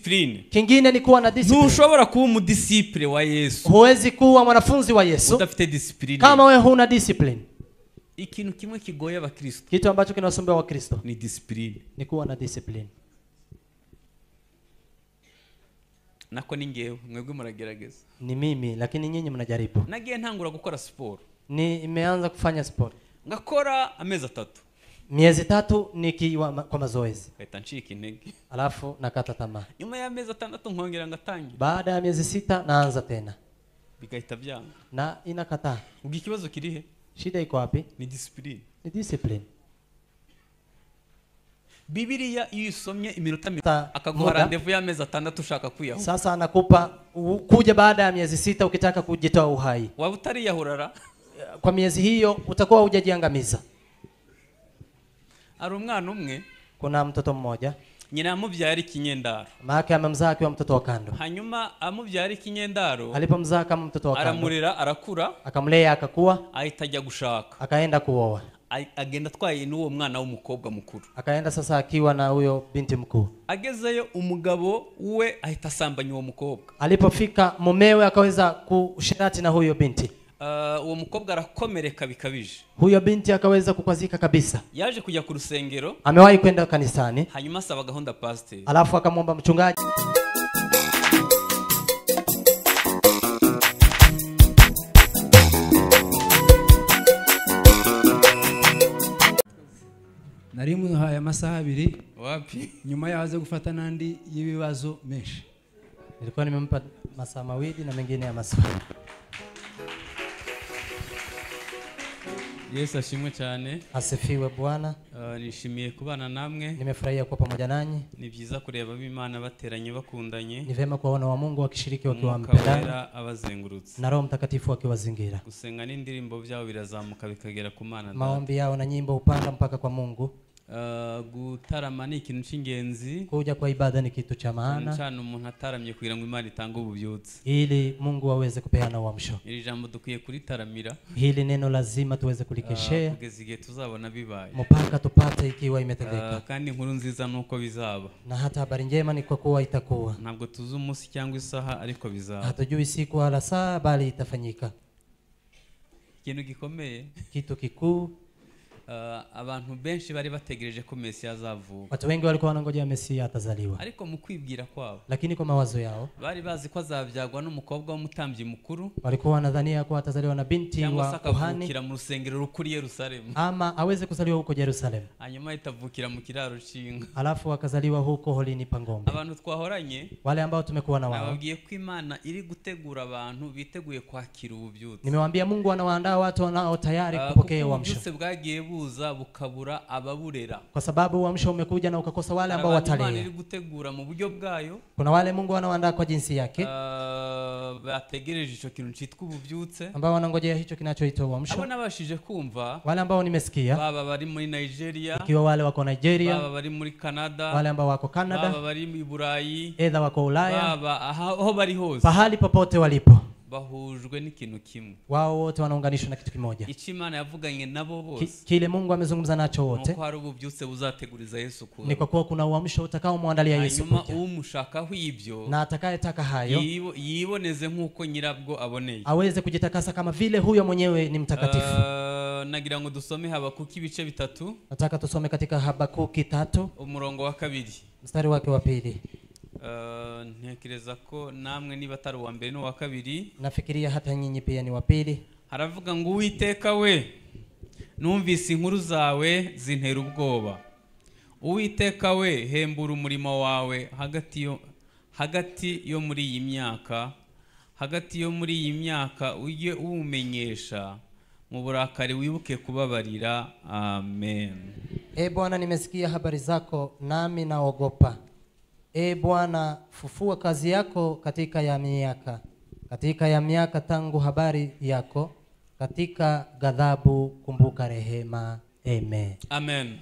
discipline. Kingine ni kuwa na discipline. Ntushobora kuba umudisciple wa Yesu. Huwezi kuwa mwanafunzi wa Yesu udafite discipline. Kama wewe huna discipline. Ikintu kimwe kigoye abakristo. Kitu ambacho kinawasumbua Wakristo ni discipline. Ni kuwa na discipline. Nako ni ngewe, mwebwe muragerageza. Ni mimi, lakini nyinyi mnajaribu. Nagiye ntangura gukora siporo. Nimeanza kufanya sport. Ngakora amezi atatu. Miezi 3 nikiwa kwa mazoezi. Ngahita ncika intege. Alafu nakata tamaa. Nyuma ya mezi 6 nkongera ngatangira. Baada ya miezi 6 naanza tena. Bigahita byanga. Na inakataa. Ubwo ikibazo kirihe? Shida iko wapi? Ni discipline. Ni discipline. Bibiliya iyo usomye iminota akaguha rendezvous y'amezi 6 ushaka kwiyahura. Sasa anakupa kuja baada ya miezi 6 ukitaka kujitoa uhai. Waba utariyahurara? Kwa miezi hiyo utakuwa hujajiangamiza. Ari umwana umwe. Kuna mtoto mmoja. Nyina amubyara ikinyendaro. Mama yake amemzaa akiwa mtoto wa kando. Hanyuma amubyara ikinyendaro. Alipomzaa kama mtoto wa kando. Aramurera arakura. Akamlea akakua. Ahita ajya gushaka. Akaenda kuoa. Agenda atwaye n'uwo mwana w'umukobwa mukuru. Akaenda sasa akiwa na huyo binti mkuu. Agezeyo umugabo we ahita asambanya uwo mukobwa. Alipofika mumewe akaweza kushirati na huyo binti. Uwo mukobwa arakomereka bikabije. Huyo binti akaweza kukwazika kabisa. Yaje kujya ku rusengero. Amewahi kwenda kanisani. Hanyuma asaba gahunda pastor. Alafu akamwomba mchungaji. Nari muhaye amasaha abiri. Wapi? Nyuma yaze gufata nandi y'ibibazo menshi. Nilikuwa nimempa masaa mawili na mengine ya maswali. Yesu ashimwe cyane. Asifiwe Bwana. Nishimiye kubana namwe. Nimefurahia kuwa pamoja nanyi. Ni byiza kureba ab'Imana bateranye bakundanye. Ni vema kuwaona wa Mungu wakishiriki wakiwa wamependana. Abazengurutse. Na Roho Mtakatifu akiwazingira. Gusenga n'indirimbo byabo birazamuka bikagera ku Mana. Maombi yao na nyimbo upanda mpaka kwa Mungu. Gutarama ni ikintu cy'ingenzi. Kuja kwa ibada ni kitu cha maana. Cyane umuntu ataramye kugira ngo Imana itange ububyutse. Ili Mungu aweze kupeana uamsho. Iri jambo dukwiye kuritaramira. Hili neno lazima tuweze kulikeshea. Kugeza igihe tuzabona bibaye. Mpaka tupate ikiwa imetendeka. Kandi inkuru nziza nuko bizaba. Na hata habari njema ni kwa kuwa itakuwa. Ntabwo tuzi umunsi cyangwa isaha ariko bizaba. Hatujui siku wala saa bali itafanyika. Ikintu gikomeye. Kitu kikuu. Abantu benshi bari bategereje ko Mesia azavuka. Watu wengi walikuwa wanangojea Mesia atazaliwa. Ariko mu kwibwira kwabo. Lakini kwa mawazo yao bari bazi ko azabyagwa n'umukobwa w'umutambyi mukuru. Walikuwa wanadhania kuwa atazaliwa na binti wa kuhani. Cyangwa mu rusengero rukuru Yerusalemu. Ama aweze kuzaliwa huko Yerusalemu. Hanyuma itavukira mu kiraro c'inka. Alafu akazaliwa huko holini pa ng'ombe. Abantu twahoranye wale ambao tumekuwa na wao. Nababwiye ko Imana iri gutegura abantu biteguye kwakira ububyutse. Nimewaambia Mungu anawaandaa watu wanao tayari kupokea uamsho. Ububyutse bwagiye buza bukabura ababurera. Kwa sababu uamsho umekuja na ukakosa wale ambao watalea. Imana iri gutegura mu buryo bwayo. Kuna wale Mungu anawaandaa kwa jinsi yake. Bategereje ico kintu citwa ububyutse. Ambao wanangojea hicho kinachoitwa uamsho. Abo nabashije kumva. Wale ambao nimesikia. Baba bari muri Nigeria. Ikiwa wale wako Nigeria. Baba bari muri Canada. Wale ambao wako Canada. Baba bari mu Burayi. Edha wako Ulaya. Baba aho bari hose. Pahali popote walipo. Bahujwe n'ikintu kimwe. Wao wote wanaunganishwa na kitu kimoja. Icyo Imana yavuganye nabo bose. Kile Mungu amezungumza nacho wote. Nuko hari ububyutse buzateguriza Yesu kuza. Ni kwa kuwa kuna uamsho utakaomwandalia Yesu kuja. Hanyuma umushakaho ibyo. Na atakayetaka hayo. Yiboneze nkuko nyirabwo aboneye. Aweze kujitakasa kama vile huyo mwenyewe ni mtakatifu. Nagira ngo dusome Habakuki ibice 3. Nataka tusome katika Habakuki 3. Umurongo wa 2. Mstari wake wa 2. Ntekereza ko namwe niba atari uwa mbere n'uwa kabiri. Nafikiria hata nyinyi pia ni wa pili. Haravuga ngo Uwiteka we numvise inkuru zawe zintera ubwoba. Uwiteka we hembura umurimo wawe hagati yo muri iyi myaka, hagati yo muri iyi myaka ujye uwumenyesha mu burakari wibuke kubabarira. Amen. E Bwana, nimesikia habari zako nami naogopa. E Bwana, fufua kazi yako katika ya miaka. Katika ya miaka tangu habari yako, katika ghadhabu kumbuka rehema. Amen. Amen.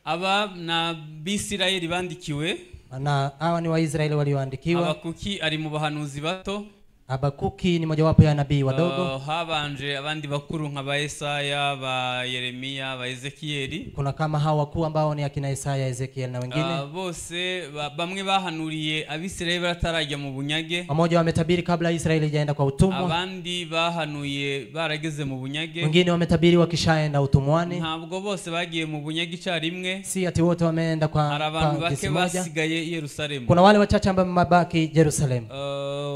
Aba na Bisirayeli bandikiwe. Na hawa ni Waisraeli walioandikiwa. Habakuki ari mu bahanuzi bato. Habakuki ni mojawapo ya nabii wadogo. Habanje abandi bakuru nka ba Yesaya, ba Yeremia, ba Ezekieli. Kuna kama hawa wakuu ambao ni akina Isaya, Ezekiel na wengine. Bose bamwe bahanuriye Abisirayeli batarajya mu bunyage. Mmoja wametabiri kabla Israeli haijaenda kwa utumwa. Abandi bahanuye barageze mu bunyage. Wengine wametabiri wakishaenda utumwani. Ntabwo bose bagiye mu bunyage icyarimwe. Si ati wote wameenda kwa hari abantu bake basigaye Yerusalemu. Kuna wale wachache ambao mabaki Yerusalemu.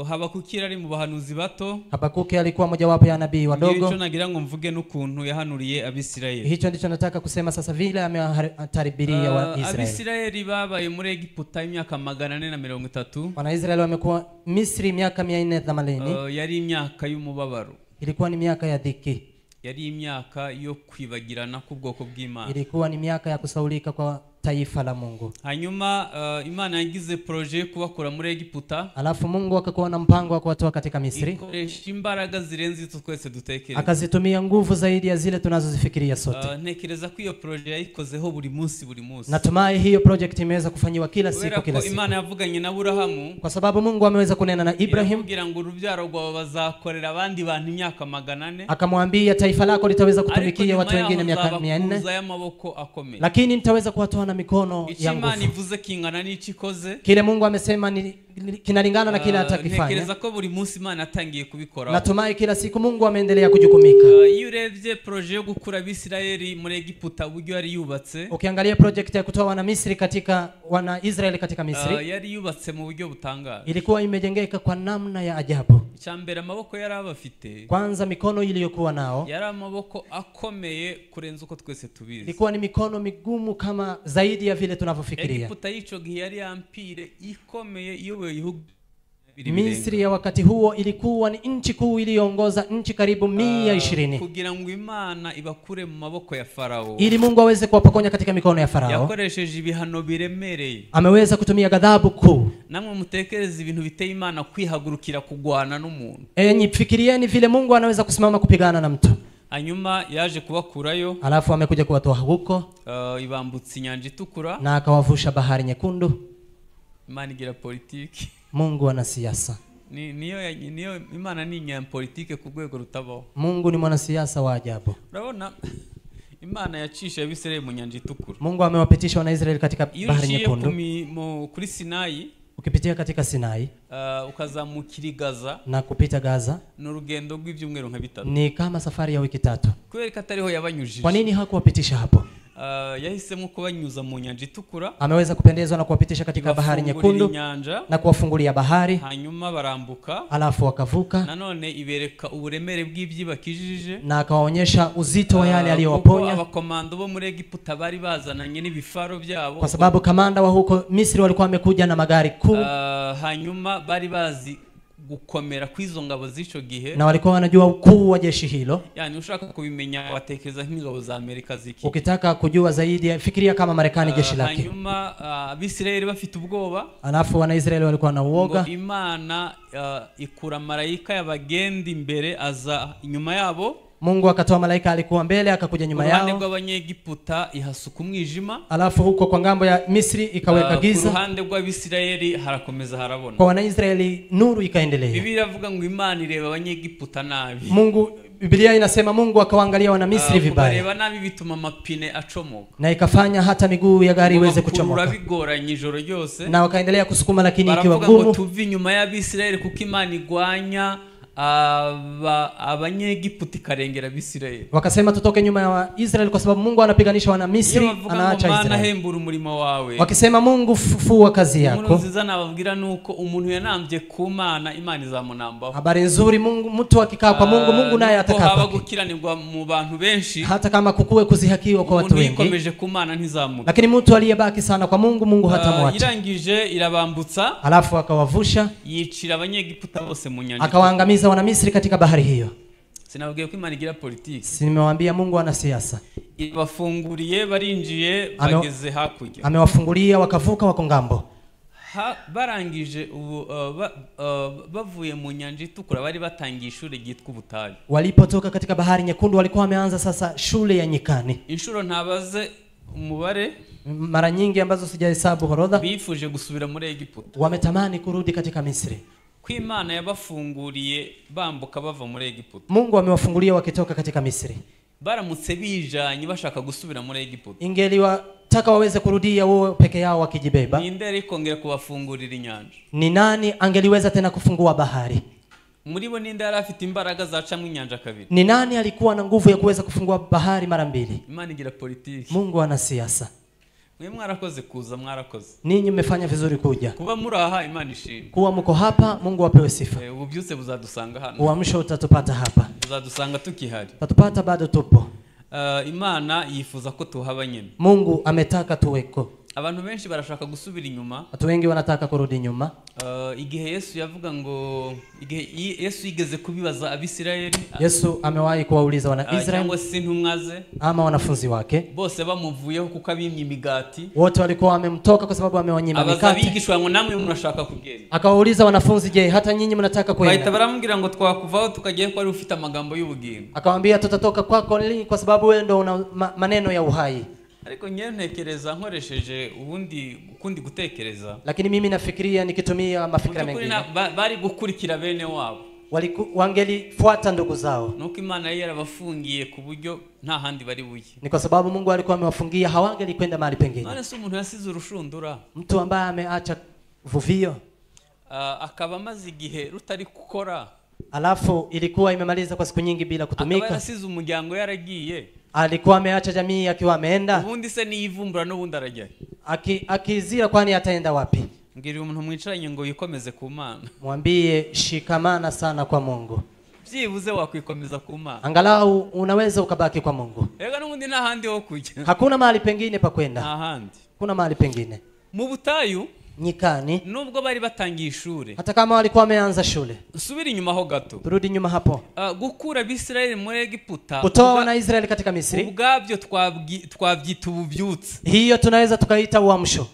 Habakuki ari mu bahanuzi bato. Habakuki alikuwa mojawapo ya nabii wadogo. Hicho nagira ngo mvuge n'ukuntu yahanuriye Abisirayeli. Hicho ndicho nataka kusema sasa vile ameatabiria wa Israeli. Abisirayeli babaye muri Egiputa imyaka 430. Wana Israeli wamekuwa Misri miaka 480. Yari imyaka y'umubabaro. Ilikuwa ni miaka ya dhiki. Yari imyaka yo kwibagirana k'ubwoko bw'Imana. Ilikuwa ni miaka ya kusaulika kwa taifa la Mungu. Hanyuma Imana yagize projet kubakura muri Egiputa. Alafu Mungu akakuwa na mpango wa kuwatoa katika Misri. Ikoresha imbaraga zirenze izo twese dutekereza. Akazitumia nguvu zaidi ya zile tunazozifikiria sote. Ntekereza ko iyo projet yayikozeho buri munsi buri munsi. Natumai hiyo project imeweza kufanyiwa kila siku kila siku. Imana yavuganye na Aburahamu. Kwa sababu Mungu ameweza kunena na Ibrahim. Kugira ngo urubyaro rwawe bazakorera abandi bantu imyaka 400. Akamwambia taifa lako litaweza kutumikia watu wengine miaka 400. Lakini nitaweza kuwatoa na mikono ya nguvu. Imana ivuze kingana n'icikoze. Kile Mungu amesema ni kinalingana na kile atakifanya. Ntekereza ko buri munsi Imana atangiye kubikora. Natumai kila siku Mungu ameendelea kujukumika. Iyo urebye projet yo gukura Abisirayeli muri Egiputa uburyo yari yubatse. Ukiangalia project ya kutoa wana Misri katika wana Israeli katika Misri. Yari yubatse mu buryo butangaje. Ilikuwa imejengeka kwa namna ya ajabu. Icyambere amaboko yari abafite. Kwanza mikono iliyokuwa nao. Yari amaboko akomeye kurenza uko twese tubizi. Ilikuwa ni mikono migumu kama zaidi ya vile tunavyofikiria. Egiputa y'ico gihe yari ampire ikomeye iyoboye igihugu. Misri ya wakati huo ilikuwa ni nchi kuu iliyoongoza nchi karibu 120. Kugira ngo Imana ibakure mu maboko ya Farao. Ili Mungu aweze kuwapokonya katika mikono ya Farao. Yakoresheje ibihano biremereye. Ameweza kutumia ghadhabu kuu. Namwe mutekereze ibintu biteye Imana kwihagurukira kugwana n'umuntu. Enyi fikirieni vile Mungu anaweza kusimama kupigana na mtu. Hanyuma yaje kubakurayo. Alafu amekuja kuwatoa huko. Ibambutsa inyanja itukura. Na akawavusha bahari nyekundu. Imana igira politiki. Mungu ana siasa. Niyo Imana ni nyapolitike ku rwego rutabaho. Mungu ni mwanasiasa wa ajabu. Urabona Imana yacisha Abisirayeli mu nyanja itukura. Mungu amewapitisha wana Israeli katika bahari nyekundu. Kuri Sinai, ukipitia katika Sinai, ukazamukira Gaza na kupita Gaza, n'urugendo rw'ibyumweru nka bitatu. Ni kama safari ya wiki 3. Kubera ko atariho yabanyujije. Kwa nini hakuwapitisha hapo? Yahisemo kubanyuza mu nyanja itukura. Ameweza kupendezwa na kuwapitisha katika bahari nyekundu na kuwafungulia bahari. Hanyuma barambuka. Alafu wakavuka. Nanone ibereka uburemere bw'ibyibakijije. Na akawaonyesha uzito wa yale aliyowaponya. Abakomando bo muri Egiputa bari bazananye n'ibifaro byabo. Kwa sababu kamanda wa huko Misri walikuwa wamekuja na magari kuu. Hanyuma bari bazi gukomera kwizo ngabo z'ico gihe. Na walikuwa wanajua ukuu wa jeshi hilo. Yani ushaka kubimenya watekereza nk'ingabo za Amerika ziki. Ukitaka kujua zaidi fikiria kama Marekani jeshi lake. Hanyuma Abisirayeli bafite ubwoba. Alafu wana Israeli walikuwa na uoga. Imana ikura malaika y'abagendi imbere aza inyuma yabo. Mungu akatoa malaika alikuwa mbele akakuja nyuma yao. Ruhande rw'abanyegiputa ihasuka umwijima. Alafu huko kwa ngambo ya Misri ikaweka giza. Ruhande rw'Abisirayeli harakomeza harabona. Kwa Wanaisraeli nuru ikaendelea. Biblia iravuga ngo Imana ireba abanyegiputa nabi. Mungu, Biblia inasema Mungu akawaangalia wana Misri vibaya. Kubareba nabi bituma amapine acomoka. Na ikafanya hata miguu ya gari iweze kuchomoka. Bigoranye ijoro ryose. Na wakaendelea kusukuma lakini ikiwa ngumu. Ngumu. Tuvi nyuma y'Abisirayeli kuko Imana igwanya abanyegiputa ikarengera Abisirayeli. Wakasema tutoke nyuma ya Israeli kwa sababu Mungu anapiganisha wana Misri, anaacha Israeli. Mana hembura umurimo wawe. Wakisema Mungu fufua kazi yako. Inkuru nziza nababwira nuko umuntu yanambye ku Mana Imana izamunambaho. Habari nzuri, Mungu mtu akikaa kwa Mungu, Mungu naye atakaa. Haba gukiranirwa mu bantu benshi. Hata kama kukuwe kuzihakiwa kwa watu wengi. Umuntu yikomeje ku Mana ntizamuka. Lakini mtu aliyebaki sana kwa Mungu, Mungu hatamwacha. Irangije irabambutsa. Alafu akawavusha. Yicira abanyegiputa bose mu nyanja. Akawaangamiza wana Misri katika bahari hiyo. Sinababwiye ko Imana igira politiki. Simewaambia Mungu ana siasa. Ibafunguriye barinjiye bageze hakurya. Amewafungulia wakavuka wako ngambo. Barangije ubu bavuye mu nyanja itukura bari batangiye ishuri ryitwa ubutayu. Walipotoka katika bahari nyekundu walikuwa wameanza sasa shule ya nyikani. Inshuro ntabaze umubare, mara nyingi ambazo sijahesabu orodha. Bifuje gusubira muri Egiputa. Wametamani kurudi katika Misri. Ko Imana yabafunguriye bambuka bava muri Egiputa. Mungu amewafungulia wakitoka katika Misri. Baramutse bijanye bashaka gusubira muri Egiputa. Ingeliwataka waweze kurudia wao peke yao wakijibeba. Ninde arikongera kubafungurira inyanja? Ni nani angeliweza tena kufungua bahari? Muri bo ninde yari afite imbaraga zacamwe inyanja kabiri? Ni nani alikuwa na nguvu ya kuweza kufungua bahari mara mbili? Imana igira politiki. Mungu ana siasa. Mwe mwarakoze kuza, mwarakoze. Ninyi mmefanya vizuri kuja. Kuba muri aha Imana ishimwe. Kuwa mko hapa Mungu apewe sifa. Ububyutse buzadusanga hano. Uamsho utatupata hapa. Buzadusanga tukihari. Tatupata bado tupo. Imana yifuza ko tuhaba nyine. Mungu ametaka tuweko. Abantu benshi barashaka gusubira inyuma. Watu wengi wanataka kurudi nyuma. Igihe Yesu yavuga ngo igihe Yesu yigeze kubibaza Abisirayeli. Yesu amewahi kuwauliza wana Israeli cyangwa se intumwa ze ama wanafunzi wake. Bose bamuvuyeho kuko abimye imigati. Wote walikuwa wamemtoka kwa sababu amewanyima mikate. Ababigishwa ngo namwe murashaka kugenda. Akawauliza wanafunzi, je, hata nyinyi mnataka kwenda? Bahita baramubwira ngo twakuvaho tukagiye ko ari ufite amagambo y'ubugingo. Akamwambia tutatoka kwako lini kwa sababu wewe ndo una maneno ya uhai. Ariko nyewe ntekereza nkoresheje ubundi ukundi gutekereza. Lakini mimi nafikiria nikitumia mafikira mengine. Bari gukurikira bene wabo. Wangelifuata ndugu zao. Nuko Imana yari yarabafungiye ku buryo nta handi bari bujye. Ni kwa sababu Mungu alikuwa amewafungia hawangelikwenda mahali pengine. None se umuntu yasize urushundura. Mtu ambaye ameacha vuvio. Akaba amaze igihe rutari gukora. Alafu ilikuwa imemaliza kwa siku nyingi bila kutumika. Akaba yarasize umuryango yaragiye. Alikuwa ameacha jamii akiwa ameenda. Ubundi se niyivumbura n'ubundi arajya. Akizira kwani ataenda wapi? Ngiri umuntu mwicaranye ngo yikomeze ku Mana. Mwambie shikamana sana kwa Mungu. Byibuze wakwikomeza ku Mana. Angalau unaweza ukabaki kwa Mungu. Ega n'ubundi nta handi ho kujya. Hakuna mahali pengine pa kwenda. Nta handi. Kuna mahali pengine. Mu butayu nyikani, nubwo bari batangiye ishure, hata kama walikuwa wameanza shule. Subira inyuma ho gato. Turudi nyuma hapo. Gukura Abisirayeli muri Egiputa, kutoa wana Israeli katika Misri, ubwabyo twabyita ububyutse. Hiyo tunaweza tukaita uamsho.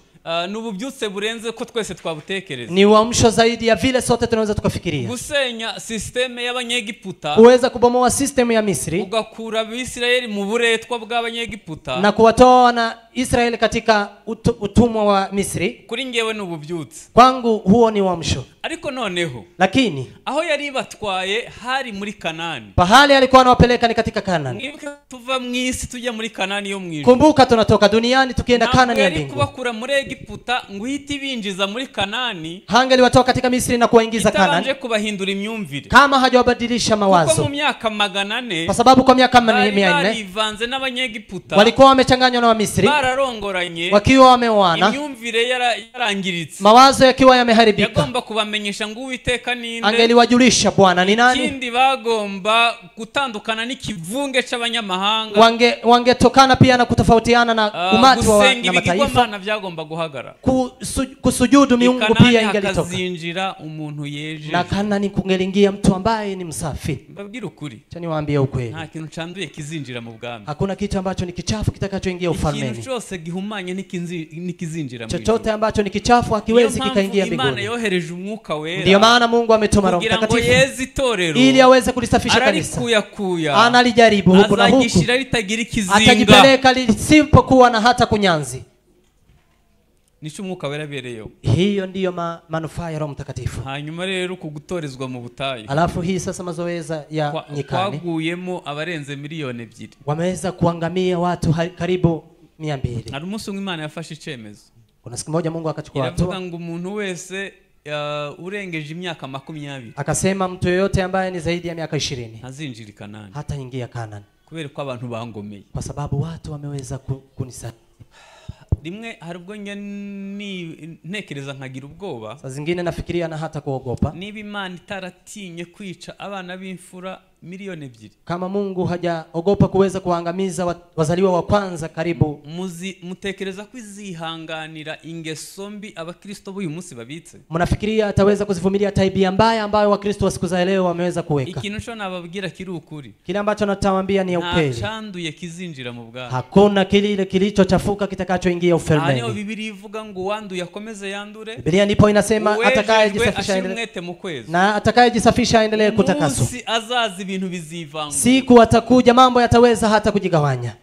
N'ububyutse burenze ko twese twabutekereza. Ni uamsho zaidi ya vile sote tunaweza tukafikiria. Gusenya systeme y'abanyegiputa, kuweza kubomoa system ya Misri, ugakura Abisirayeli mu buretwa bw'abanyegiputa na kuwatoa na Israeli katika utumwa wa Misri. Kuri ngewe n'ububyutse. Kwangu huo ni uamsho. Ariko noneho, lakini aho yari batwaye hari muri Kanani. Pahali alikuwa anawapeleka ni katika Kanani. Mwibuke tuva mu isi tujya muri Kanani yo mu ijuru. Kumbuka tunatoka duniani tukienda Kanani ya mbingu. Kubakura muri Egiputa ngo uhite binjiza muri Kanani. Hangeliwatoa katika Misri na kuwaingiza Kanani. Itabanje kubahindura imyumvire. Kama hajawabadilisha mawazo. Kuko mu myaka 400, kwa sababu kwa miaka 400 barivanze n'abanyegiputa. Walikuwa wamechanganywa na Wamisri. Bararongoranye. Wakiwa wameoana. Imyumvire yarangiritse. Mawazo yakiwa yameharibika. Yagomba kubamenyesha ngo Uwiteka ninde. Angeliwajulisha Bwana ni nani. Ikindi bagomba gutandukana n'ikivunge c'abanyamahanga. Wangetokana pia na kutofautiana na umati wa na mataifa. Byagomba guhagarara. Kusujudu miungu pia ingelitoka. Hakazinjira umuntu yeje. Na Kanani kungeliingia mtu ambaye ni msafi. Mbabwira ukuri. Acha niwaambie ukweli. Nta kintu canduye kizinjira mu bwami. Hakuna kitu ambacho ni kichafu kitakachoingia ufalmeni. Ikintu cyose gihumanye nikizinjira mu ijuru. Chochote ambacho ni kichafu hakiwezi kikaingia mbinguni. Imana yohereje umwuka wera. Ndio maana Mungu ametuma Roho Mtakatifu ili aweze kulisafisha kanisa. Analijaribu huku na huku. Atajipeleka lisipokuwa na hata kunyanzi. Nico umwuka wera abereyeho. Hiyo ndiyo manufaa ya Roho Mtakatifu. Hanyuma rero kugutorezwa mu butayu. Alafu hii sasa mazoezi ya nyikani. Kwaguyemo abarenze miliyoni 2. Wameweza kuangamia watu karibu 200. Hari umunsi umwe Imana yafashe icemezo. Kuna siku moja Mungu akachukua hatua. Iravuga ngo umuntu wese urengeje imyaka 20. Akasema mtu yeyote ambaye ni zaidi ya miaka 20 ntazinjira Kanani. Hataingia Kanani. Kubera ko abantu bangomeye. Kwa sababu watu wameweza kunisali. Rimwe hari ubwo njya ntekereza nkagira ubwoba. Saa zingine nafikiria na hata kuogopa. Niba Imana itaratinye kwica abana b'imfura miliyoni 2. Kama Mungu hajaogopa kuweza kuangamiza wazaliwa wa kwanza karibu. Mutekereza ko izihanganira ingeso mbi abakristo b'uyu munsi babitse? Mnafikiria ataweza kuzivumilia tabia mbaya ambayo Wakristo wa siku za leo wameweza kuweka? Ikintu cyo nababwira kiri ukuri. Kile ambacho natawaambia ni ukweli. Nta canduye kizinjira mu bwami. Hakuna kile kilichochafuka kitakachoingia ufalmeni. Hano Biblia ivuga ngo uwanduye akomeze yandure. Biblia ndipo inasema atakayejisafisha aendelee na atakayejisafisha aendelee kutakaswa. Munsi azaza ibintu bizivanga. Siku atakuja mambo yataweza hata kujigawanya.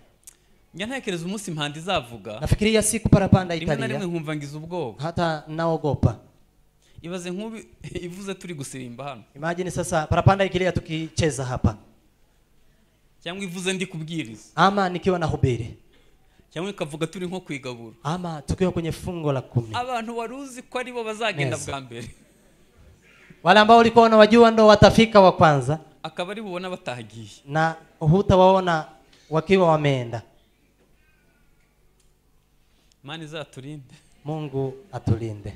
Njya ntekereza umunsi impanda izavuga. Nafikiria siku parapanda italia. Rimwe na rimwe nkumva ngize ubwoba. Hata naogopa. Ibaze nk'ubu ivuze turi gusirimba hano. Imagine sasa parapanda ikilia tukicheza hapa. Cyangwa ivuze ndi kubwiriza. Ama nikiwa nahubiri. Cyangwa ikavuga turi nko kwigabura. Ama tukiwa kwenye fungo la 10. Abantu waruzi ko ari bo bazagenda bwa mbere. Wale ambao ulikuwa unawajua ndo watafika wa kwanza. Akaba ari bubona batagiye. Na hutawaona wakiwa wameenda. Imana izaturinde. Mungu atulinde.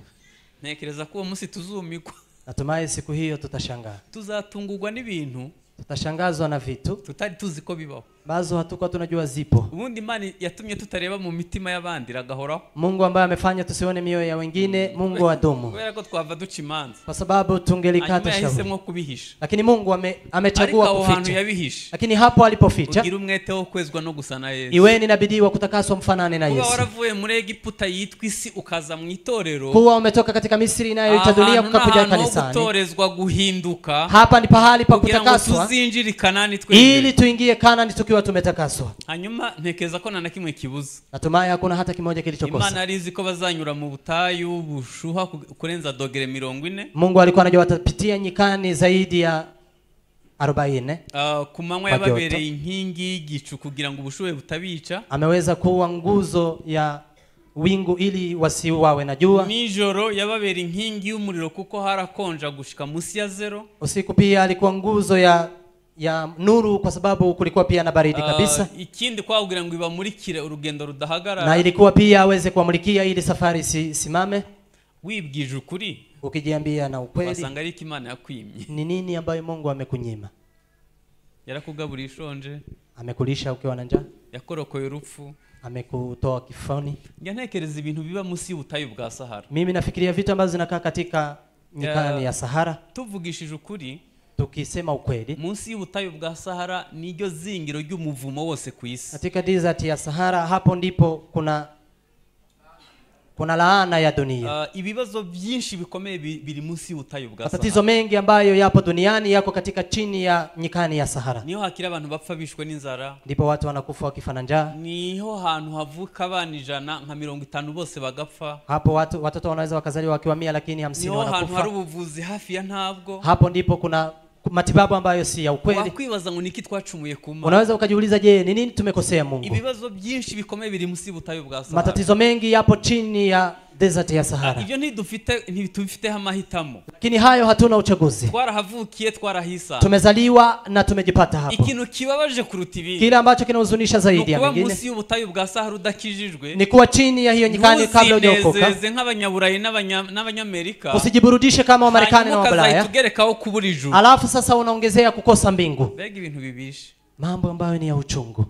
Ntekereza ko uwo munsi tuzumikwa. Natumai siku hiyo tutashangaa. Tuzatungurwa n'ibintu. Tutashangazwa na vitu tutari tuzi ko bibaho. Bazo hatukuwa tunajua zipo. Ubundi Imana yatumye tutareba mu mitima y'abandi iragahoraho. Mungu ambaye amefanya tusione mioyo ya wengine, Mungu adumu. Kubera ko twava duca imanza. Kwa sababu tungelikata shauri. Yahisemo kubihisha. Lakini Mungu amechagua kuficha. Lakini hapo alipoficha, ugira umwete wo kwezwa no gusa na Yesu. Iweni na bidii wa kutakaswa mfanane na Yesu. Kuba waravuye muri Egiputa yitwa isi ukaza mu itorero. Kuwa umetoka katika Misri inayoitwa dunia ukakuja kanisani. Gutorezwa guhinduka. Hapa ni pahali pa kutakaswa. Tuzinjire Kanani twese. Ili tuingie Kanani tukiwa tumetakaswa. Hanyuma ntekereza ko nta na kimwe kibuza. Natumai hakuna hata kimoja kilichokosa. Imana arizi ko bazanyura mu butayu bushuha kurenza dogere 40. Mungu alikuwa anajua watapitia nyikani zaidi ya 40. Ku manywa yababereye inkingi y'igicu kugira ngo ubushuhe butabica. Ameweza kuwa nguzo ya wingu ili wasiuawe na jua. Nijoro yababera inkingi y'umuriro kuko harakonja gushika munsi ya 0. Usiku pia alikuwa nguzo ya nuru kwa sababu kulikuwa pia na baridi kabisa. Ikindi kwa kugira ngo ibamurikire urugendo rudahagarara. Na ilikuwa pia aweze kuwamulikia ili safari simame. Wibwije ukuri, ukijiambia na ukweli, wasanga ari Imana yakwimye. Ni nini ambayo Mungu amekunyima? Yarakugaburiye ushonje, amekulisha ukiwa na njaa, yakorokoye urupfu, amekutoa kifoni. Njya ntekereza ibintu biba munsi y'ubutayu bwa Sahara. Mimi nafikiria vitu ambazo zinakaa katika nyikani ya Sahara. Tuvugishije ukuri, tukisema ukweli, munsi y'ubutayu bwa Sahara niryo zingiro ry'umuvumo wose ku isi. Katika desert ya Sahara hapo ndipo kuna laana ya dunia. Ibibazo byinshi bikomeye biri munsi y'ubutayu bwa Sahara. Matatizo mengi ambayo yapo duniani yako katika chini ya nyikani ya Sahara. Niho hakira abantu bapfa bishwe n'inzara. Ndipo watu wanakufa wakifa na njaa. Niho hantu havuka abana 100 nka 50 bose bagapfa. Hapo watoto wanaweza wakazaliwa wakiwa 100 lakini 50 wanakufa. Niho hantu hari ubuvuzi hafi ya ntabwo. Hapo ndipo kuna matibabu ambayo si ya ukweli. Wakwibaza ngo niki twacumuye kuma. Unaweza ukajiuliza, je, ni nini tumekosea Mungu? Ibibazo byinshi bikomeye biri munsi y'ubutayu bwa Sahara. Matatizo mengi yapo chini ya desert ya Sahara. Ibyo ntidufite amahitamo. Lakini hayo hatuna uchaguzi. Twarahavukiye, twarahisa. Tumezaliwa na tumejipata hapo. Ikintu kibabaje kuruta ibindi. Kile ambacho kinahuzunisha zaidi ya mengine. Munsi y'ubutayu bwa Sahara udakijijwe. Ni kuwa chini ya hiyo nyikani kabla hujaokoka. Ntuzinezeze nk'abanyaburayi n'abanyamerika. Usijiburudishe kama Wamarekani na Wabulaya. Tugerekaho kubura ijuru. Alafu sasa unaongezea kukosa mbingu. Mbega ibintu bibishe. Mambo ambayo ni ya uchungu.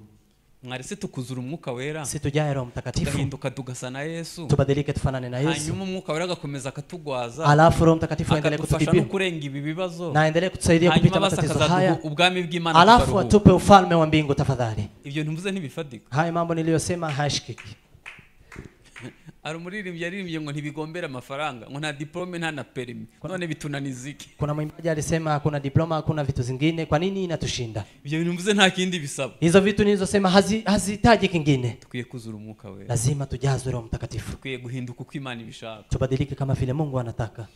Mwarese tukuzura umwuka wera. Situjae Roho Mtakatifu. Tugahinduka tugasa na Yesu. Tubadilike tufanane na Yesu. Hanyuma umwuka wera agakomeza akatugwaza. Alafu Roho Mtakatifu aendelee kututibia. Akatufasha kurenga ibi bibazo. Na aendelee kutusaidia kupita matatizo haya. Ubwami bw'Imana. Alafu atupe ufalme wa mbingu tafadhali. Ibyo ntumvuze ntibifatika. Haya mambo niliyosema hayashikiki. Ari umuririmbyi yaririmbye ngo ntibigombera amafaranga, ngo nta diplome nta na permis, none bitunaniziki. Kuna mwimbaji alisema hakuna diploma, hakuna vitu zingine, kwa nini inatushinda? Ibyo bintu mvuze nta kindi bisaba. Hizo vitu nilizosema hazihitaji kingine. Tukwiye kuzura umwuka wera. Lazima tujazwe Roho Mtakatifu. Tukwiye guhinduka uko Imana ibishaka. Tubadilike kama vile Mungu anataka.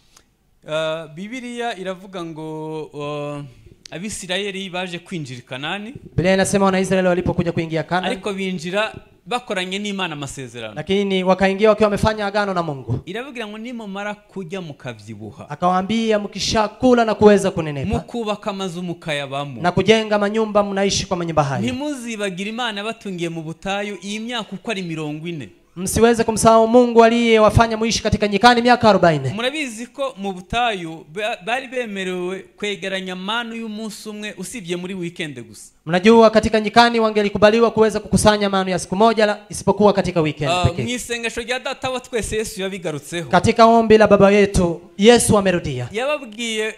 Bibiliya iravuga ngo Abisirayeli baje kwinjira Kanani. Biblia inasema wana Israeli walipokuja kuingia Kanani, ariko binjira bakoranye n'Imana amasezerano. Lakini wakaingia wakiwa wamefanya agano na Mungu. Iravugira ngo nimumara kujya mukavyibuha. Akawaambia mkishakula na kuweza kunenepa, mukubaka amazu mukayabamo, na kujenga manyumba mnaishi kwa manyumba hayo, ntimuzibagira Imana batungiye mu butayu iyi myaka uko ari 40. Msiweze kumsahau Mungu aliyewafanya muishi katika nyikani miaka 40. Murabizi ko mu butayu bari bemerewe kwegeranya manu y'umunsi umwe usibye muri weekend gusa. Mnajua katika nyikani wangelikubaliwa kuweza kukusanya manu ya siku moja isipokuwa katika weekend pekee. Mu isengesho rya data wa twese Yesu yabigarutseho. Katika ombi la baba yetu Yesu amerudia. Yababwiye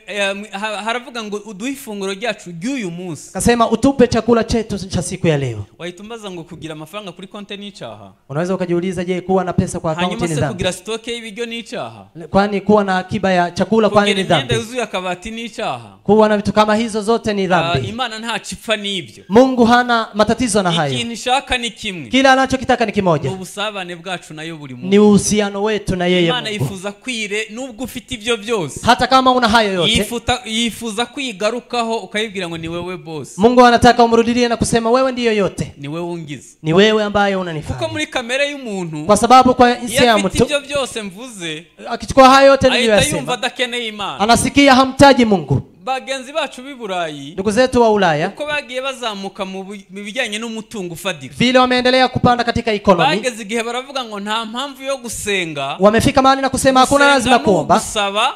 haravuga ngo uduhe ifunguro ryacu ry'uyu munsi. Akasema utupe chakula chetu cha siku ya leo. Wahitumbaza ngo kugira amafaranga kuri konti ni icyaha. Unaweza ukajiuliza, je, kuwa na pesa kwa akaunti ni dhambi? Kugira stock y'ibiryo ni icyaha? Kwani kuwa na akiba ya chakula kwani ni dhambi? Kugira imyenda yuzuye akabati ni icyaha? Kuwa na vitu kama hizo zote ni dhambi? Imana nta cipfa ni n'ibyo. Mungu hana matatizo na hayo. Ikintu ishaka ni kimwe. Kila anachokitaka ni kimoja. Ubusabane bwacu nayo buri munsi. Ni uhusiano wetu na yeye. Imana yifuza kwire nubwo ufite ibyo byose. Hata kama una hayo yote. Yifuza kwigarukaho ukayibwira ngo ni wewe boss. Mungu anataka umrudilie na kusema wewe ndiyo yote. Ni wewe ungize. Ni wewe ambaye unanifanya. Kuko muri kamere y'umuntu. Kwa sababu kwa insia ya mtu. Ibyo byose mvuze. Akichukua hayo yote niliyosema. Ahita adakeneye Imana. Anasikia hamtaji Mungu. Bagenzi bacu b'i Burayi, ndugu zetu wa Ulaya, uko bagiye bazamuka mu bijyanye n'umutungo ufadika, vile wameendelea kupanda katika economy, bageze igihe baravuga ngo nta mpamvu yo gusenga. Wamefika mahali na kusema hakuna lazima kuomba. Gusaba,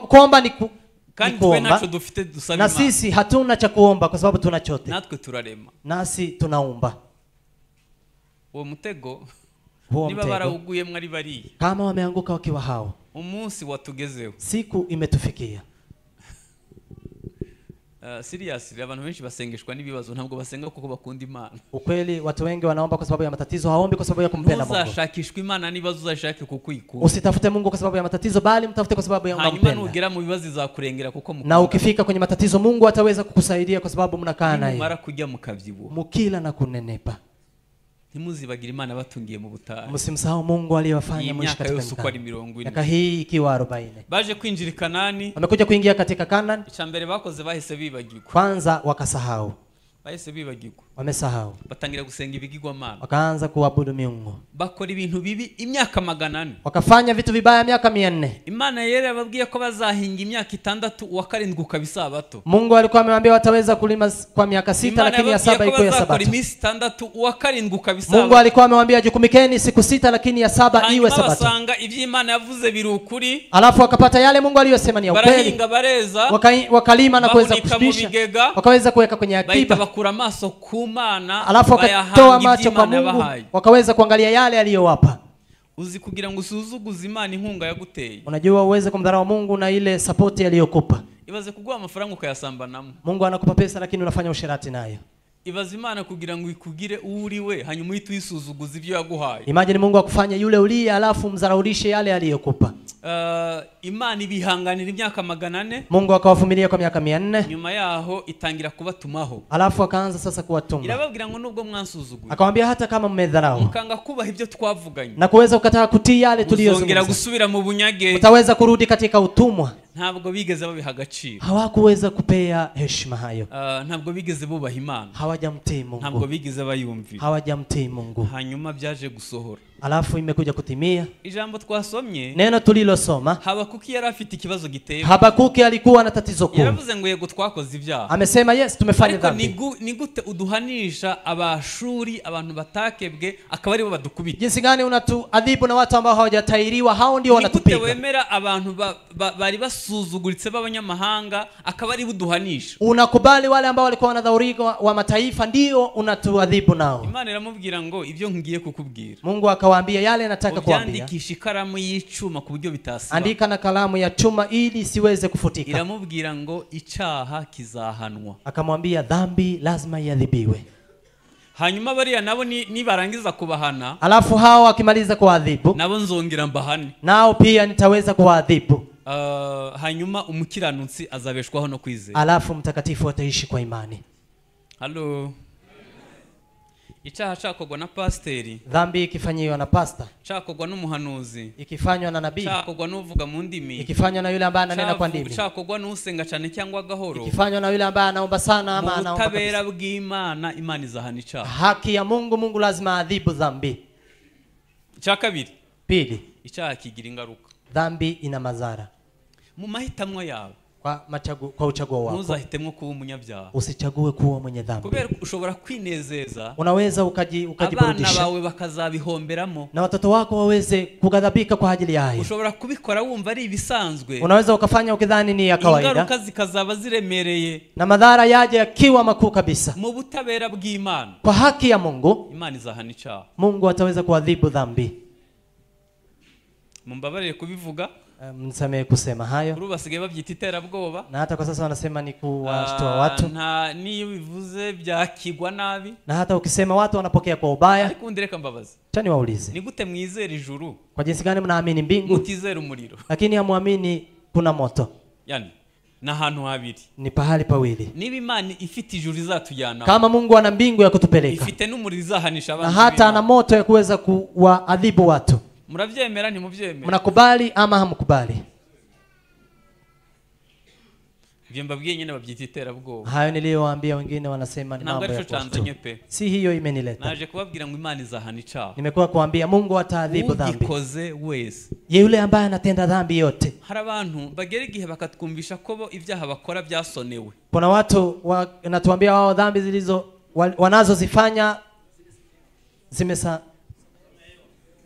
kuomba ni kuomba. Na sisi hatuna cha kuomba kwa sababu tuna chote. Natwe turarema. Nasi tunaumba. Uwo mutego niba barawuguye mwari bari. Kama wameanguka wakiwa hao. Umunsi watugezeho. Siku imetufikia. Seriously, abantu benshi basengeshwa n'ibibazo, ntabwo basenga kuko bakunda Imana. Ukweli watu wengi wanaomba kwa sababu ya matatizo, haombi kwa sababu ya kumpenda Mungu. Ntuzashakishwe Imana n'ibibazo, uzashake kuko uyikunda. Usitafute Mungu kwa sababu ya matatizo, bali mtafute kwa sababu ya unampenda. Hanyuma nugera mu bibazo izakurengera kuko mukunda. Na ukifika kwenye matatizo Mungu ataweza kukusaidia kwa sababu mnakaa naye. Mara kujya mukabyibuha. Mukila na kunenepa. Ntimuzibagire Imana batungiye mu butayu. Msimsahau Mungu aliyewafanya mwishi katika miaka. Miaka hii ikiwa 40. Baje kwinjira i Kanani. Wamekuja kuingia katika Kanani. Icya mbere bakoze bahise bibagirwa. Kwanza wakasahau. Bahise bibagirwa. Wamesahau. Batangira gusenga ibigirwamana. Wakaanza kuabudu miungu. Bakora ibintu bibi imyaka 400. Wakafanya vitu vibaya miaka 400. Imana yari yababwiye ko bazahinga imyaka 6 uwa 7 ukaba isabato. Mungu alikuwa amewaambia wataweza kulima kwa miaka 6 lakini ya 7 iko ya sabato. Iminsi 6 uwa 7 ukaba isabato. Mungu alikuwa amewaambia jukumikeni siku 6 lakini ya 7 iwe sabato. Basanga ibyo Imana yavuze biri ukuri. Alafu wakapata yale Mungu aliyosema ni ya ukweli. Barahinga bareza. Wakalima na kuweza kushibisha. Wakaweza kuweka kwenye akiba. Bakura amaso ku Mana. Alafu wakatoa macho kwa Mungu, wakaweza kuangalia yale aliyowapa. Uzi kugira ngo usuzuguze Imana inkunga yaguteye. Unajua uweze kumdharau Mungu na ile support aliyokupa. Ibaze kuguha amafaranga ukayasambanamo. Mungu anakupa pesa lakini unafanya usherati nayo. Ibaze Imana kugira ngo ikugire uriwe hanyuma uhite uyisuzuguza ibyo yaguhaye. Imagine Mungu akufanye yule uliye alafu mdharaulishe yale aliyokupa. Imana ibihanganira imyaka 400. Mungu akawavumilia kwa miaka 400. Nyuma yaho itangira kubatumaho. Alafu akaanza sasa kuwatuma. Irababwira ngo nubwo mwansuzuguye. Akamwambia hata kama mmedharau. Mukanga kubaha ibyo twavuganye. Na kuweza kukataa kutii yale tuliyozungumza. Muzongera gusubira mu bunyage. Mtaweza kurudi katika utumwa. Ntabwo bigeze babiha agaciro. Hawakuweza kupea heshima hayo. Ntabwo bigeze bubaha Imana. Hawajamtii Mungu. Ntabwo bigeze bayumvira. Hawajamtii Mungu. Hanyuma byaje gusohora. Alafu imekuja kutimia. Ijambo twasomye. Neno tulilosoma. Habakuki yari afite ikibazo giteye. Habakuki alikuwa na tatizo kuu. Yaravuze ngo yego twakoze ibyaha. Amesema yes tumefanya dhambi. Ariko ni gute uduhanisha abashuri abantu batakebwe akaba aribo badukubita. Jinsi gani unatuadhibu na watu ambao hawajatairiwa, hao ndio wanatupiga. Ni gute wemera abantu bari basuzuguritse b'abanyamahanga akaba aribo uduhanisha. Unakubali wale ambao walikuwa wanadhaurika wa mataifa ndio unatuadhibu nao. Imana iramubwira ngo ibyo ngiye kukubwira. Mungu akawaambia yale nataka kuambia. Ubyandikisha ikaramu y'icuma ku buryo bitasiba. Andika na kalamu ya chuma ili siweze kufutika. Iramubwira ngo icaha kizahanwa. Akamwambia dhambi lazima iadhibiwe. Hanyuma bariya nabo nibarangiza kubahana. Alafu hao akimaliza kuadhibu, nabo nzongera mbahane. Nao pia nitaweza kuadhibu. Hanyuma umukiranutsi azabeshwaho no kwizera. Alafu mtakatifu ataishi kwa imani. Hello. Icyaha cakogwa na pasteri. Dhambi ikifanyiwa na pasta. Cakogwa n'umuhanuzi. Ikifanywa na nabii. Cakogwa n'uvuga mu ndimi. Ikifanywa na yule ambaye ananena kwa ndimi. Cakogwa n'usenga cyane cyangwa gahoro. Ikifanywa na yule ambaye anaomba sana ama anaomba. Ubutabera bw'Imana, Imana izahana icyaha. Haki ya Mungu, Mungu lazima adhibu dhambi. Icya kabiri. Pili. Icyaha kigira ingaruka. Dhambi ina madhara. Mu mahitamwo yawe. Kwa uchaguo wako. Ntuzahitemo kuba umunyabyaha. Usichague kuwa mwenye dhambi. Kubera ushobora kwinezeza. Unaweza ukajiburudisha. Abana bawe bakazabihomberamo. Na watoto wako waweze kughadhabika kwa ajili ya hayo. Ushobora kubikora wumva ari ibisanzwe. Unaweza ukafanya ukidhani ni ya kawaida. Ingaruka zikazaba ziremereye. Na madhara yaje yakiwa makuu kabisa. Mu butabera bw'Imana. Kwa haki ya Mungu, Imana izahana icyaha. Mungu ataweza kuadhibu dhambi. Mumbabarire kubivuga. Mnisamehe kusema hayo. Kuri basigaye babyita iterabwoba. Na hata kwa sasa wanasema ni kuwashtua watu. Na niyo bivuze byakigwa nabi. Na hata ukisema watu wanapokea kwa ubaya. Ariko ndireka mbabaze. Acha niwaulize. Ni gute mwizera ijuru? Kwa jinsi gani mnaamini mbingu? Mutizera umuriro. Lakini hamuamini kuna moto. Yani Ni ahantu habiri. Ni pahali pawili. Niba Imana ifite ijuru izatujyana, Kama Mungu ana mbingu ya kutupeleka, ifite n'umuriro izahanisha na abantu hata ana b'Imana. moto ya kuweza kuwaadhibu watu. Murabyemera ntimubyemera? Mnakubali ama hamkubali? Ibyo mbabwiye nyine babyita iterabwoba. Hayo niliyowaambia wengine wanasema ni Ntabwo mambo ya aricyo cyanzanye kuwashtua. pe. Si hiyo imenileta. Naje kubabwira ngo Imana izahana icyaha. Nimekuwa kuambia Mungu ataadhibu dhambi. Ugikoze wese. Yule ambaye anatenda dhambi yote. Hari abantu bagera igihe bakatwumvisha ko bo ibyaha bakora byasonewe. Kuna watu wanatuambia wao dhambi zilizo wanazozifanya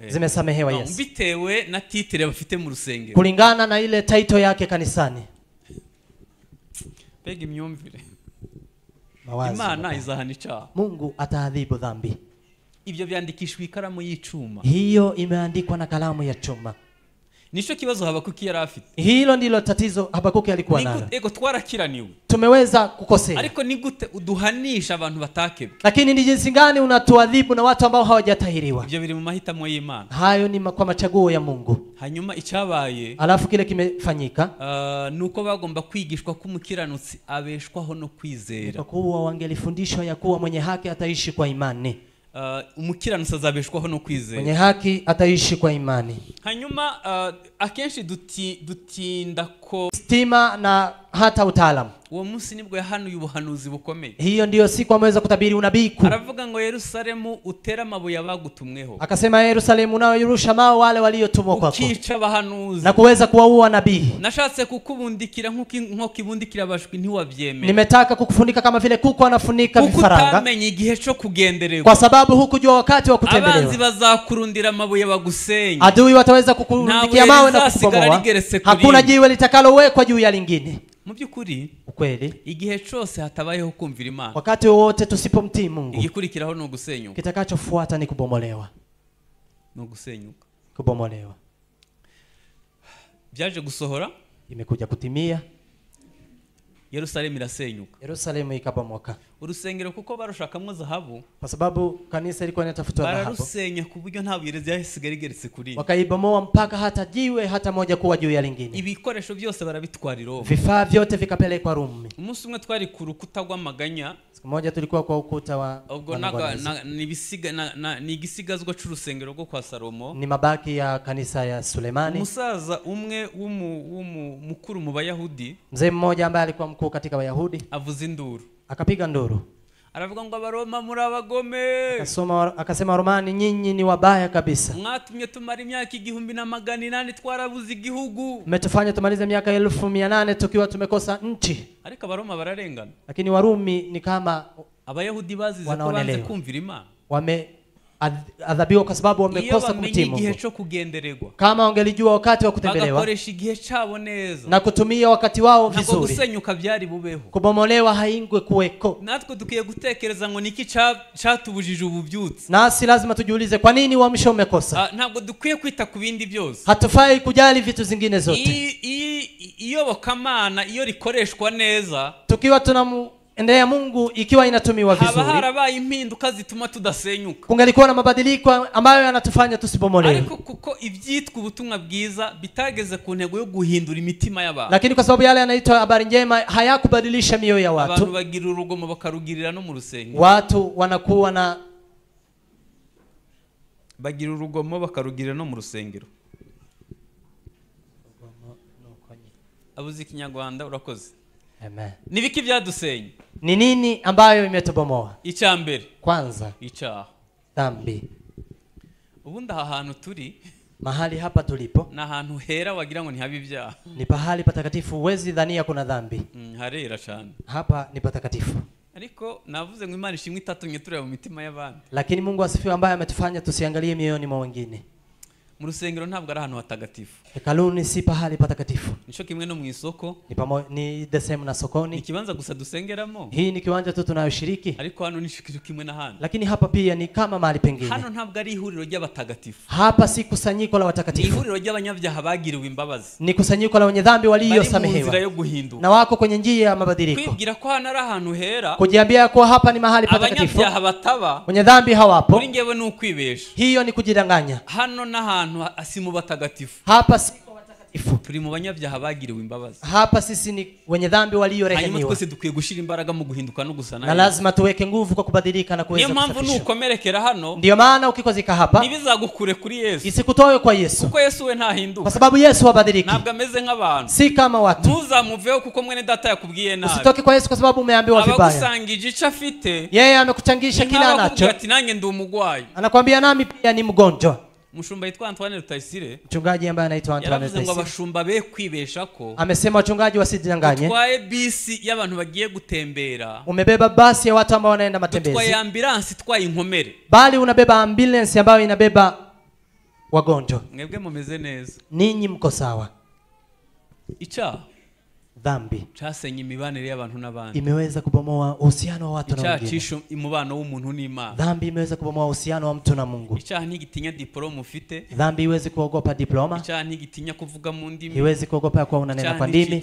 zimesamehewa. No, Yes. bitewe na titre bafite mu rusengero. Kulingana na ile title yake kanisani. Mbega imyumvire! Mawazo Imana mabaya. izahana icyaha. Mungu ataadhibu dhambi. Ibyo byandikishwa ikaramu y'icuma. Hiyo imeandikwa na kalamu ya chuma. Nicyo kibazo Habakuki yari afite. Hilo ndilo tatizo Habakuki alikuwa Ni nalo. gute- ego twarakiraniwe, Tumeweza kukosea, ariko ni gute uduhanisha abantu batakebwe? Lakini ni jinsi gani unatuadhibu na watu ambao hawajatahiriwa? Ibyo biri mu mahitamo y'Imana. Hayo ni kwa machaguo ya Mungu. Hanyuma icyabaye, Alafu kile kimefanyika ni uko bagomba kwigishwa ko umukiranutsi abeshwaho no kwizera. Kwa kuwa wangelifundishwa ya kuwa mwenye haki ataishi kwa imani. Umukiranutsi azabeshwaho no kwizera. Mwenye haki ataishi kwa imani. Hanyuma akenshi dutinda ko Stima na hata utaalamu. Uwo munsi nibwo yahanuye ubuhanuzi bukomeye. Hiyo ndiyo siku ameweza kutabiri unabii kuu. Aravuga ngo Yerusalemu utere amabuye abagutumweho, Akasema Yerusalemu, unayorusha mawe wale waliotumwa kwako ukica abahanuzi, na kuweza kuwaua nabii. Nashatse kukubundikira nk'uko inkoko ibundikira abashwi ntiwabyemera, Nimetaka kukufunika kama vile kuku anafunika kuko vifaranga, utamenye igihe cyo kugendererwa. Kwa sababu hukujua wakati wa Abanzi kutembelewa. bazakurundira amabuye bagusenye. Adui wataweza kukurundikia Nta mawe na buye kukubomoa. ligeretse ku Hakuna rindi. jiwe litakalowekwa juu ya lingine. Mu by'ukuri, Ukweli, igihe cyose hatabayeho kumvira Imana, wakati wowote tusipomtii Mungu, igikurikiraho ni ugusenyuka. Kitakachofuata ni kubomolewa. Ni ugusenyuka. Kubomolewa. Byaje gusohora. Imekuja kutimia. Yerusalemu irasenyuka. Yerusalemu ikabomoka. Urusengero kuko barushakamo zahabu, Kwa sababu kanisa ilikuwa inatafutwa dhahabu, bararusenya ku buryo nta buye ryasigaye rigeretse kuri iri. Wakaibomoa mpaka hata jiwe hata moja kuwa juu ya lingine. Ibikoresho byose barabitwara i Roma. Vifaa vyote vikapelekwa Rumi. Umunsi umwe twari ku rukuta rw'amaganya. Siku moja tulikuwa kwa ukuta wa Ubwo manongonezo. ni igisigazwa c'urusengero rwo kwa Salomo. Ni mabaki ya kanisa ya Sulemani. Umusaza umwe mukuru mu Bayahudi Mzee mmoja ambaye alikuwa mkuu katika Wayahudi avuza induru, akapiga nduru, aravuga ngo Abaroma muri abagome, akasema Waromani, nyinyi ni wabaya kabisa, mwatumye tumara imyaka 1800 twarabuze igihugu. Mmetufanya tumalize miaka 1800 tukiwa tumekosa nchi. Ariko Abaroma bararengana. Lakini Warumi ni kama Abayahudi bazize ko banze wanaonelewa. Kumvira Imana. Wameadhabiwa kwa sababu Iyo wamekosa bamenye kumtii igihe Mungu. cyo kugendererwa, Kama wangelijua wakati wa kutembelewa bagakoresha igihe cyabo neza, na kutumia wakati wao ntabwo vizuri, gusenyuka byari bubeho. Kubomolewa haingwe kuweko. Natwe dukwiye gutekereza ngo niki cyatubujije ububyutse. Nasi lazima tujiulize kwa nini uamsho umekosa. Ntabwo dukwiye kwita ku bindi byose. Hatufai kujali vitu zingine zote. Iyobokamana iyo rikoreshwa neza, Tukiwa tunamuendea Mungu ikiwa inatumiwa haba vizuri, harabaye impinduka zituma tudasenyuka. Kungelikuwa na mabadiliko ambayo yanatufanya tusibomolewe. Ariko kuko ibyitwa ubutumwa bwiza bitageze ku ntego yo guhindura imitima y'abantu, Lakini kwa sababu yale yanaitwa habari njema hayakubadilisha mioyo ya abantu watu, bagira urugomo bakarugirira no mu rusengero. Watu wanakuwa na Bagira urugomo bakarugirira no mu rusengero. Abuze ikinyarwanda urakoze. Amen. Ni biki byadusenye? Ni nini ambayo imetubomoa? Icya mbere, Kwanza, icyaha. Dhambi. Ubundi aha hantu turi Mahali hapa tulipo ni ahantu hera wagira ngo ntihabe ibyaha. Ni pahali patakatifu, huwezi dhania kuna dhambi. Harera cyane. Hapa ni patakatifu. Ariko navuze ngo Imana ishimwe itatumye tureba mu mitima y'abandi. Lakini Mungu asifiwe ambaye ametufanya tusiangalie mioyoni mwa wengine. Mu rusengero ntabwo ari ahantu hatagatifu. Hekaluni si pahali patakatifu. Nico kimwe no mu isoko. Ni the same na Ni sokoni. ikibanza gusa dusengeramo, Hii ni kiwanja tu tunayoshiriki, ariko hano ni cyo kimwe n'ahandi. Lakini hapa pia ni kama mahali pengine. Hano ntabwo ari ihuriro ry'abatagatifu, Hapa si kusanyiko la ni watakatifu, ihuriro ry'abanyabyaha bagiriwe imbabazi, ni kusanyiko la wenye dhambi bari mu nzira waliosamehewa yo guhinduka. Na wako kwenye njia ya mabadiliko. Kwibwira ko hano ari ahantu hera, Kujiambia kuwa hapa ni mahali patakatifu, abanyabyaha bataba, wenye dhambi hawapo, kuri ngewe ni ukwibesha. Hiyo ni kujidanganya. Hano n'ahantu si mu batagatifu. Hapa si kwa watakatifu. Turi mu banyabyaha bagiriwe imbabazi. Hapa sisi ni wenye dhambi Hanyuma waliorehemewa. twese dukwiye gushyira imbaraga mu guhinduka no gusa Na na Yesu. lazima tuweke nguvu kwa kubadilika na Niyo kuweza mpamvu kusafishwa. nukomerekera hano, Ndiyo maana ukikwazika hapa ntibizagukure kuri Yesu, isikutoe kwa Yesu, kuko Yesu we kwa ntahinduka, sababu Yesu habadiliki, ntabwo ameze nk'abantu. si kama watu. Ntuzamuveho kuko mwene data yakubwiye nabi. Usitoke kwa Yesu kwa sababu umeambiwa vibaya. Abagusangije icyo afite, Yeye amekuchangisha ni kila nk'abakubwira anacho, ati nanjye ndi umugwayi. Anakwambia nami pia ni mgonjwa. Umushumba yitwa Antoine Rutayisire Mchungaji ambaye anaitwa Antoine yaravuze ngo Rutayisire abashumba be kwibesha ko amesema wachungaji wasijidanganye. utwaye bisi y'abantu bagiye gutembera, Umebeba basi ya watu ambao wanaenda utwaye matembezi, ambulance itwaye inkomere. Bali unabeba ambulance ambayo inabeba wagonjwa. Mwebwe mumeze neza. Ninyi mko sawa. Icyaha Dhambi cyasenye imibanire y'abantu n'abandi. Imeweza kubomoa uhusiano wa watu na Icyaha wengine. cyishe umubano w'umuntu n'Imana. Dhambi imeweza kubomoa uhusiano wa mtu na Mungu. Icyaha ntigitinya diplome ufite. Dhambi iwezi kuogopa diploma, Icyaha ntigitinya kuvuga mu ndimi. iwezi kuogopa ya kuwa unanena Icyaha kwa ndimi,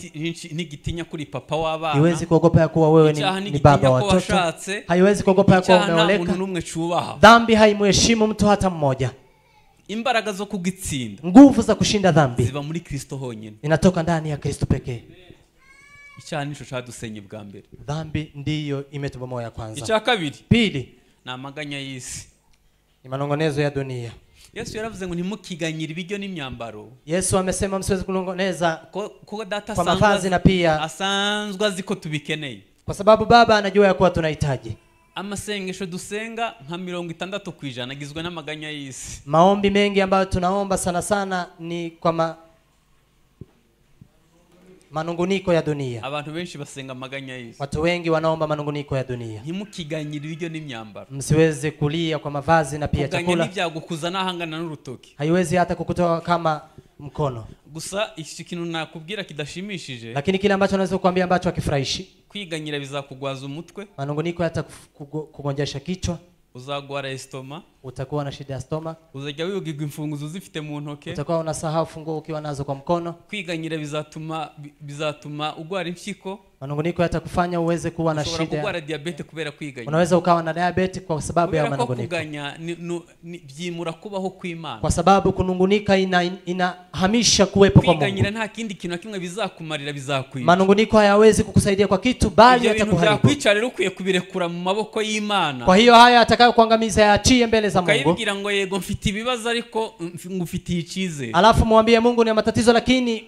ntigitinya kuri papa w'abana. iwezi kuogopa ya kuwa wewe Icyaha ni baba ntigitinya wa ko watoto, washatse. haiwezi kuogopa ya kuwa Icyaha nta muntu umeoleka. n'umwe cyubaha. Dhambi haimheshimu mtu hata mmoja. Imbaraga zo kugitsinda Nguvu za kushinda dhambi ziba muri Kristo honyine. inatoka ndani ya Kristo pekee. Icyaha nico cyadusenye bwa mbere. Dhambi ndiyo imetubomoa ya kwanza. Icya kabiri Pili ni amaganya y'isi. ni manongonezo ya dunia. Yesu yaravuze ngo ntimukiganyire ibiryo n'imyambaro, Yesu amesema msiweze kunongoneza ko data kwa mavazi na pia, asanzwe azi ko tubikeneye. kwa sababu Baba anajua ya kuwa tunahitaji. Amasengesho dusenga nka 60% agizwe n'amaganya y'isi. Maombi mengi ambayo tunaomba sana sana ni kwa manunguniko ya dunia. Abantu benshi basenga amaganya y'isi. Watu wengi wanaomba manunguniko ya dunia. Ntimukiganyire ibiryo n'imyambaro. Msiweze kulia kwa mavazi na pia Kuganya chakula. n'ibyagukuza n'ahangana n'urutoki. Haiwezi hata kukutoa kama mkono. Gusa iki kintu nakubwira kidashimishije, Lakini kile ambacho naweza kukuambia ambacho hakifurahishi, kwiganyira bizakugwaza umutwe, manunguniko yatakugonjesha kichwa, uzagwara estoma, utakuwa na shida ya stomach, uzajya wibwirwa imfunguzo uzifite mu ntoke. utakuwa unasahau funguo ukiwa nazo kwa mkono. Kwiganyira bizatuma ugwara impyiko. Manunguniko yatakufanya uweze kuwa na Ushobora shida. kugwara diabete kubera kwiganya. Unaweza ukawa na diabetes kwa sababu ya Kubera ko manunguniko. kuganya byimura kubaho kw'Imana. Kwa sababu kunungunika inahamisha kuwepo kwa Kwiganyira Mungu. nta kindi kintu na kimwe bizakumarira, bizakwica. Manunguniko hayawezi kukusaidia kwa kitu, bali Ibyo bintu yatakuharibu. byakwica rero ukwiye kubirekura mu maboko y'Imana. Kwa hiyo haya atakayokuangamiza yaachie mbele za Mungu. Ukayibwira ngo yego mfite ibibazo ariko ngufitiye icyizere. Alafu mwambie Mungu ni matatizo lakini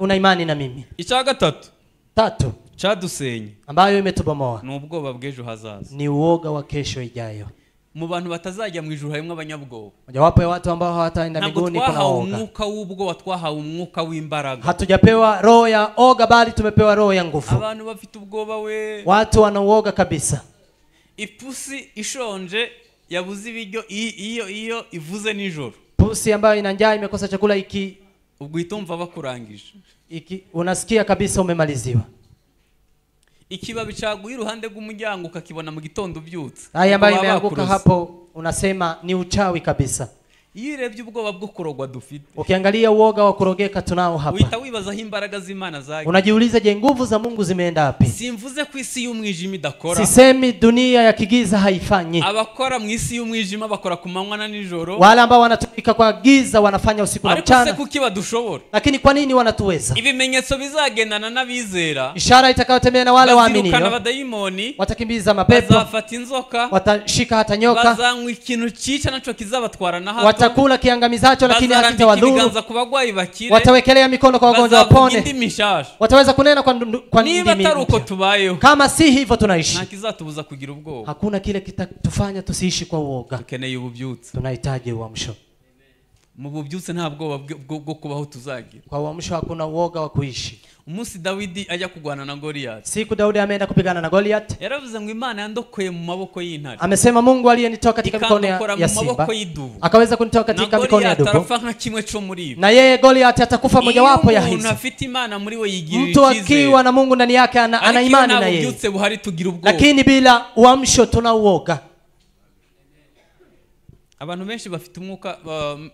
una imani na mimi. Icya gatatu Tatu cyadusenye ambayo imetubomoa ni ubwoba bw'ejo hazaza. ni uoga wa kesho ijayo. Mu bantu batazajya mu ijuru harimo abanyabwoba. Mojawapo ya watu ambao hawataenda Ntabwo mbinguni kuna twahawe woga. umwuka w'ubwoba, twahawe umwuka w'imbaraga. Hatujapewa roho ya oga bali tumepewa roho ya nguvu. Abantu bafite ubwoba we. Watu wanauoga kabisa. Ipusi ishonje yabuze ibiryo iyo ivuze nijoro. Pusi ambayo ina njaa imekosa chakula ubwo uhita wumva bakurangije. Unasikia kabisa umemaliziwa. Ikibabi cyaguye iruhande rw'umuryango ukakibona mu gitondo ubyutse. Haya ambayo Ubwo baba imeanguka bakuroze. hapo unasema ni uchawi kabisa. Iyo urebye ubwoba bwo kurogwa dufite, Ukiangalia uoga wa kurogeka tunao hapa, uhita wibaza aho imbaraga z'Imana zagiye. unajiuliza, je, nguvu za Mungu zimeenda wapi? Simvuze ko isi y'umwijima idakora. Sisemi dunia ya kigiza haifanyi. Abakora mu isi y'umwijima bakora ku manywa na nijoro. Wale ambao wanatumika kwa giza wanafanya usiku na Ariko se mchana. kuki badushobora? Lakini kwa nini wanatuweza? Ibimenyetso bizagendana n'abizera, Ishara itakayotembea na wale bazirukana waaminio, abadayimoni, watakimbiza mapepo, bazafata inzoka, watashika hata nyoka, bazanywa ikintu cyica naco kizabatwara na hato, watakula kiangamizacho lakini bazarambika hakitawadhuru, ibiganza ku bagwayi bakire, watawekelea mikono kwa wagonjwa bazavuga wapone, indimi nshasha. wataweza kunena kwa Niba ndimi atari uko mpya. tubayeho, Kama si hivyo tunaishi, nta kizatubuza kugira ubwoba. hakuna kile kitatufanya tusiishi kwa uoga. Dukeneye ububyutse. Tunahitaji uamsho. Mu bubyutse nta bwoba bwo kubaho tuzagira. Kwa uamsho hakuna uoga wa kuishi. Umunsi Dawidi ajya kurwana na Goliath, Siku Daudi ameenda kupigana na Goliath, yaravuze ngo Imana yandokoye mu maboko y'intare, amesema Mungu aliyenitoa katika mikono ikandokora ya mu maboko simba, y'idubu, akaweza kunitoa na katika mikono ya Goliath dubu, arapfa nka kimwe cyo muri ibi. na yeye Goliath atakufa Iyo mojawapo ya umuntu hizi. afite Imana muri we yigirira Mtu akiwa icyizere. na Mungu ndani yake ana Ariko iyo imani nta na yeye, bubyutse buhari tugira ubwoba. lakini bila uamsho tuna uoga. Abantu benshi bafite umwuka.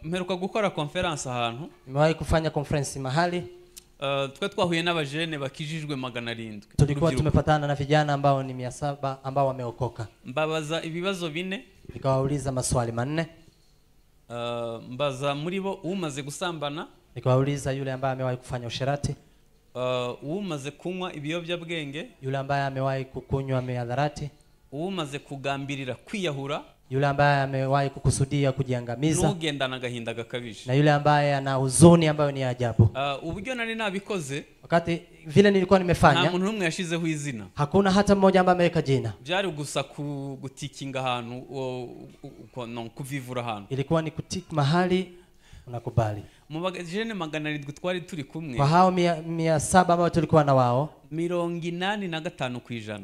Mperuka gukora conference ahantu. Nimewahi kufanya conference mahali. Twe twahuye n'abajene bakijijwe 700. Tulikuwa Urubyiruko. tumepatana na vijana ambao ni 700 ambao wameokoka. Mbabaza ibibazo bine. Nikawauliza maswali 4. Mbaza muri bo umaze gusambana. Nikawauliza yule ambaye amewahi kufanya usherati, umaze kunywa ibiyobyabwenge, yule ambaye amewahi kukunywa mihadarati, umaze kugambirira kwiyahura, yule ambaye amewahi kukusudia kujiangamiza, n'ugendana agahinda gakabije, na yule ambaye ana huzuni ambayo ni ajabu. Uburyo nari nabikoze, wakati vile nilikuwa nimefanya, nta muntu n'umwe yashizeho izina, hakuna hata mmoja ambaye ameweka jina. Byari gusa gutikinga ahantu, kuvivura ahantu. Ilikuwa ni kutik mahali unakubali. Mu bajene 700 twari turi kumwe, kwa hao 700 ambao tulikuwa na wao, 85%,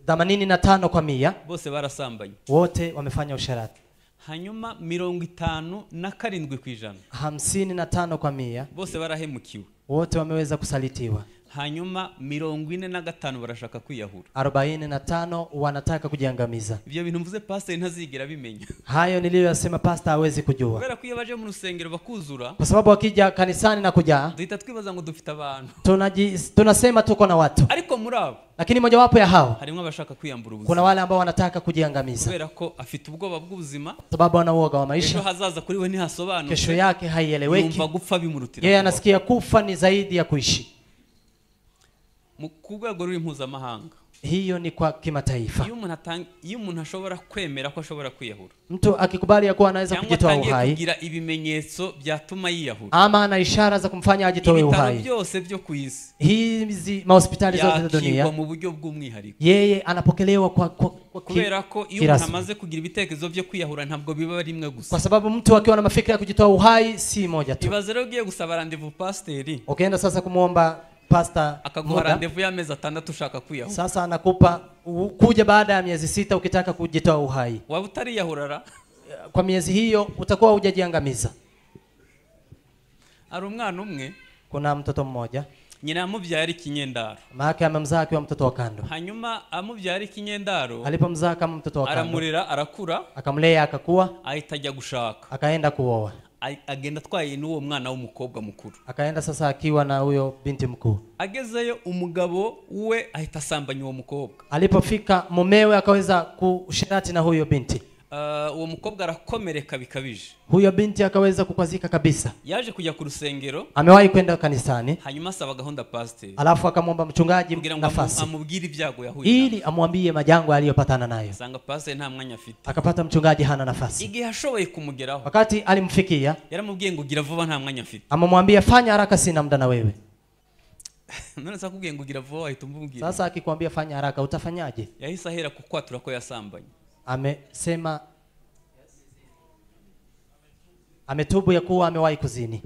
85%, bose barasambanye, wote wamefanya usherati. Hanyuma 57%, 55%, bose barahemukiwe, wote wameweza kusalitiwa. Hanyuma 45 barashaka kwiyahura, 45 wanataka kujiangamiza. Ibyo bintu mvuze pastor ntazigera bimenya. Hayo niliyoyasema pastor hawezi kujua. Kubera ko iyo baje mu rusengero bakuzura, kwa sababu wakija kanisani na kujaa, duhita twibaza ngo dufite abantu, tunasema tuko na watu. Ariko muri abo, lakini mojawapo ya hao harimo abashaka kwiyambura ubuzima. Kuna wale ambao wanataka kujiangamiza. Kubera ko afite ubwoba bw'ubuzima, sababu ana uoga wa maisha. Ejo hazaza kuri we ntihasobanutse, kesho yake haieleweki. Yumva gupfa bimurutira. Yeye anasikia kufa ni zaidi ya kuishi. Ku rwego ruri mpuzamahanga, hiyo ni kwa kimataifa. Iyo umuntu ashobora kwemera ko ashobora kwiyahura, mtu akikubali ya kuwa anaweza kujitoa uhai, kugira ibimenyetso byatuma yiyahura, ama ana ishara za kumfanya ajitoe uhai, ibitaro byose byo ku isi, hizi mahospitali zote za dunia, mu buryo bw'umwihariko, yeye anapokelewa kwa kubera ko iyo umuntu amaze kugira ibitekerezo byo kwiyahura ntabwo biba rimwe gusa, kwa sababu mtu akiwa na mafikira ya kujitoa uhai si moja tu. Ibaze rero ugiye gusaba rendezvous pasiteri, ukienda sasa kumuomba pastor akaguha rendezvous y'amezi 6 ushaka kwiyahura, sasa anakupa kuja baada ya miezi 6 ukitaka kujitoa uhai. Waba utariyahurara kwa miezi hiyo utakuwa hujajiangamiza. Ari umwana umwe, kuna mtoto mmoja, nyina yamubyara ikinyendaro, mama yake amemzaa akiwa mtoto wa kando. Hanyuma amubyara ikinyendaro, alipomzaa kama mtoto wa kando, aramurera arakura, akamlea akakua, ahita ajya gushaka, akaenda kuoa. Agenda atwaye n'uwo mwana w'umukobwa mukuru, akaenda sasa akiwa na huyo binti mkuu. Agezeyo umugabo we ahita asambanya uwo mukobwa. Alipofika mumewe akaweza kushirati na huyo binti. Uwo mukobwa arakomereka bikabije, huyo binti akaweza kukwazika kabisa. Yaje kujya ku rusengero, amewahi kwenda kanisani, hanyuma asaba gahunda pastor, alafu akamwomba mchungaji nafasi amubwire ibyago yahuye ili amwambie majango aliyopatana nayo. Asanga pastor nta mwanya afite, akapata mchungaji hana nafasi. Igihe ashoboye kumugeraho, wakati alimfikia, yaramubwiye ngo gira vuba nta mwanya afite, amemwambia fanya haraka sina muda na wewe. None sasa kubwiye ngo gira vuba wahita umubwira. Sasa akikwambia fanya haraka utafanyaje? Yahise ahera kukwatura ko yasambanye. Amesema ametubu ya kuwa amewahi kuzini.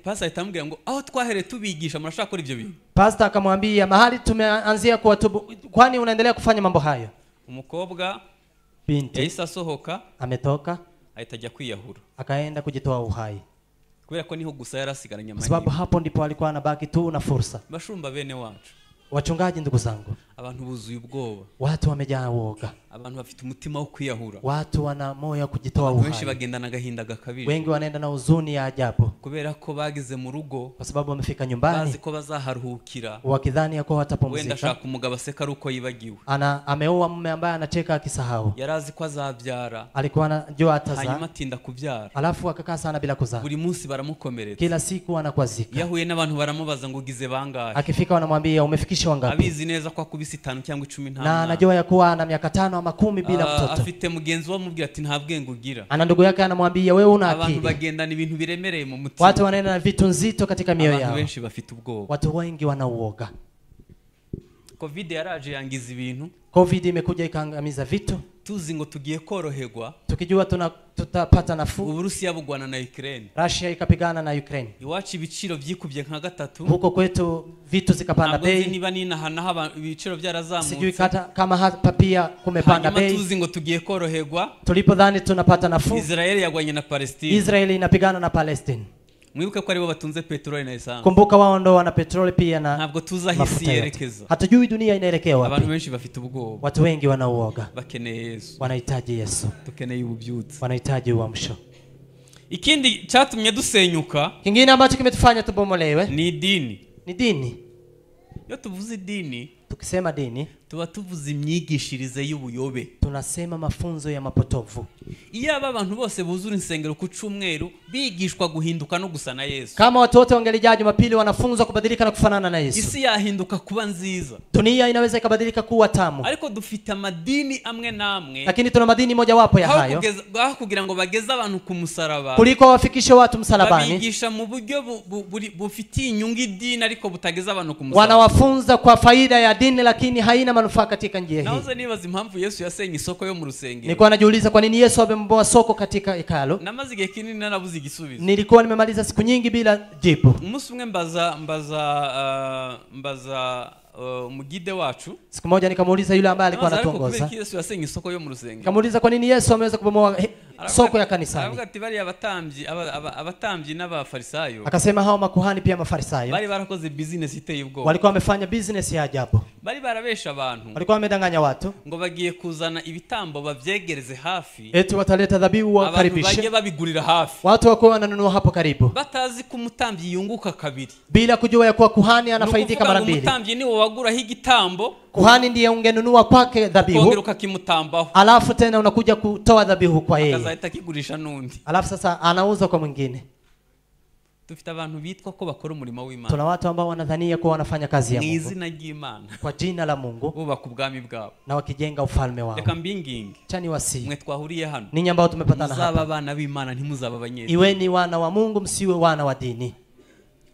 Pastor atamubwira ngo aho twahere tubigisha murashaka gukora ibyo bintu. Pastor akamwambia mahali tumeanzia kuwatubu, kwani unaendelea kufanya mambo hayo? Umukobwa binti yahise asohoka, ametoka, ahita ajya kwiyahura, akaenda kujitoa uhai. Kubera ko niho gusa yarasigaranye amahirwe, sababu hapo ndipo alikuwa anabaki tu na fursa. Bashumba bene wacu, wachungaji ndugu zangu, abantu buzuye ubwoba, watu wamejaa woga, abantu bafite umutima wo kwiyahura, watu wana moyo kujitoa uhai, benshi bagendana agahinda gakabije, wengi wanaenda na huzuni ya ajabu, kubera ko bagize mu rugo, kwa sababu wamefika nyumbani, bazi ko bazaharuhukira, wakidhani ya kuwa watapumzika. Wenda ashaka umugabo aseka ari uko yibagiwe, ana ameoa mume ambaye anacheka akisahau, yarazi ko azabyara, alikuwa anajua atazaa, hanyuma atinda kubyara, alafu akakaa sana bila kuzaa, buri munsi baramukomeretsa, kila siku anakwazika, yahuye n'abantu baramubaza ngo ugize bangahe, akifika wanamwambia umefikisha wangapi, abizi neza ko akubise 5 cyangwa 10 nta, na anajua ya kuwa ana miaka 5 ama 10 bila mtoto. Afite mugenzi we amubwira ati nta bwenge ugira, ana ndugu yake anamwambia wewe una akili. Abantu bagendana ibintu biremereye mu mutima, watu wanaenda na vitu nzito katika mioyo yao, abantu benshi bafite ubwoba, watu wengi wanauoga. Covid yaraje yangiza ibintu, Covid imekuja ikaangamiza vitu, tuzi ngo tugiye koroherwa, tukijua tutapata nafuu. Uburusiya bugwana na Ukraine, Russia ikapigana na Ukraine, iwacu ibiciro byikubye nka 3, huko kwetu vitu zikapanda bei, niba ninaha naho ibiciro byarazamutse, sijui kama hapa pia kumepanda bei. Tuzi ngo tugiye koroherwa, tulipodhani tunapata nafuu, Israel yagwanye na Palestine, Israel inapigana na Palestine. Mwibuke ko aribo batunze petroli na essence, kumbuka wao ndo wana petroli pia na ntabwo tuzi aho isi yerekeza, hatujui dunia inaelekea wapi. Abantu benshi bafite ubwoba, watu wengi wanauoga, bakeneye Yesu, wanahitaji Yesu, dukeneye ububyutse, wanahitaji uamsho. Ikindi cyatumye dusenyuka, kingine ambacho kimetufanya tubomolewe, ni idini. Ni dini. Iyo tuvuze idini, tukisema dini, Tuba tuvuze imyigishirize y'ubuyobe. Tunasema mafunzo ya mapotovu. Iyaba abantu bose buzura insengero ku cyumweru bigishwa guhinduka no gusa na Yesu. Kama watu wote wangelijaa Jumapili wanafunzwa kubadilika na kufanana na Yesu, isi yahinduka kuba nziza. Dunia inaweza ikabadilika kuwa tamu. Ariko dufite amadini amwe namwe, lakini tuna madini mojawapo ya hayo, aho kugira ngo bageze abantu ku musaraba, kuliko wafikishe watu msalabani, babigisha mu buryo bufitiye inyungu idini ariko butageza abantu ku musaraba. Wanawafunza kwa faida ya dini lakini haina manufaa katika njia hii. Nahoze nibaza impamvu Yesu yasenye isoko yo mu rusengero. Nilikuwa najiuliza kwa nini Yesu amemboa soko katika hekalu. Namaze igihe kinini narabuze igisubizo. Nilikuwa nimemaliza siku nyingi bila jibu. Umunsi umwe mbaza umugide wacu. Siku moja nikamuuliza yule ambaye alikuwa anatuongoza. Yesu yasenye isoko yo mu rusengero. Nikamuuliza kwa nini Yesu ameweza kubomoa soko ya kanisani. Aravuga ati bari abatambyi n'abafarisayo. Akasema hao makuhani pia mafarisayo bari barakoze business iteye ubwoba. Walikuwa wamefanya business ya ajabu. Bari barabesha abantu. Walikuwa wamedanganya watu. Ngo bagiye kuzana ibitambo babyegereze hafi. Eti wataleta dhabihu wakaribishe. Abantu bagiye babigurira hafi. Watu wako wananunua hapo karibu. Batazi ko umutambyi yunguka kabiri. Bila kujua ya kuwa kuhani anafaidika mara mbili. Umutambyi ni waguraho igitambo. Kuhani ndiye ungenunua kwake dhabihu. Alafu tena unakuja kutoa dhabihu kwa yeye. Akazahita kigurisha nundi. Alafu sasa anauza kwa mwingine. Dufite abantu bitwa ko bakora umurimo w'Imana. Tuna watu ambao wanadhania kuwa wanafanya kazi ya Mungu. Mwizina ry'Imana. Kwa jina la Mungu. Bubaka ubwami bwabo. Na wakijenga ufalme wao. Reka mbinginge. Chani wasi. Mwe twahuriye hano. Ninyi ambao tumepatana hapa. Muzaba abana b'Imana ntimuzaba abanyedini. Iweni wana wa Mungu msiwe wana wa dini.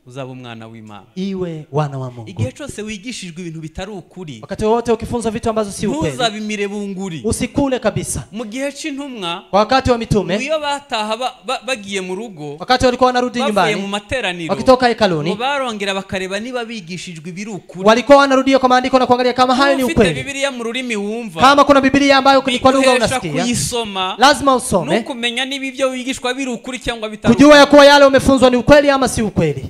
Uzaba umwana w'Imana. Iwe wana wa Mungu. Igihe cyose wigishijwe ibintu bitari ukuri, wakati wote ukifunzwa vitu ambazo si ukweli, ntuzabimire bunguri. Usikule kabisa. Mu gihe c'intumwa, kwa wakati wa mitume, iyo bataha bagiye mu rugo, wakati walikuwa wanarudi nyumbani, mu materaniro, wakitoka hekaluni, barongera bakareba niba bigishijwe ibiri ukuri. Walikuwa wanarudia kwa maandiko na kuangalia kama hayo ni ukweli. Ufite Biblia mu rurimi wumva, kama kuna Biblia ambayo kwa lugha unasikia, kuyisoma, lazima usome, no kumenya niba ibyo wigishwa biri ukuri cyangwa bitari, kujua ya kuwa yale umefunzwa ni ukweli ama si ukweli.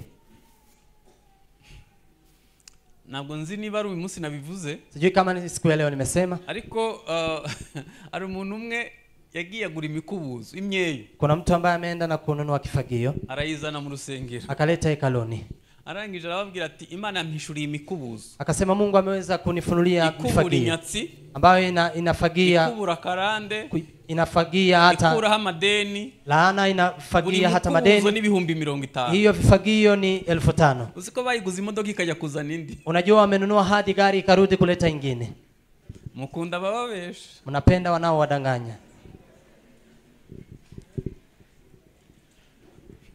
Ntabwo nzi niba ari uyu munsi nabivuze. Sijui kama ni siku ya leo nimesema. Ariko ari umuntu umwe yagiye agura imikubuzo, imyeyo. Kuna mtu ambaye ameenda na kununua kifagio. Arayizana mu rusengero. Akaleta hekaluni. Arangije arababwira ati Imana yampishuriye imikubuzo. Akasema Mungu ameweza kunifunulia kifagio ambayo inafagia, ikubura karande, inafagia hata ikuraho amadeni, laana inafagia hata madeni. N'ibihumbi 50. Hiyo vifagio ni 5,000. Uziko bayiguza imodoka ikajya kuzana indi. Unajua wamenunua hadi gari ikarudi kuleta ingine. Mukunda bababesha. Mnapenda wanao wadanganya.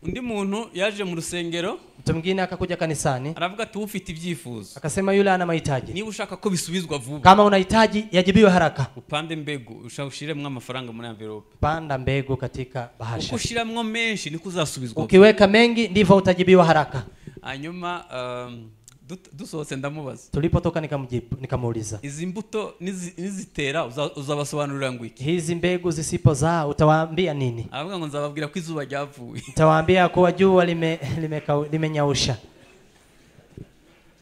Undi muntu yaje mu rusengero. Mtu mwingine akakuja kanisani. Aravuga ati ufite ibyifuzo. Akasema yule ana mahitaji. Niba ushaka ko bisubizwa vuba. Kama unahitaji yajibiwe haraka. Upande mbegu, ushiremwe amafaranga muri envelope. Panda mbegu katika bahasha. Uko ushiramwo menshi niko uzasubizwa. Ukiweka mengi ndivyo utajibiwa haraka. Hanyuma dusohotse ndamubaza. Tulipotoka nikamuuliza. Izi mbuto nizitera uzabasobanurira ngo iki? Hizi mbegu zisipozaa utawaambia nini? Aravuga ngo nzababwira ko izuba ryavuye. Nitawaambia kuwa jua limenyausha.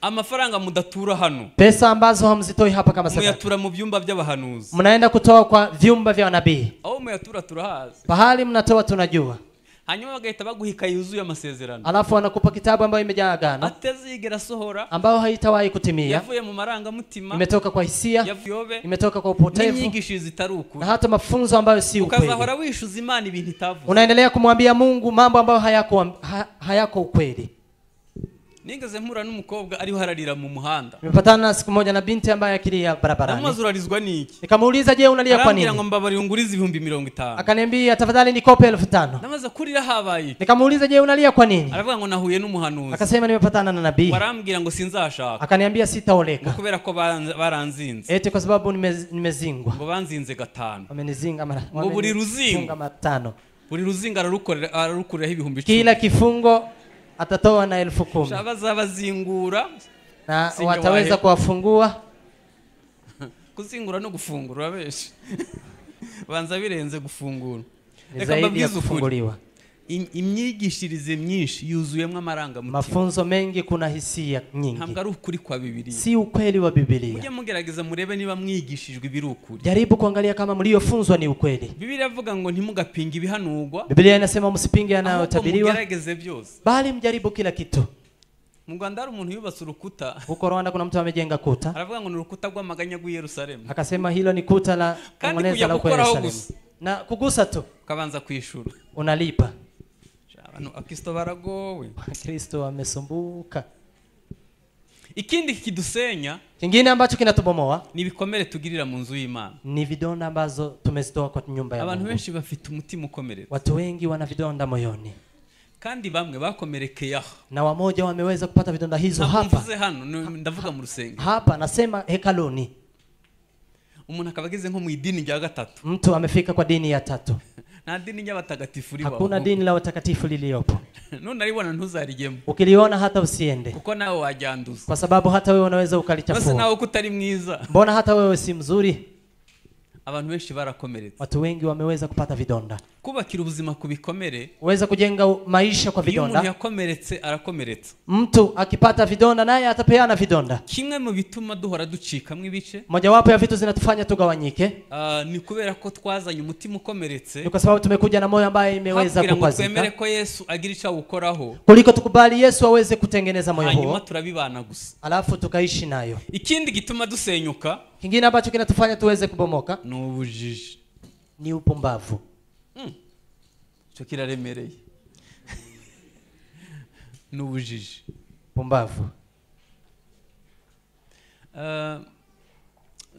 Amafaranga mudatura hano. Pesa ambazo hamzitoi hapa kama sadaka. Muyatura mu byumba by'abahanuzi. Mnaenda kutoa kwa vyumba vya nabii. Aho muyatura turahazi. Pahali mnatoa tunajua. Hanyuma bagahita baguha ikayi yuzuye amasezerano. Alafu wanakupa kitabu ambayo imejaa agano. Atazigera sohora. Ambayo haitawahi kutimia. Yavuye mu marangamutima. Imetoka kwa hisia. Imetoka kwa upotevu. N'inyigisho zitari ukuri. Na hata mafunzo ambayo si ukweli. Ukazahora wishuza Imana ibintu itavuze. Unaendelea kumwambia Mungu mambo ambayo hayako ukweli. Nigeze mpura n'umukobwa ariho hararira mu muhanda. Nimepatana siku moja na binti ambaye akilia barabarani. Ndamubaza urarizwa niki? Nikamuuliza je, unalia kwa nini? Arambwira ngo mbabarira ungurize 50,000. Akaniambia tafadhali nikope 5,000. Ndamubaza kurira habaye iki? Nikamuuliza je, unalia kwa nini? Aravuga ngo nahuye n'umuhanuzi. Akasema nimepatana na nabii. Barambwira ngo sinzashaka. Akaniambia sitaoleka. Ngo kubera ko baranzinze. Eti kwa sababu nimezingwa. Ngo banzinze 5. Wamenizinga mara. Ngo buri ruzingo 5. Buri ruzingo ararukorera 10,000. Kila kifungo atatoa na 10,000. Abazabazingura na wataweza kuwafungua. Kuzingura no gufungura abeshi. Banza birenze gufungura. Reka mbabwize ukuri. Imyigishirize myinshi yuzuyemo amarangamutima. Mafunzo mengi kuna hisia nyingi. Ntabwo ari ukuri kwa Bibiliya. Si ukweli wa Bibiliya. Mujye mugerageza murebe niba mwigishijwe ibiri ukuri. Jaribu kuangalia kama mliofunzwa ni ukweli. Bibiliya ivuga ngo ntimugapinge ibihanurwa. Bibiliya inasema msipinge yanayotabiriwa. Mugerageze byose. Bali mjaribu kila kitu. Mu Rwanda hari umuntu yubatse urukuta. Huko Rwanda kuna mtu amejenga kuta. Aravuga ngo ni urukuta rw'amaganya rw'i Yerusalemu. Akasema hilo ni kuta la kuomboleza la huko Yerusalemu. Na kugusa tu ukabanza kwishura. Unalipa. Abantu Kristo baragowe. Kristo amesumbuka. Ikindi kidusenya, kingine ambacho kinatubomoa ni ibikomere tugirira mu nzu y'Imana. Ni vidonda ambazo tumezitoa kwa nyumba ya Mungu. Abantu benshi bafite umutima ukomeretse. Watu wengi wana vidonda moyoni. Kandi bamwe bakomerekeye aho. Na wamoja wameweza kupata vidonda hizo hapa. Mvuze hano, ndavuga mu rusengero. Hapa nasema hekaluni. Umuntu akabageze nko mu idini rya gatatu. Mtu amefika kwa dini ya tatu. Nta dini y'abatagatifu ribaho. Hakuna dini la watakatifu liliopo. None aribona ntuzarigemo. Ukiliona hata usiende. Kuko nawe wajyanduza. Kwa sababu hata wewe unaweza ukalichafua. Basi nawe kutari mwiza. Mbona hata wewe si mzuri? Abantu benshi barakomeretse. Watu wengi wameweza kupata vidonda. Kubakira ubuzima ku bikomere, uweza kujenga maisha kwa vidonda. Iyo umuntu yakomeretse arakomeretsa. Mtu akipata vidonda naye atapeana vidonda. Kimwe mu bituma duhora ducikamwe ibice, mojawapo ya vitu zinatufanya tugawanyike, ni kubera ko twazanye umutima ukomeretse. Ni kwa sababu tumekuja na moyo ambaye imeweza kukwazika. Twemere ko Yesu agira icyo awukoraho. Kuliko tukubali Yesu aweze kutengeneza moyo huo. Hanyuma turabibana gusa. Alafu tukaishi nayo. Ikindi gituma dusenyuka, kingine ambacho kinatufanya tuweze kubomoka, ni ubujiji. Ni upumbavu. Icyo kiraremereye. Ni ubujiji. Pumbavu.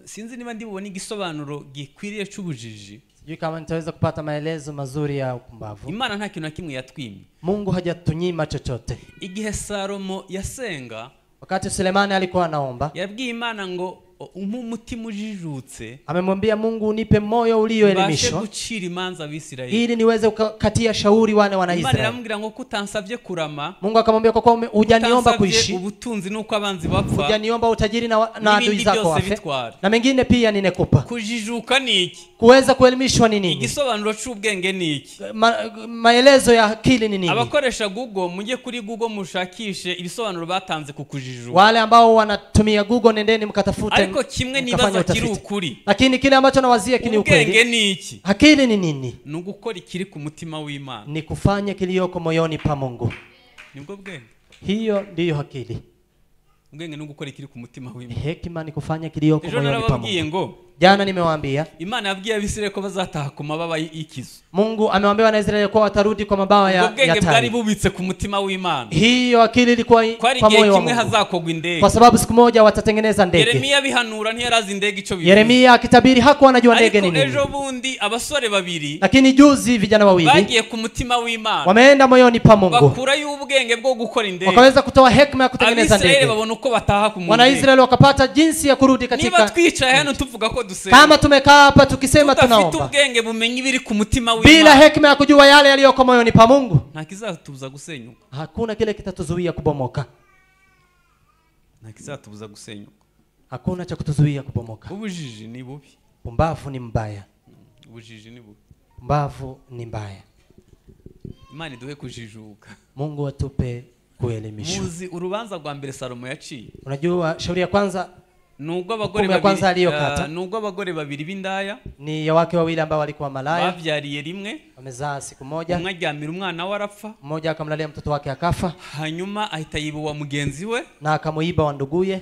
Sinzi niba ndibubona igisobanuro gikwiriye cy'ubujiji. Sijui kama nitaweza kupata maelezo mazuri ya upumbavu. Imana nta kintu na kimwe yatwimye. Mungu hajatunyima chochote. Igihe Salomo yasenga, wakati Sulemani alikuwa anaomba, yabwiye Imana ngo umpe umutima ujijutse. Amemwambia Mungu unipe moyo ulioelimishwa gucira imanza abisirayeli, ili niweze kukatia shauri wana wa Israeli. Imana iramubwira ngo kutansabye kurama. Mungu akamwambia kwa kuwa hujaniomba kuishi, ubutunzi nuko abanzi bapfa, hujaniomba utajiri na adui zako wafe, na mengine pia ninekupa. Kujijuka ni iki? Kuweza kuelimishwa ni nini? Igisobanuro cy'ubwenge ni iki? Maelezo ya akili ni nini? Abakoresha Google mujye kuri Google mushakishe ibisobanuro batanze ku kujijuka. Wale ambao wanatumia Google nendeni mkatafute. Ariko kimwe nibaza kiri ukuri. Lakini kile ambacho nawazia kini ukweli. Ubwenge ni iki? Akili ni nini? Ni ugukora ikiri ku mutima w'Imana. Ni kufanya kiliyoko moyoni pa Mungu. Nibwo bwenge. Hiyo ndiyo akili. Ubwenge ni ugukora ikiri ku mutima w'Imana. Hekima ni kufanya kiliyoko moyoni pa Mungu. Ngo jana nimewaambia, Imana yabwiye Abisirayeli ko bazataha ku mababa y'ikizu. Mungu amewaambia wana Israeli kwa watarudi kwa mabawa ya ubwenge bwari bubitse ku mutima w'Imana. Hiyo akili ilikuwa kwa moyo wa Mungu. Hazakogwa indege. Kwa sababu siku moja watatengeneza ndege. Yeremia bihanura ntiyarazi indege ico bivuze. Yeremia akitabiri hakuwa anajua ndege ni nini. Ariko ejo bundi abasore babiri, lakini juzi vijana wawili bagiye ku mutima w'Imana. Wameenda moyoni pa Mungu. Bakurayo ubwenge bwo gukora indege. Wakaweza kutoa hekima ya kutengeneza ndege. Abisirayeli babona uko bataha ku Mungu. Wana Israeli wakapata jinsi ya kurudi katika. Niba twicaye hano tuvuga ko dusenga, kama tumekaa hapa tukisema tunaomba, ubwenge bumenye ibiri ku mutima w'Imana, bila hekima ya kujua yale yaliyoko moyoni pa Mungu, nta kizatubuza gusenyuka. Hakuna kile kitatuzuia kubomoka. Nta kizatubuza gusenyuka. Hakuna cha kutuzuia kubomoka. Ubujiji ni bubi. Pumbavu ni mbaya. Ubujiji ni bubi. Pumbavu ni mbaya. Imana iduhe kujijuka. Mungu atupe kuelimishwa. Muzi urubanza rwa mbere Salomo yaciye. Unajua shauri ya kwanza nubwo abagore babiri, nubwo abagore babiri b'indaya ni ya wake wawili ambao walikuwa malaya, bavyariye rimwe, wamezaa siku moja, umwe aryamira umwana we arapfa, mmoja akamlalia mtoto wake akafa, hanyuma ahita yiba wa mugenzi we na akamuiba wa nduguye.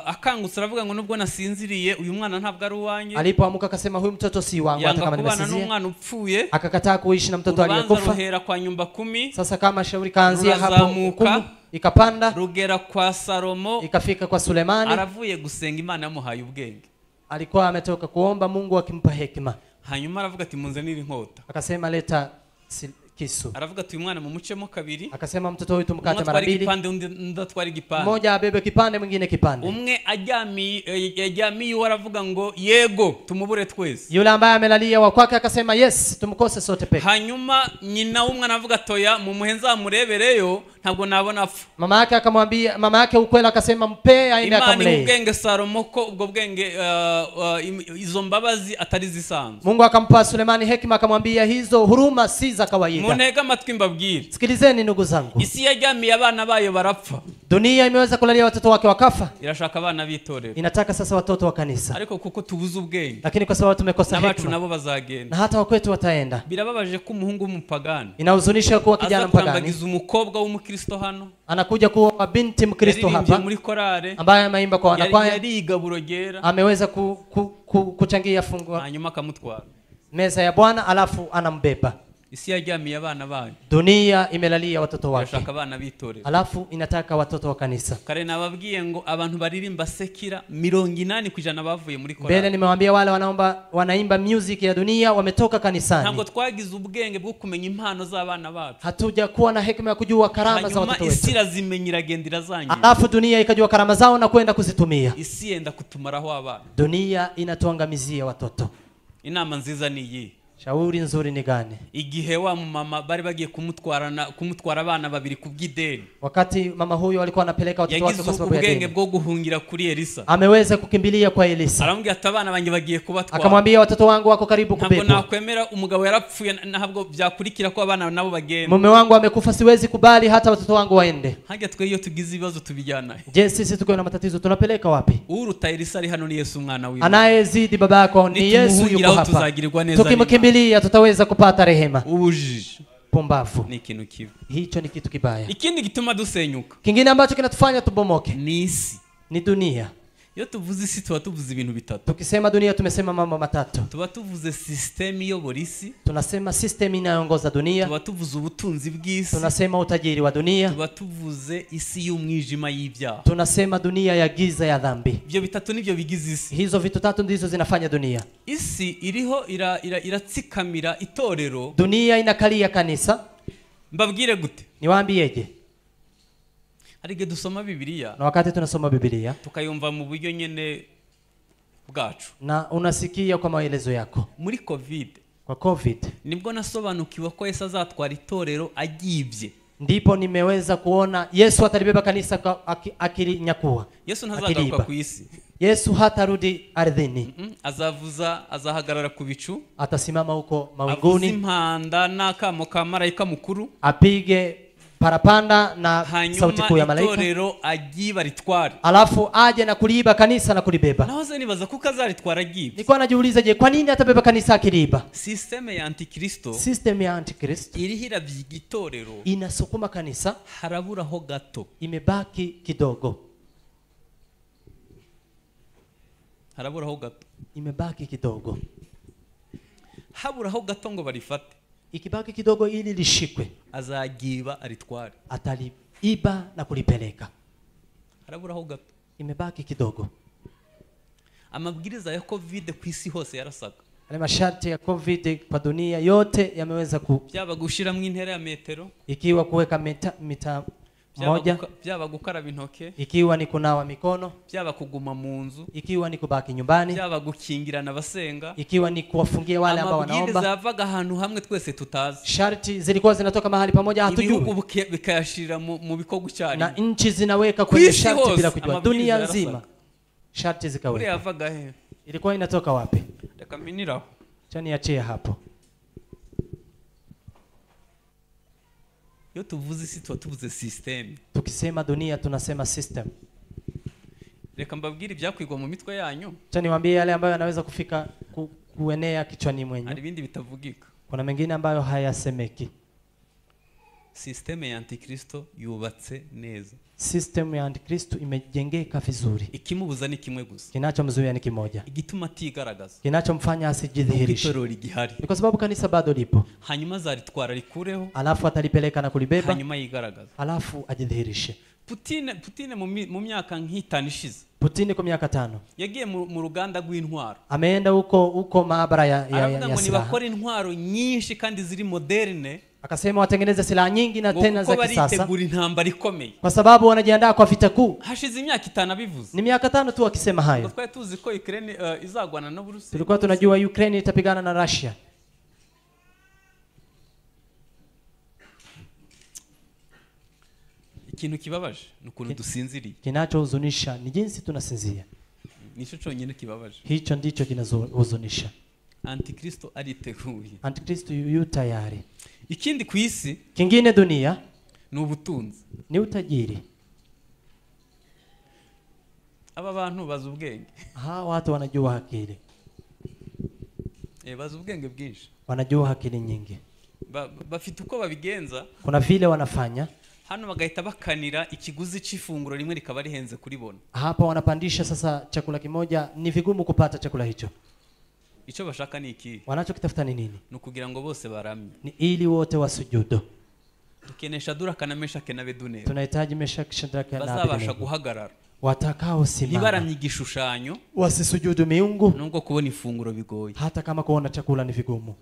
Akangutse aravuga ngo nubwo nasinziriye uyu mwana ntabwo ari uwanjye. Alipoamka akasema huyu mtoto si wangu hata kama nimesinzia. N'umwana upfuye akakataa kuishi na mtoto aliyekufa. Ruhera kwa nyumba 10. Sasa kama shauri kaanzia hapo hukumu ikapanda rugera kwa Salomo, ikafika kwa Sulemani. Aravuye gusenga Imana yamuhaye ubwenge. Alikuwa ametoka kuomba Mungu akimpa hekima. Hanyuma aravuga ati munzanire inkota. Akasema leta kisu. Aravuga ati uyu mwana mumucemo kabiri. Akasema mtoto huyu tumkate mara mbili. Kipande undi atwara igipande. Mmoja abebe kipande mwingine kipande. Umwe ajyamiye aravuga ngo yego tumubure twese. Yule ambaye amelalia wa kwake akasema yes tumkose sote peke. Hanyuma nyina w'umwana aravuga toya mumuhenza amurebereyo ntabwo nabona apfa. Mama yake akamwambia, mama yake ukweli akasema mpe aende akamlee. Imana ubwenge Salomo ko ubwo bwenge izo mbabazi atari zisanzwe. Mungu akampa Sulemani hekima akamwambia hizo huruma si za kawaida. Munega amatwi mbabwire. Sikilizeni ndugu zangu. Isi yajyamiye abana bayo barapfa. Dunia imeweza kulalia watoto wake wakafa. Irashaka abana b'itorero. Inataka sasa watoto wa kanisa. Ariko kuko tubuze ubwenge. Lakini kwa sababu tumekosa hekima. N'abacu nabo bazagenda. Na hata wakwetu wataenda. Birababaje ko umuhungu w'umupagani. Inahuzunisha kuwa kijana mpagani azakurambagiza umukobwa w'umukristo w'umukristo hano, anakuja kuwa binti Mkristo hapa muri korale, ambaye ameimba kwa wanakwaya, yari igaburo ryera, ameweza kuchangia fungu, hanyuma akamutwara meza ya Bwana, alafu anambeba. Isi yaryamiye abana bayo. Dunia imelalia watoto wake. Irashaka abana b'itorero. Alafu inataka watoto wa kanisa. Kare nababwiye ngo abantu baririmba sekira 80% bavuye muri korali. Mbele nimewaambia wale wanaimba music ya dunia wametoka kanisani. Ntabwo twagize ubwenge bwo kumenya impano z'abana bacu. Hatuja kuwa na hekima ya kujua karama za watoto wetu. Isi irazimenya iragenda irazangiza. Alafu dunia ikajua karama zao na kwenda kuzitumia. Isi yenda kutumaraho abana. Dunia inatuangamizia watoto. Inama nziza ni iyi. Shauri nzuri ni gani? Igihe wa mama bari bagiye kumutwara abana babiri kubw'ideni. Wakati mama huyo alikuwa anapeleka watoto wake kwa sababu ya deni. Yagize ubwenge bwo guhungira kuri Elisa. Ameweza kukimbilia kwa Elisa. Aramubwira ati abana banjye bagiye kubatwara. Akamwambia watoto wangu wako karibu kubebwa. Ntabwo nakwemera umugabo yarapfuye ntabwo byakurikira ko abana nabo bagenda. Mume wangu amekufa, siwezi kubali hata watoto wangu waende. Hajya twe iyo tugize ibibazo tubijyana. Je, sisi tuko na matatizo tunapeleka wapi? Uruta Elisa ari hano ni Yesu mwana w'Imana. Anayezidi baba yako ni Yesu yuko hapa. Tukimkimbilia tutaweza kupata rehema. Ubujiji, pumbavu ni kintu kibi. Hicho ni kitu kibaya. Ikindi gituma dusenyuka, kingine ambacho kinatufanya tubomoke, ni isi, ni dunia. Iyo tuvuze isi tuba tuvuze ibintu bitatu. Tukisema dunia tumesema mambo matatu. Tuba tuvuze system iyobora isi. Tunasema system inayoongoza dunia. Tuba tuvuze ubutunzi bw'isi. Tunasema utajiri wa dunia. Tuba tuvuze isi y'umwijima y'ibyaha. Tunasema dunia ya giza ya dhambi. Ibyo bitatu nibyo bigize isi. Hizo vitu tatu ndizo zinafanya dunia. Isi iriho iratsikamira itorero. Dunia inakalia kanisa. Mbabwire gute? Niwaambieje? Arige dusoma Biblia. Na wakati tunasoma Biblia tukayumva mu buryo nyene bwacu. Na unasikia kwa maelezo yako. Muri COVID, kwa COVID, nibwo nasobanukiwe ko Yesu azatwara itorero agibye. Ndipo nimeweza kuona Yesu atalibeba kanisa akilinyakua. Yesu ntazagaruka ku isi. Yesu hatarudi ardhini. Azavuza, azahagarara ku bicu. Atasimama huko mawinguni. Avuze impanda n'akamo ka marayika mukuru. Apige parapanda na sauti kuu ya malaika. Itorero agiba ritware. Alafu aje na kuliiba kanisa na kulibeba. Nahoze nibaza kuko azaritwara agiba. Nilikuwa najiuliza, je, kwa nini atabeba kanisa akiliiba? System ya Antikristo. System ya Antikristo iriho irabyiga itorero. Inasukuma kanisa. Haraburaho gato. Imebaki kidogo. Haraburaho gato. Imebaki kidogo. Haburaho gato ngo barifate. Ikibaki kidogo ili lishikwe. Azagiba aritware. Ataliiba na kulipeleka. Haraburaho gato. Imebaki kidogo. Amabwiriza ya COVID ku isi hose yarasaga. Yale masharti ya COVID kwa dunia yote yameweza ku byaba gushira mu intera ya metero, ikiwa kuweka mita moja, byaba gukaraba intoke, ikiwa ni kunawa mikono, byaba kuguma mu nzu, ikiwa ni kubaki nyumbani, byaba gukingirana abasenga, ikiwa ni kuwafungia wale ambao wanaomba. Amabwiriza yavaga ahantu hamwe twese tutazi. Sharti zilikuwa zinatoka mahali pamoja hatujui. Ibihugu bikayashira mu bikorwa cyane. Na nchi zinaweka kwenye sharti bila kujua. Dunia nzima sharti zikaweka. Yavaga he? Ilikuwa inatoka wapi? Reka miniraho. Acha niachie hapo. Iyo tuvuze isi tuba tuvuze system. Tukisema dunia tunasema system. Reka mbabwire ibyakwigwa mu mitwe yanyu. Acha niwaambie yale ambayo yanaweza kufika kuenea kichwani mwenyu. Hari ibindi bitavugika. Kuna mengine ambayo hayasemeki. System ya Antikristo yubatse neza. System ya Antikristo imejengeka vizuri. Ikimubuza ni kimwe gusa. Kinachomzuia ni kimoja. Igituma atigaragaza. Kinachomfanya asijidhihirishe. Itorero rigihari. Ni kwa sababu kanisa bado lipo. Hanyuma azaritwara rikureho. Alafu atalipeleka na kulibeba. Hanyuma yigaragaza. Alafu ajidhihirishe. Putin mu myaka nk'itanu ishize. Putin kwa miaka 5. Yagiye mu ruganda rw'intwaro. Ameenda huko maabara ya silaha. Nibakora intwaro nyinshi kandi ziri moderne. Akasema watengeneze silaha nyingi na tena za kisasa. Kwa sababu wanajiandaa kwa vita kuu. Hashize imyaka 5 abivuze. Ni miaka 5 tu akisema hayo. Twari tuzi ko Ukraine izagwana n'Uburusiya. Tulikuwa tunajua Ukraine itapigana na Russia. Ikintu kibabaje nukuntu dusinziriye. Kinachohuzunisha ni jinsi tunasinzia. Nico cyonyine kibabaje. Hicho ndicho kinachohuzunisha. Antikristo ariteguye. Antikristo yu tayari. Ikindi ku isi, kingine dunia ni ubutunzi. Ni utajiri. Aba bantu bazi ubwenge. Hawa watu wanajua akili. Bazi ubwenge bwinshi. Wanajua akili nyingi. Bafite uko babigenza. Kuna vile wanafanya. Hano bagahita bakanira ikiguzi c'ifunguro rimwe rikaba rihenze kuribona. Hapa wanapandisha sasa chakula kimoja, ni vigumu kupata chakula hicho. Icyo bashaka ni iki? Wanachokitafuta ni nini? Ni ukugira ngo bose baramye. Ni ili wote wasujudu. Dukeneye Shadraka na Meshaki na Abedenego. Tunahitaji Meshaki, Shadraka na Bazabasha Abednego guhagarara. Watakaosimama. Ntibaramye igishushanyo, wasisujudu miungu, nubwo kubona ifunguro bigoye. Hata kama kuona chakula ni vigumu.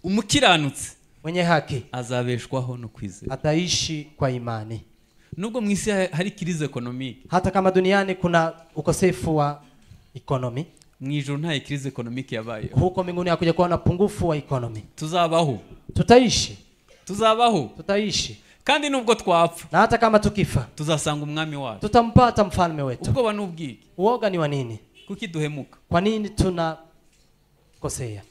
Umukiranutsi mwenye haki azabeshwaho no kwizera. Ataishi kwa imani. Nubwo mu isi hari crise économique, hata kama duniani kuna ukosefu wa economy, mu ijuru nta crise économique yabaye. Huko mbinguni hakuja kuwa na pungufu wa economy. Tuzabaho. Tutaishi. Tuzabaho. Tutaishi. Kandi nubwo twapfa, na hata kama tukifa, tuzasanga umwami wacu. Tutampata mfalme wetu. Ubwoba n'ubwiki. Uoga ni wa nini? Kuki duhemuka? Kwa nini tunakosea?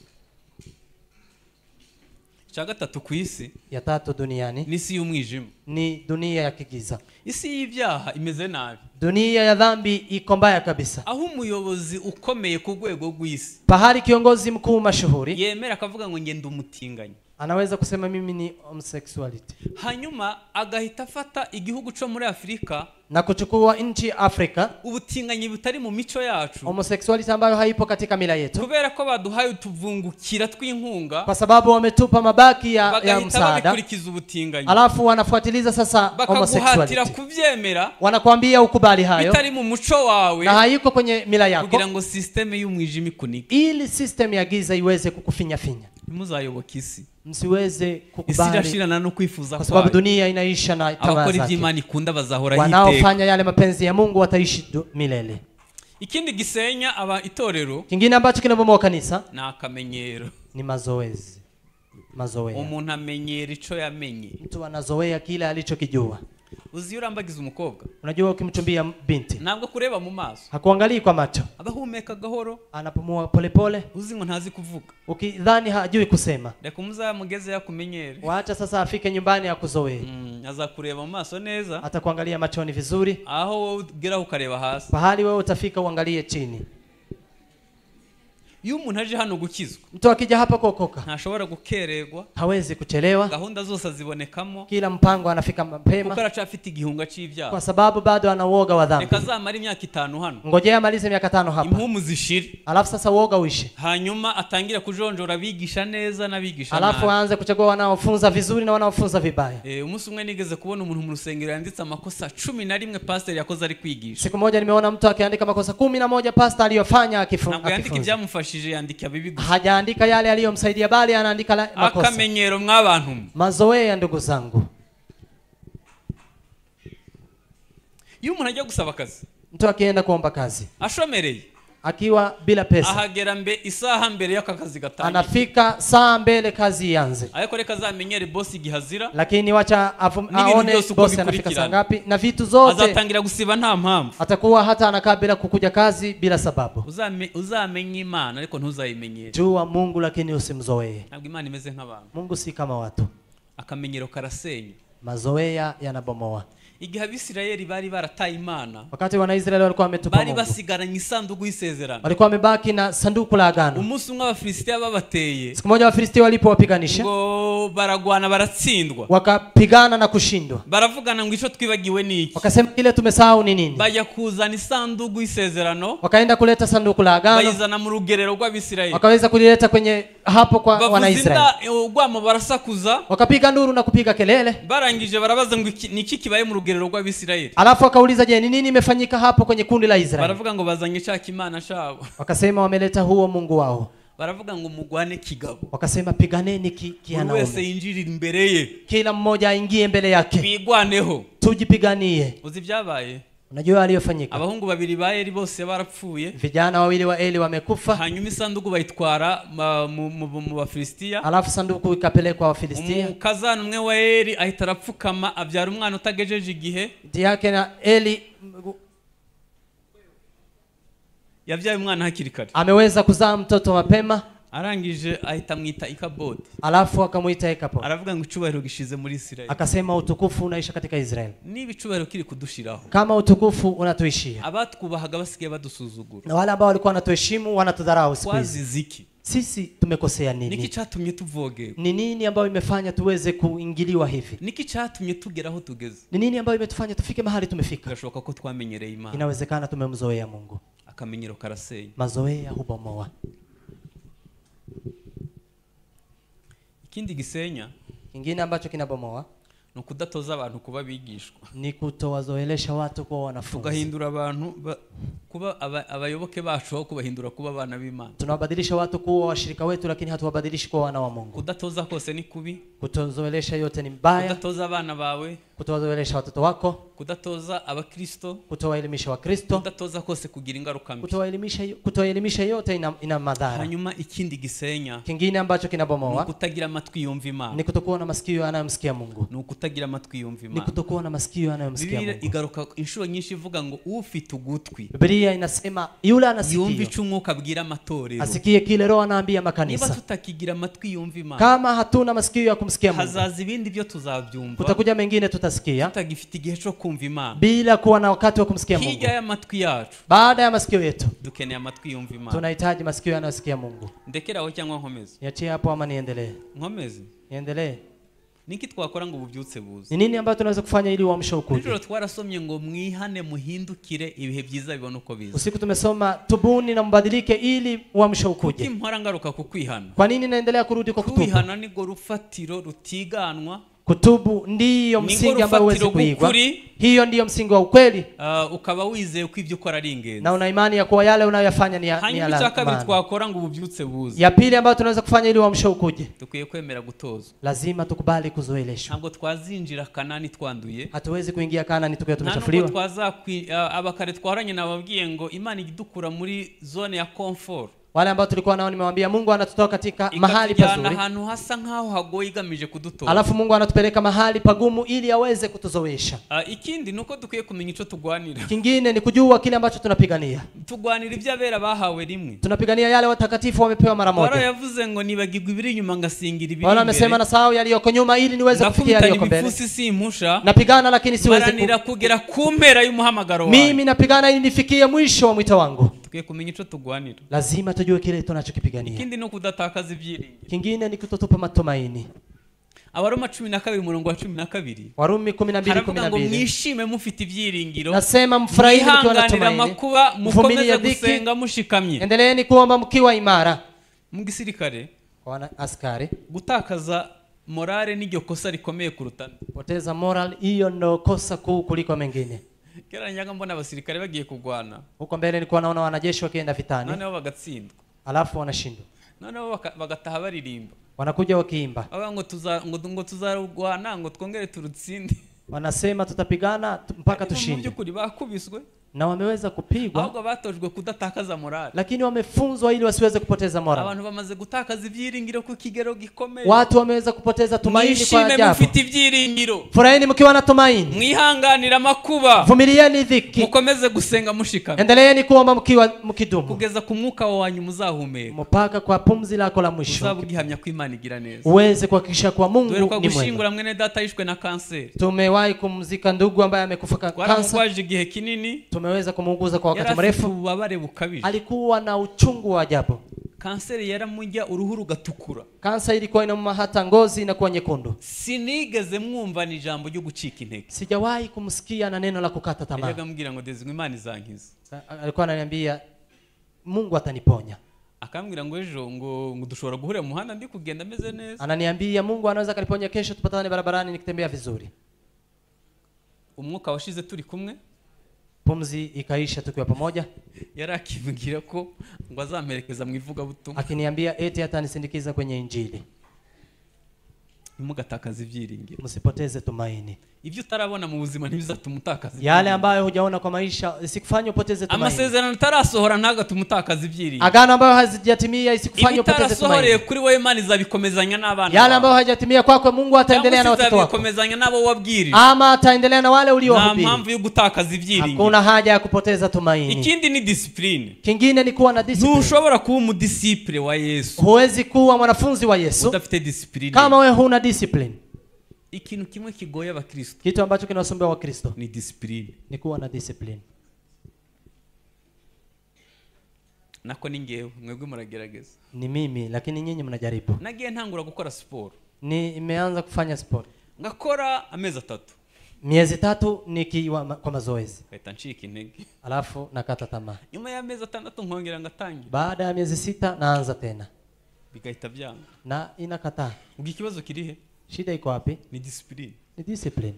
Icya gatatu ku isi, ya tatu duniani, ni isi y'umwijima. Ni dunia ya kigiza. Isi y'ibyaha imeze nabi. Dunia ya dhambi iko mbaya kabisa. Aho umuyobozi ukomeye ku rwego rw'isi, pahali kiongozi mkuu mashuhuri yemera akavuga ngo ngenda umutinganyi, anaweza kusema mimi ni homosexuality. Hanyuma agahita afata igihugu cyo muri Afrika na kuchukua nchi Afrika, ubutinganyi butari mu mico yacu, homosexuality ambayo haipo katika mila yetu, kubera ko baduhaye utuvungukira tw'inkunga, kwa sababu wametupa mabaki ya msaada, bakurikiza ubutinganyi, alafu wanafuatiliza sasa homosexuality, kubyemera, wanakuambia ukubali hayo bitari mu muco wawe na haiko kwenye mila yako, kugira ngo system y'umwijima ikunike, ili system ya giza iweze kukufinya finya. Ntimuzayoboke isi. Msiweze kukubali. Isi irashirana no kwifuza kwa sababu dunia inaisha na tamaa Abakora zake. iby'Imana ikunda bazahora hiteka. Wanaofanya yale mapenzi ya Mungu wataishi milele. Ikindi gisenya aba itorero, kingine ambacho kinabomoa kanisa, ni akamenyero. Ni mazoezi. Mazoea. Umuntu amenyera ico yamenye. Mtu anazoea kile alichokijua. Uzi urambagiza umukobwa. Unajua ukimchumbia binti, ntabwo kureba mu maso. Hakuangalii kwa macho. Abahumeka gahoro, anapumua polepole. Uzi ngo ntazi kuvuga. Ukidhani hajui kusema. Reka umuzamugeze yakumenyere. Waacha sasa afike nyumbani akuzoee. Azakureba mu maso neza. Atakuangalia machoni vizuri. Aho wowe ugera ukareba hasi. Pahali wewe utafika uangalie chini. Iyo umuntu aje hano gukizwa, mtu akija hapa kuokoka, ntashobora gukererwa, hawezi kuchelewa. Gahunda zose azibonekamo, kila mpango anafika mapema, kuko aracafite igihunga c'ibyaha, kwa sababu bado ana uoga wa dhambi. Reka azamara imyaka 5 hano, ngojea amalize miaka 5 hapa, impumu zishire, alafu sasa uoga uishe, hanyuma atangira kujonjora abigisha neza n'abigisha nabi, alafu aanze kuchagua wanaofunza vizuri na wanaofunza vibaya. Umunsi umwe nigeze kubona umuntu mu rusengero yanditse amakosa 11 pastor yakoze ari kwigisha. Siku moja nimeona mtu akiandika makosa 11 pastor aliyofanya akifunza. Ntabwo yandika ibyamufashije, yandika bibi gusa. Hajaandika yale aliyomsaidia bali anaandika makosa. Akamenyero mwabantu. Mazoea ndugu zangu. Iyo umuntu ajya gusaba akazi, mtu akienda kuomba kazi, ashomereye, akiwa bila pesa, ahagera mbe isaha mbere y'akazi gatangira, anafika saa mbele kazi ianze. Ariko reka azamenyere boss igihazira, lakini wacha aone boss anafika saa ngapi na vitu zote. Azatangira gusiba nta mpamvu, atakuwa hata anakaa bila kukuja kazi bila sababu. Uzamenye Imana ariko ntuzayimenyere. Jua Mungu lakini usimzoee. Ntabwo Imana imeze nk'abantu. Mungu si kama watu. Akamenyero karasenya. Mazoea yanabomoa. Igihe Abisirayeli bari barataye Imana, wakati wana Israeli walikuwa wametupa bari Mungu, basigaranye isanduku y'isezerano, walikuwa wamebaki na sanduku la agano. Umunsi umwe Abafilisitiya babateye, siku moja Wafilistia walipowapiganisha, ngo baragwana baratsindwa, wakapigana na kushindwa, baravugana ngo ico twibagiwe ni iki, wakasema kile tumesahau ni nini. Bajya kuzana isanduku y'isezerano, wakaenda kuleta sanduku la agano, bayizana mu rugerero rw'Abisirayeli, wakaweza kulileta kwenye hapo kwa wana Israeli, urwamo barasakuza, wakapiga nduru na kupiga kelele. Barangije barabaza ngo ni iki kibaye mu rugerero rw'Abisirayeli. Alafu akauliza, je, ni nini imefanyika hapo kwenye kundi la Israeli? Baravuga ngo bazanye cya kimana cyabo. Wakasema wameleta huo Mungu wao. Baravuga ngo mugwane kigabo. Wakasema piganeni kianaume. Wese yinjirira imbere ye. Kila mmoja aingie mbele yake. Twigwaneho. Tujipiganie. Uzi byabaye? Unajua aliyofanyika? Abahungu babiri ba Eli bose barapfuye. Vijana wawili wa Eli wamekufa. Hanyuma isanduku bayitwara mu Bafilistia. Alafu sanduku ikapelekwa Wafilistia. Umukazana umwe wa Eli ahita arapfukama abyara umwana utagejeje igihe. Binti yake na Eli yabyaye umwana hakiri kare. Ameweza kuzaa mtoto mapema. Arangije ahita amwita Ikabodi. Alafu akamuita Ikabodi. Aravuga ngo icubahiro gishize muri Israeli. Akasema utukufu unaisha katika Israeli. Niba icubahiro kiri kudushiraho, kama utukufu unatuishia, abatwubahaga basigaye badusuzugura, na wale ambao walikuwa wanatuheshimu wanatudharau siku hizi. Twazize iki? Sisi tumekosea Niki nini? cyatumye tuvogerwa? Ni nini ambayo imefanya tuweze kuingiliwa hivi? Niki cyatumye tugera aho tugeze? Ni nini ambayo imetufanya tufike mahali tumefika? Birashoboka ko twamenyereye Imana. Inawezekana tumemzoea Mungu. Akamenyero karasenya. Mazoea hubomoa. Ikindi gisenya Kingine ambacho kinabomoa ni ukudatoza abantu kuba abigishwa. ni kutowazoelesha watu kuwa wanafunzi. Tugahindura abantu kuba abayoboke bacu aho kubahindura kuba abana b'Imana. Tunawabadilisha watu kuwa washirika wetu, lakini hatuwabadilishi kuwa wana wa Mungu. Kudatoza kose ni kubi. Kutozoelesha yote ni mbaya. Kudatoza abana bawe, Kutowazoelesha watoto wako, kudatoza abakristo, kutowaelimisha Wakristo, kudatoza kose kugira ingaruka mbi. Kutowaelimisha yote ina madhara. Hanyuma ikindi gisenya Kingine ambacho ni kinabomoa ukutagira amatwi yumva Imana. ni kutokuwa na masikio yanayomsikia Mungu. Ni ukutagira amatwi yumva Ni Imana. kutokuwa na masikio yanayomsikia Bibiliya Mungu. igaruka inshuro nyinshi ivuga ngo ufite ugutwi Biblia inasema yule yumva anasikio icyo umwuka abwira amatorero. asikie kile Roho anaambia Niba makanisa. tutakigira amatwi yumva Imana, Kama hatuna masikio ya kumsikia Mungu, hazaza ibindi byo tuzabyumva kutakuja mengine tutasikia tutagifite igihe cyo kumva Imana. bila kuwa na wakati wa kumsikia Mungu. Hirya y'amatwi yacu Baada ya masikio yetu dukeneye amatwi yumva Imana. tunahitaji masikio yanayosikia Mungu. Ndekere aho cyangwa nkomeze? Niachie hapo ama niendelee? Nkomeze. Niendelee. Niki twakora ngo ububyutse buze? Ni nini ambayo tunaweza kufanya ili uamsho ukuje? Nijoro twarasomye ngo mwihane muhindukire ibihe byiza bibone uko biza. Usiku tumesoma tubuni na mbadilike ili uamsho ukuje. Kuki mpora ngaruka ku kwihana? Kwa nini naendelea kurudi kwa kutubu? Kwihana ni go rufatiro rutiganwa. Kutubu ndiyo Ni msingi ambao huwezi rufatiro kuigwa. rw'ukuri. Hiyo ndiyo msingi wa ukweli. Ukaba wizeye ko ibyo ukora ari ingenzi. Na una imani ya kuwa yale unayoyafanya ni Hanyuma ya icya kabiri maana. twakora ngo ububyutse buze. Ya pili ambayo tunaweza kufanya ili uamsho ukuje, Dukwiye kwemera gutozwa. lazima tukubali kuzoeleshwa. Ntabwo twazinjira Kanani twanduye. Hatuwezi kuingia Kanani tukiwa Nta nubwo tumechafuliwa. abakare twaranye nababwiye ngo Imana idukura muri zone ya comfort. Wale ambao tulikuwa nao nimewaambia Mungu anatutoa katika mahali Ikatujyana pazuri, ahantu hasa nkaho hagoye igamije kudutoza. alafu Mungu anatupeleka mahali pagumu ili aweze kutuzoesha. Ikindi nuko dukwiye kumenya ico tugwanira. Kingine ni kujua kile ambacho tunapigania. Tugwanira ibyo abera bahawe rimwe. Tunapigania yale watakatifu wamepewa mara Bwana moja. yavuze ngo nibagirwa ibiri inyuma ngasingira ibiri Bwana amesema imbere. na sahau yaliyoko nyuma ili niweze kufikia yaliyoko mbele. Ndakubitana ibifusi simpusha. Napigana lakini siwezi Maranira kugera ku mpera y'umuhamagaro wawe. Mimi napigana ili nifikie mwisho wa mwito wangu. Dukwiye kumenya ico tugwanira. Lazima tujue kile tunachokipigania. Ikindi ni kudatakaza ibyiringiro. Kingine ni kutotupa matumaini. Abaroma 12 umurongo wa 12. Warumi 12:12. Ngo mwishime mufite ibyiringiro. Nasema mfurahie mkiwa na tumaini. Makuba mukomeze gusenga mushikamye. Endeleeni kuomba mkiwa imara. Mu gisirikare kwa askari gutakaza morale n'iryo kosa rikomeye kuruta. Poteza moral hiyo ndo kosa kuu kuliko mengine. Kera nyaga mbona abasirikare bagiye kugwana. Huko mbele nilikuwa naona wanajeshi wakienda vitani. Noneho bagatsindwa. Alafu wanashindwa. Noneho bagataha baririmba. Wanakuja wakiimba. Bavuga ngo tuzarwana ngo twongere turutsinde. Wanasema tutapigana mpaka tushinde. Mu byukuri bakubiswe. Na wameweza kupigwa. Ahubwo batojwe kudatakaza morale. Lakini wamefunzwa ili wasiweze kupoteza morale. Abantu bamaze gutakaza ibyiringiro ku kigero gikomeye. Watu wameweza kupoteza tumaini kwa ajabu. Mufite ibyiringiro. Furahini mkiwa na tumaini. Mwihanganira makuba. Vumilieni dhiki. Mukomeze gusenga mushikamye. Endeleeni kuomba mkiwa mkidumu. Kugeza ku mwuka wanyu muzahumeka. Mpaka kwa pumzi lako la mwisho. Uzabugihamya ko Imana igira neza. Uweze kuhakikisha kwa Mungu ni mwema. Gushingura mwene data yishwe na kanseri. Tumewahi kumzika ndugu ambaye amekufa kansa. Twaramugwaje igihe kinini. Tumeweza kumuuguza kwa wakati mrefu. Alikuwa na uchungu wa ajabu. Kanseri yaramujya uruhu rugatukura. Kansa ilikuwa inamuma hata ngozi inakuwa nyekundu. Sinigeze mwumva ni jambo ryo gucika intege. Sijawahi kumsikia na neno la kukata tamaa. Yajyaga ambwira ngo Desire Imana izankiza. Alikuwa ananiambia Mungu ataniponya. Akambwira ngo ejo ngo dushobora guhurira mu muhanda ndi kugenda meze neza. Ananiambia Mungu anaweza kaniponya kesho tupatane barabarani nikitembea vizuri. Umwuka washize turi kumwe. Pumzi ikaisha tukiwa pamoja. Yarakimbwira ko ngo azamperekeza mu ivugabutumwa. Akiniambia eti atanisindikiza kwenye injili. Ntimugatakaze ibyiringiro. Msipoteze tumaini. Ibyo utarabona mu buzima ntibizatuma utakaza. Yale ambayo hujaona kwa maisha isikufanye upoteze tumaini. Amasezerano utarasohora ntagatuma utakaza ibyiringiro. Agano ambayo hazijatimia isikufanye upoteze tumaini. Ibitarasohoreye kuri wowe Imana izabikomezanya n'abana. Yale ambayo hajatimia kwako Mungu ataendelea na watoto wako. Izabikomezanya n'abo wabwirije. Ama ataendelea na wale uliowahubiri. Nta mpamvu yo gutakaza ibyiringiro. Hakuna haja ya kupoteza tumaini. Ikindi ni discipline. Kingine ni kuwa na discipline. Ntushobora kuba umudisciple wa Yesu. Huwezi kuwa mwanafunzi wa Yesu udafite discipline. Kama wewe huna discipline. Ikintu kimwe kigoye abakristo. Kitu ambacho kinawasumbua Wakristo ni discipline. Ni kuwa na discipline. Nako ni ngewe, mwebwe muragerageza. Ni mimi, lakini nyinyi mnajaribu. Nagiye ntangura gukora siporo. Nimeanza kufanya sport. Ngakora amezi 3. Miezi 3 nikiwa kwa mazoezi. Ngahita ncika intege. Alafu nakata tamaa. Nyuma y'amezi 6 nkongera ngatangira. Baada ya miezi 6 naanza tena. Bigahita byanga. Na inakataa. Ubwo ikibazo kirihe? Shida iko wapi? Ni discipline. Ni discipline.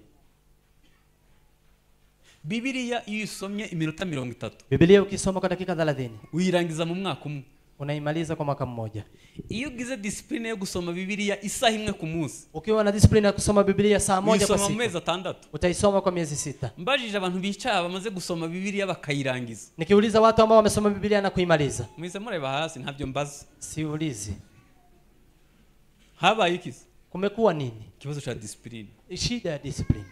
Bibiliya iyo usomye iminota 30. Biblia ukisoma kwa dakika 30. Uyirangiza mu mwaka umwe. Unaimaliza kwa mwaka mmoja. Iyo ugize discipline yo gusoma Bibiliya isaha imwe ku munsi. Ukiwa na discipline ya kusoma Biblia saa moja kwa siku. Uyisoma mu mezi 6. Utaisoma kwa miezi 6. Mbajije abantu bicara bamaze gusoma Bibiliya bakayirangiza. Nikiuliza watu ambao wamesoma Biblia na kuimaliza. Mwize mureba hasi ntabyo mbaza. Siulizi. Habaye iki? Kumekuwa nini? Ikibazo cha discipline. Shida ya discipline.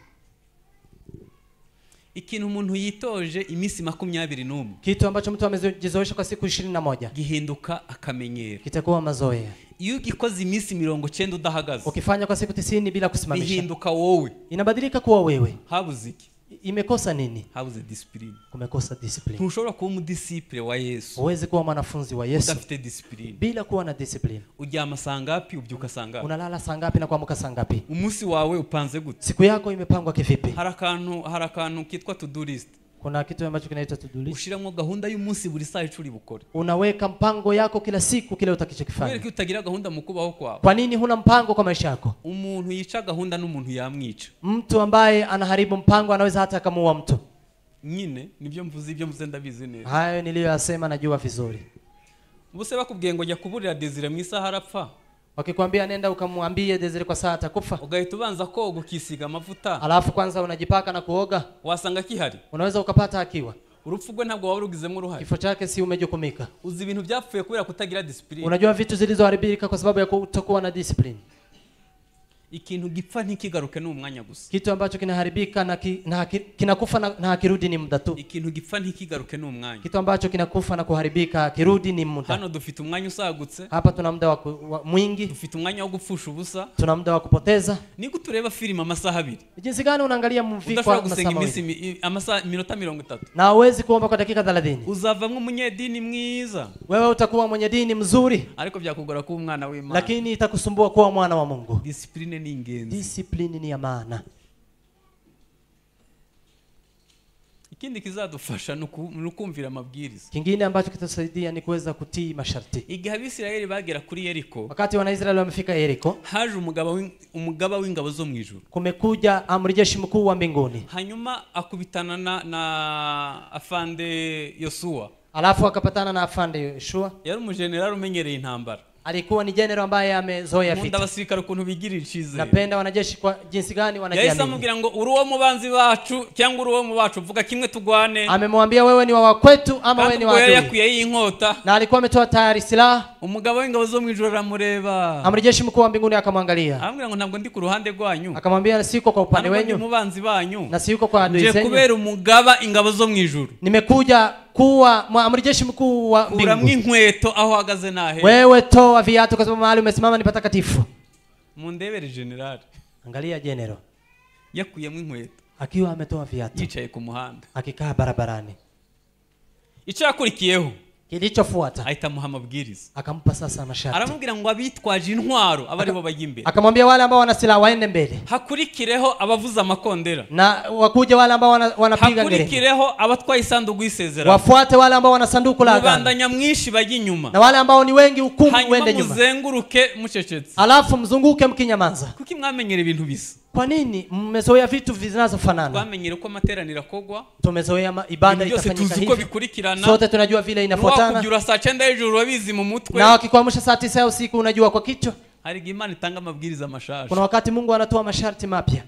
Ikintu umuntu yitoje iminsi 21. Kitu ambacho mtu amejizoesha kwa siku 21. Gihinduka akamenyero. Kitakuwa mazoea. Iyo ugikoze iminsi 90 udahagaze. Ukifanya kwa siku 90 bila kusimamisha. Bihinduka wowe. Inabadilika kuwa wewe. Habuze iki? Imekosa nini? Habuze discipline. Kumekosa discipline. Ntushobora kuba umudisciple wa Yesu. Huwezi kuwa mwanafunzi wa Yesu udafite discipline. Bila kuwa na discipline. Uryama saa ngapi, ubyuka saa ngapi? Unalala saa ngapi na kuamka saa ngapi? Umunsi wawe upanze gute? Siku yako imepangwa kivipi? Hari akantu kitwa to do list. Kuna kitu ambacho kinaitwa to do list. Ushiramo gahunda y'umunsi buri saa icuri bukore. Unaweka mpango yako kila siku kile utakachokifanya. Kubera ko utagira gahunda mu kubaho kwawe. Kwa nini huna mpango kwa maisha yako? Umuntu yica gahunda n'umuntu yamwica. Mtu ambaye anaharibu mpango anaweza hata akamuua mtu. Nyine nibyo mvuze, ibyo mvuze ndabizi neza. Hayo niliyoyasema najua vizuri. Ubuse bakubwiye ngo jya kuburira Desire mu isaha arapfa. Wakikwambia nenda ukamwambie Desire kwa saa atakufa. Ugahita ubanza koga ukisiga amavuta. Alafu kwanza unajipaka na kuoga. Wasanga kihari. Unaweza ukapata akiwa. Urupfu rwe ntabwo waba rugizemo uruhare. Kifo chake si umejukumika. Uzi ibintu byapfuye kubera kutagira discipline. Unajua vitu zilizoharibika kwa sababu ya kutokuwa na discipline. Ikintu gipfa ntikigaruke ni umwanya gusa. Kitu ambacho kinaharibika na kinakufa na hakirudi ni muda tu. Ikintu gipfa ntikigaruke ni umwanya. Kitu ambacho kinakufa na kuharibika hakirudi ni muda. Hano dufite umwanya usagutse. Hapa tuna muda wa mwingi. Dufite umwanya wo gupfusha ubusa. Tuna muda wa kupoteza. Niko tureba filime amasaha 2. Jinsi gani unaangalia movie kwa masaa 2? Amasaha minota 30. Na huwezi kuomba kwa dakika 30. Uzavamwe umunyedini mwiza. Wewe utakuwa mwenye dini mzuri. Ariko byakugora kuba umwana w'Imana. Lakini itakusumbua kuwa mwana wa Mungu. Discipline ni ingenzi. Discipline ni ya maana. Ikindi kizadufasha nukumvira amabwiriza. Kingine ambacho kitasaidia ni kuweza kutii masharti. Igihe Abisirayeli bagera kuri Yeriko, wakati wana Israeli wamefika Yeriko, haje umugaba w'ingabo zo mu ijuru. Kumekuja amri jeshi mkuu wa mbinguni. Hanyuma akubitana na afande Yosuwa. Alafu akapatana na afande Yoshua. Yari umujenerali umenyereye intambara. Alikuwa ni general ambaye amezoea vita. Nkunda abasirikare ukuntu bigirira icizere. Napenda wanajeshi kwa jinsi gani wanajiamini. Yahise amubwira ngo uri uwo mu banzi bacu cyangwa uri uwo mu bacu, vuga kimwe tugwane. Amemwambia wewe ni wa kwetu ama wewe ni wa adui. Yakuye inkota. Na alikuwa ametoa tayari silaha. Umugabo w'ingabo zo mu ijuru aramureba. Amri jeshi mkuu wa mbinguni akamwangalia. Aramubwira ngo ntabwo ndi ku ruhande rwanyu. Akamwambia siko kwa upande wenyu. Mu banzi banyu. Na siko kwa adui zenyu. Nje kubera umugaba ingabo zo mu ijuru. Nimekuja kuwa amri jeshi mkuu wa mbinguni. Kuramwe inkweto aho uhagaze nahe. Wewe toa viatu kwa sababu mahali umesimama ni patakatifu. Mundebere general. Angalia general. Yakuyemo inkweto. Akiwa ametoa viatu. Yicaye ku muhanda. Akikaa barabarani. Icyakurikiyeho. Kilichofuata. Ahita amuha amabwiriza. Akampa sasa masharti. Aramubwira ngo abitwaje intwaro abari bo bajye imbere. Akamwambia wale ambao wana silaha waende mbele. Hakurikireho abavuza amakondera. Na wakuje wale ambao wanapiga ngere. Hakurikireho abatwaye isanduku y'isezerano. Wafuate wale ambao wana sanduku la agano. Rubanda nyamwinshi bajye inyuma. Na wale ambao ni wengi ukumbi uende nyuma. Hanyuma muzenguruke mucecetse. Alafu mzunguke mkinyamaza. Kuki mwamenyera ibintu bisa? Kwa nini mmezoea vitu vinazofanana? Twamenyera uko amateraniro akogwa. Tumezoea ibada itafanyika hivi. Sote tunajua vile inafuatana. Wakubyura saa 9 y'ijoro wabizi mu mutwe. Na wakikuamsha saa 9 ya usiku unajua kwa kichwa. Hari igihe Imana itanga amabwiriza mashasha. Kuna wakati Mungu anatoa masharti mapya.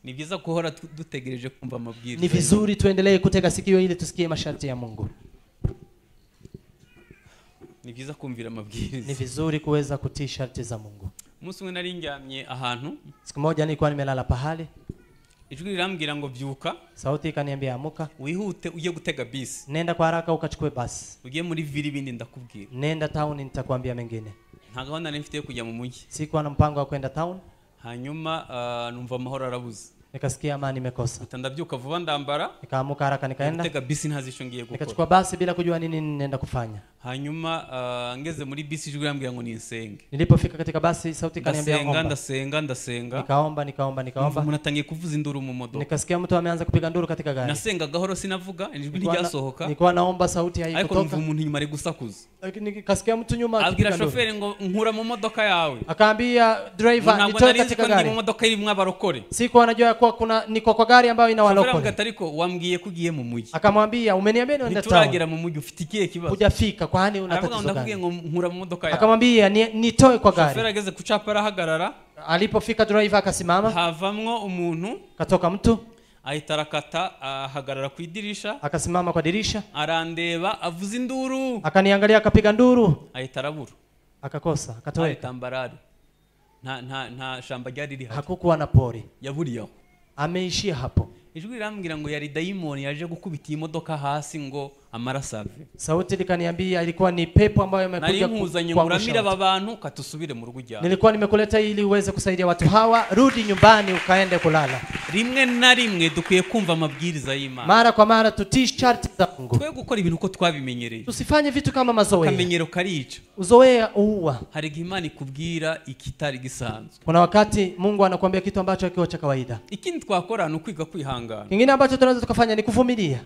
Ni byiza guhora dutegereje kumva amabwiriza. Ni vizuri tuendelee kutega sikio ili tusikie masharti ya Mungu. Ni byiza kumvira amabwiriza. Ni vizuri kuweza kutii sharti za Mungu. Umunsi umwe nari ndyamye ahantu. Siku moja nilikuwa nimelala pahali. Ijwi rirambwira ngo byuka. Sauti ikaniambia amuka. Wihute uje gutega bisi. Nenda kwa haraka ukachukue basi. Ugiye muri vili bindi ndakubwira. Nenda town nitakwambia mengine. Nta gahunda nari mfite yo kujya mu mujyi. Sikuwa na mpango wa kwenda town. Hanyuma numva amahoro arabuze. Nikasikia amani imekosa. Ndabyuka vuba ndambara. Nikaamuka haraka nikaenda. Gutega bisi ntazi icyo ngiye gukora. Nikachukua basi bila kujua nini ninaenda kufanya. Hanyuma ngeze muri bisi ijwi rambwira ngo ninsenge. Nilipofika katika basi sauti kaniambia omba. Ndasenga ndasenga. Nikaomba nikaomba nikaomba. Umuntu atangiye kuvuza induru mu modoka. Nikasikia mtu ameanza kupiga nduru katika gari. Nasenga gahoro sinavuga ijwi ntiryasohoka. Nilikuwa naomba sauti haikutoka. Ariko numva umuntu inyuma ari gusakuza. Nikasikia mtu nyuma abwira shoferi ngo nkura mu modoka yawe. Akaambia driver nitoe katika gari. Mu modoka irimo abarokore. Sikuwa anajua kwa kuna niko kwa gari ambayo ina walokole. Ariko wambwiye ko ugiye mu mujyi. Akamwambia umeniambia niende town. Nturagera mu mujyi ufite ikihe kibazo? Hujafika kwani una tatizo gani? Nkura mu modoka yawe. Akamwambia nitoe kwa gari. Shoferi ageze ku cyapa arahagarara. Alipofika driver akasimama. Havamwo umuntu. Katoka mtu. Ahita arakata ahagarara ku idirisha. Akasimama kwa dirisha. Arandeba avuza induru. Akaniangalia akapiga nduru. Ahita arabura. Akakosa, akatoweka. Tambarare. Nta shamba ryari rihari. Hakukuwa na pori. Yaburiyeho. Ameishia hapo. Ijwi rirambwira ngo yari dayimoni yaje gukubita imodoka hasi ngo amaraso ave. Sauti likaniambia ilikuwa ni pepo ambayo imekuja kuangusha aba bantu katusubire mu rugo ujyana. Nilikuwa nimekuleta ili uweze kusaidia watu hawa, rudi nyumbani ukaende kulala. Rimwe na rimwe dukwiye kumva amabwiriza y'Imana. Mara kwa mara tutii sharti za Mungu. Twe gukora ibintu uko twabimenyereye. Tusifanye vitu kama mazoea. Akamenyero karica. Uzoea uua. Hari igihe Imana ikubwira ikitari gisanzwe. Kuna wakati Mungu anakuambia kitu ambacho hakiko cha kawaida. Ikindi twakora ni ukwiga kwihangana. Kingine ambacho tunaweza tukafanya ni kuvumilia.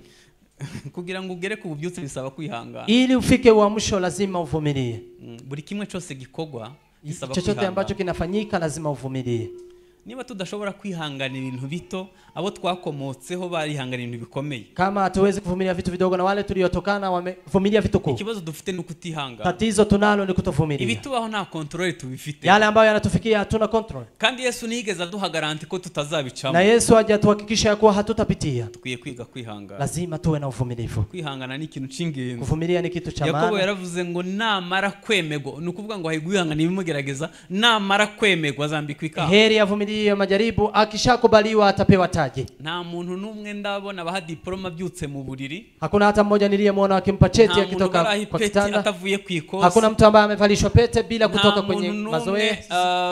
Kugira ngo ugere ku bubyutse bisaba kwihangana. Ili ufike uamsho lazima uvumilie. Buri kimwe cyose gikogwa bisaba kwihangana. Chochote ambacho kinafanyika lazima uvumilie. Niba tudashobora kwihangana ibintu bito, abo twakomotseho barihangana ibintu bikomeye. Kama hatuwezi kuvumilia vitu vidogo na wale tuliotokana wamevumilia vitu kuu. Ikibazo dufite ni ukutihangana. Tatizo tunalo ni kutovumilia. Ibitubaho nta control tubifite. Yale ambayo yanatufikia hatuna control. Kandi Yesu nigeze aduha garanti ko tutazabicamo. Na Yesu hajatuhakikisha kuwa hatutapitia. Tukwiye kwiga kwihangana. Lazima tuwe na uvumilivu. Kwihangana ni ikintu cy'ingenzi. Kuvumilia ni kitu cha maana. Yakobo yaravuze ngo namara kwemegwa, ni ukuvuga ngo hayiguhangana ibimugerageza, namara kwemegwa azambikwa ikamba. Heri avumilie majaribu, akishakubaliwa atapewa taji. Nta muntu numwe ndabona baha diploma byutse mu buriri. Hakuna hata mmoja niliyemwona akimpa cheti akitoka kwa kitanda. Atavuye ku ikosi. Hakuna mtu ambaye amevalishwa pete bila kutoka kwenye mazoea.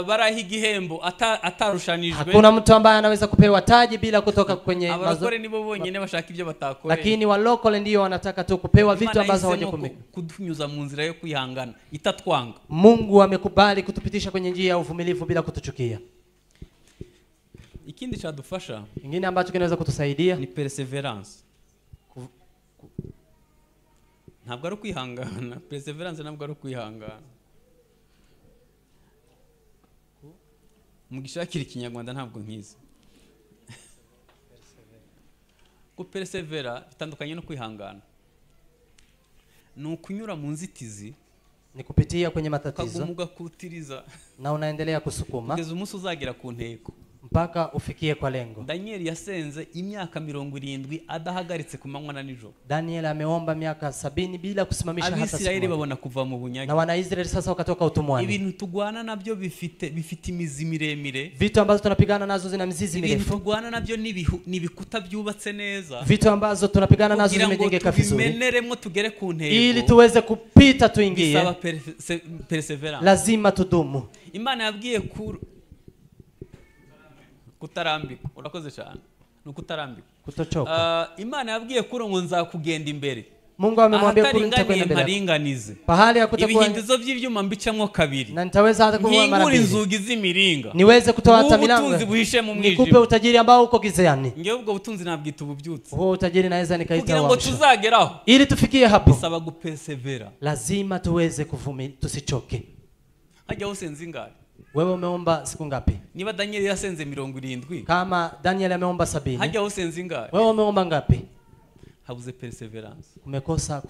Baraha igihembo atarushanijwe. Hakuna mtu ambaye anaweza kupewa taji bila kutoka kwenye mazoea. Abarokore nibo bonyine bashaka ibyo batakoreye. Lakini walokole ndio wanataka tu kupewa vitu ambazo hawajakumika. Kudunyuza mu nzira yo kwihangana itatwanga. Mungu amekubali kutupitisha kwenye njia ya uvumilivu bila kutuchukia. Ikindi cyadufasha, kingine ambacho kinaweza kutusaidia ni perseverance. Ntabwo ari kwihangana, perseverance ntabwo ari kwihangana. Mugishakira ikinyarwanda ntabwo nkizi. Ku persevera bitandukanye no kwihangana. Ni ukunyura mu nzitizi, ni kupitia kwenye matatizo, ukaguma na unaendelea kusukuma kugeza umunsi uzagera ku ntego. Mpaka ufikie kwa lengo. Daniel yasenze imyaka 70 adahagaritse ku manywa na nijoro. Daniel ameomba miaka 70 bila kusimamisha hata siku. Abisirayeli babona kuva mu bunyage. Na wana Israeli sasa wakatoka utumwani. Ibintu tugwana nabyo bifite imizi miremire. Vitu ambazo tunapigana nazo zina mizizi mirefu. Ibintu tugwana nabyo ni bikuta byubatse neza. Vitu ambazo tunapigana nazo zimejengeka vizuri. Tubimeneremo tugere ku ntego. Ili tuweze kupita tuingie. Bisaba perseverance. Lazima tudumu. Imana yabwiye kutarambika. Urakoze cyane. Ni ukutarambika. Kutochoka. Imana yabwiye kuro ngo nzakugenda imbere. Mungu amemwambia kuro nitakwenda mbele. Mparinganize. Pahali hakutakuwa ibihindizo by'ibyuma mbicamwo kabiri. Na nitaweza hata kuwa mara mbili. Inzugi z'imiringa. Niweze kutoa hata milango. Ubutunzi buhishe mu mwijima. Nikupe utajiri ambao uko gizani. Ngewe ubwo butunzi nabwita ububyutse. Huo utajiri naweza nikaita kugira ngo tuzageraho. Ili tufikie hapo. Bisaba gupersevera. Lazima tuweze kuvumilia, tusichoke. Hajya usenze ingahe? Wewe umeomba siku ngapi? Niba Daniel yasenze 70. Kama Daniel ameomba 70. Hajya usenze ingahe? Wewe umeomba ngapi? Habuze perseverance. Umekosa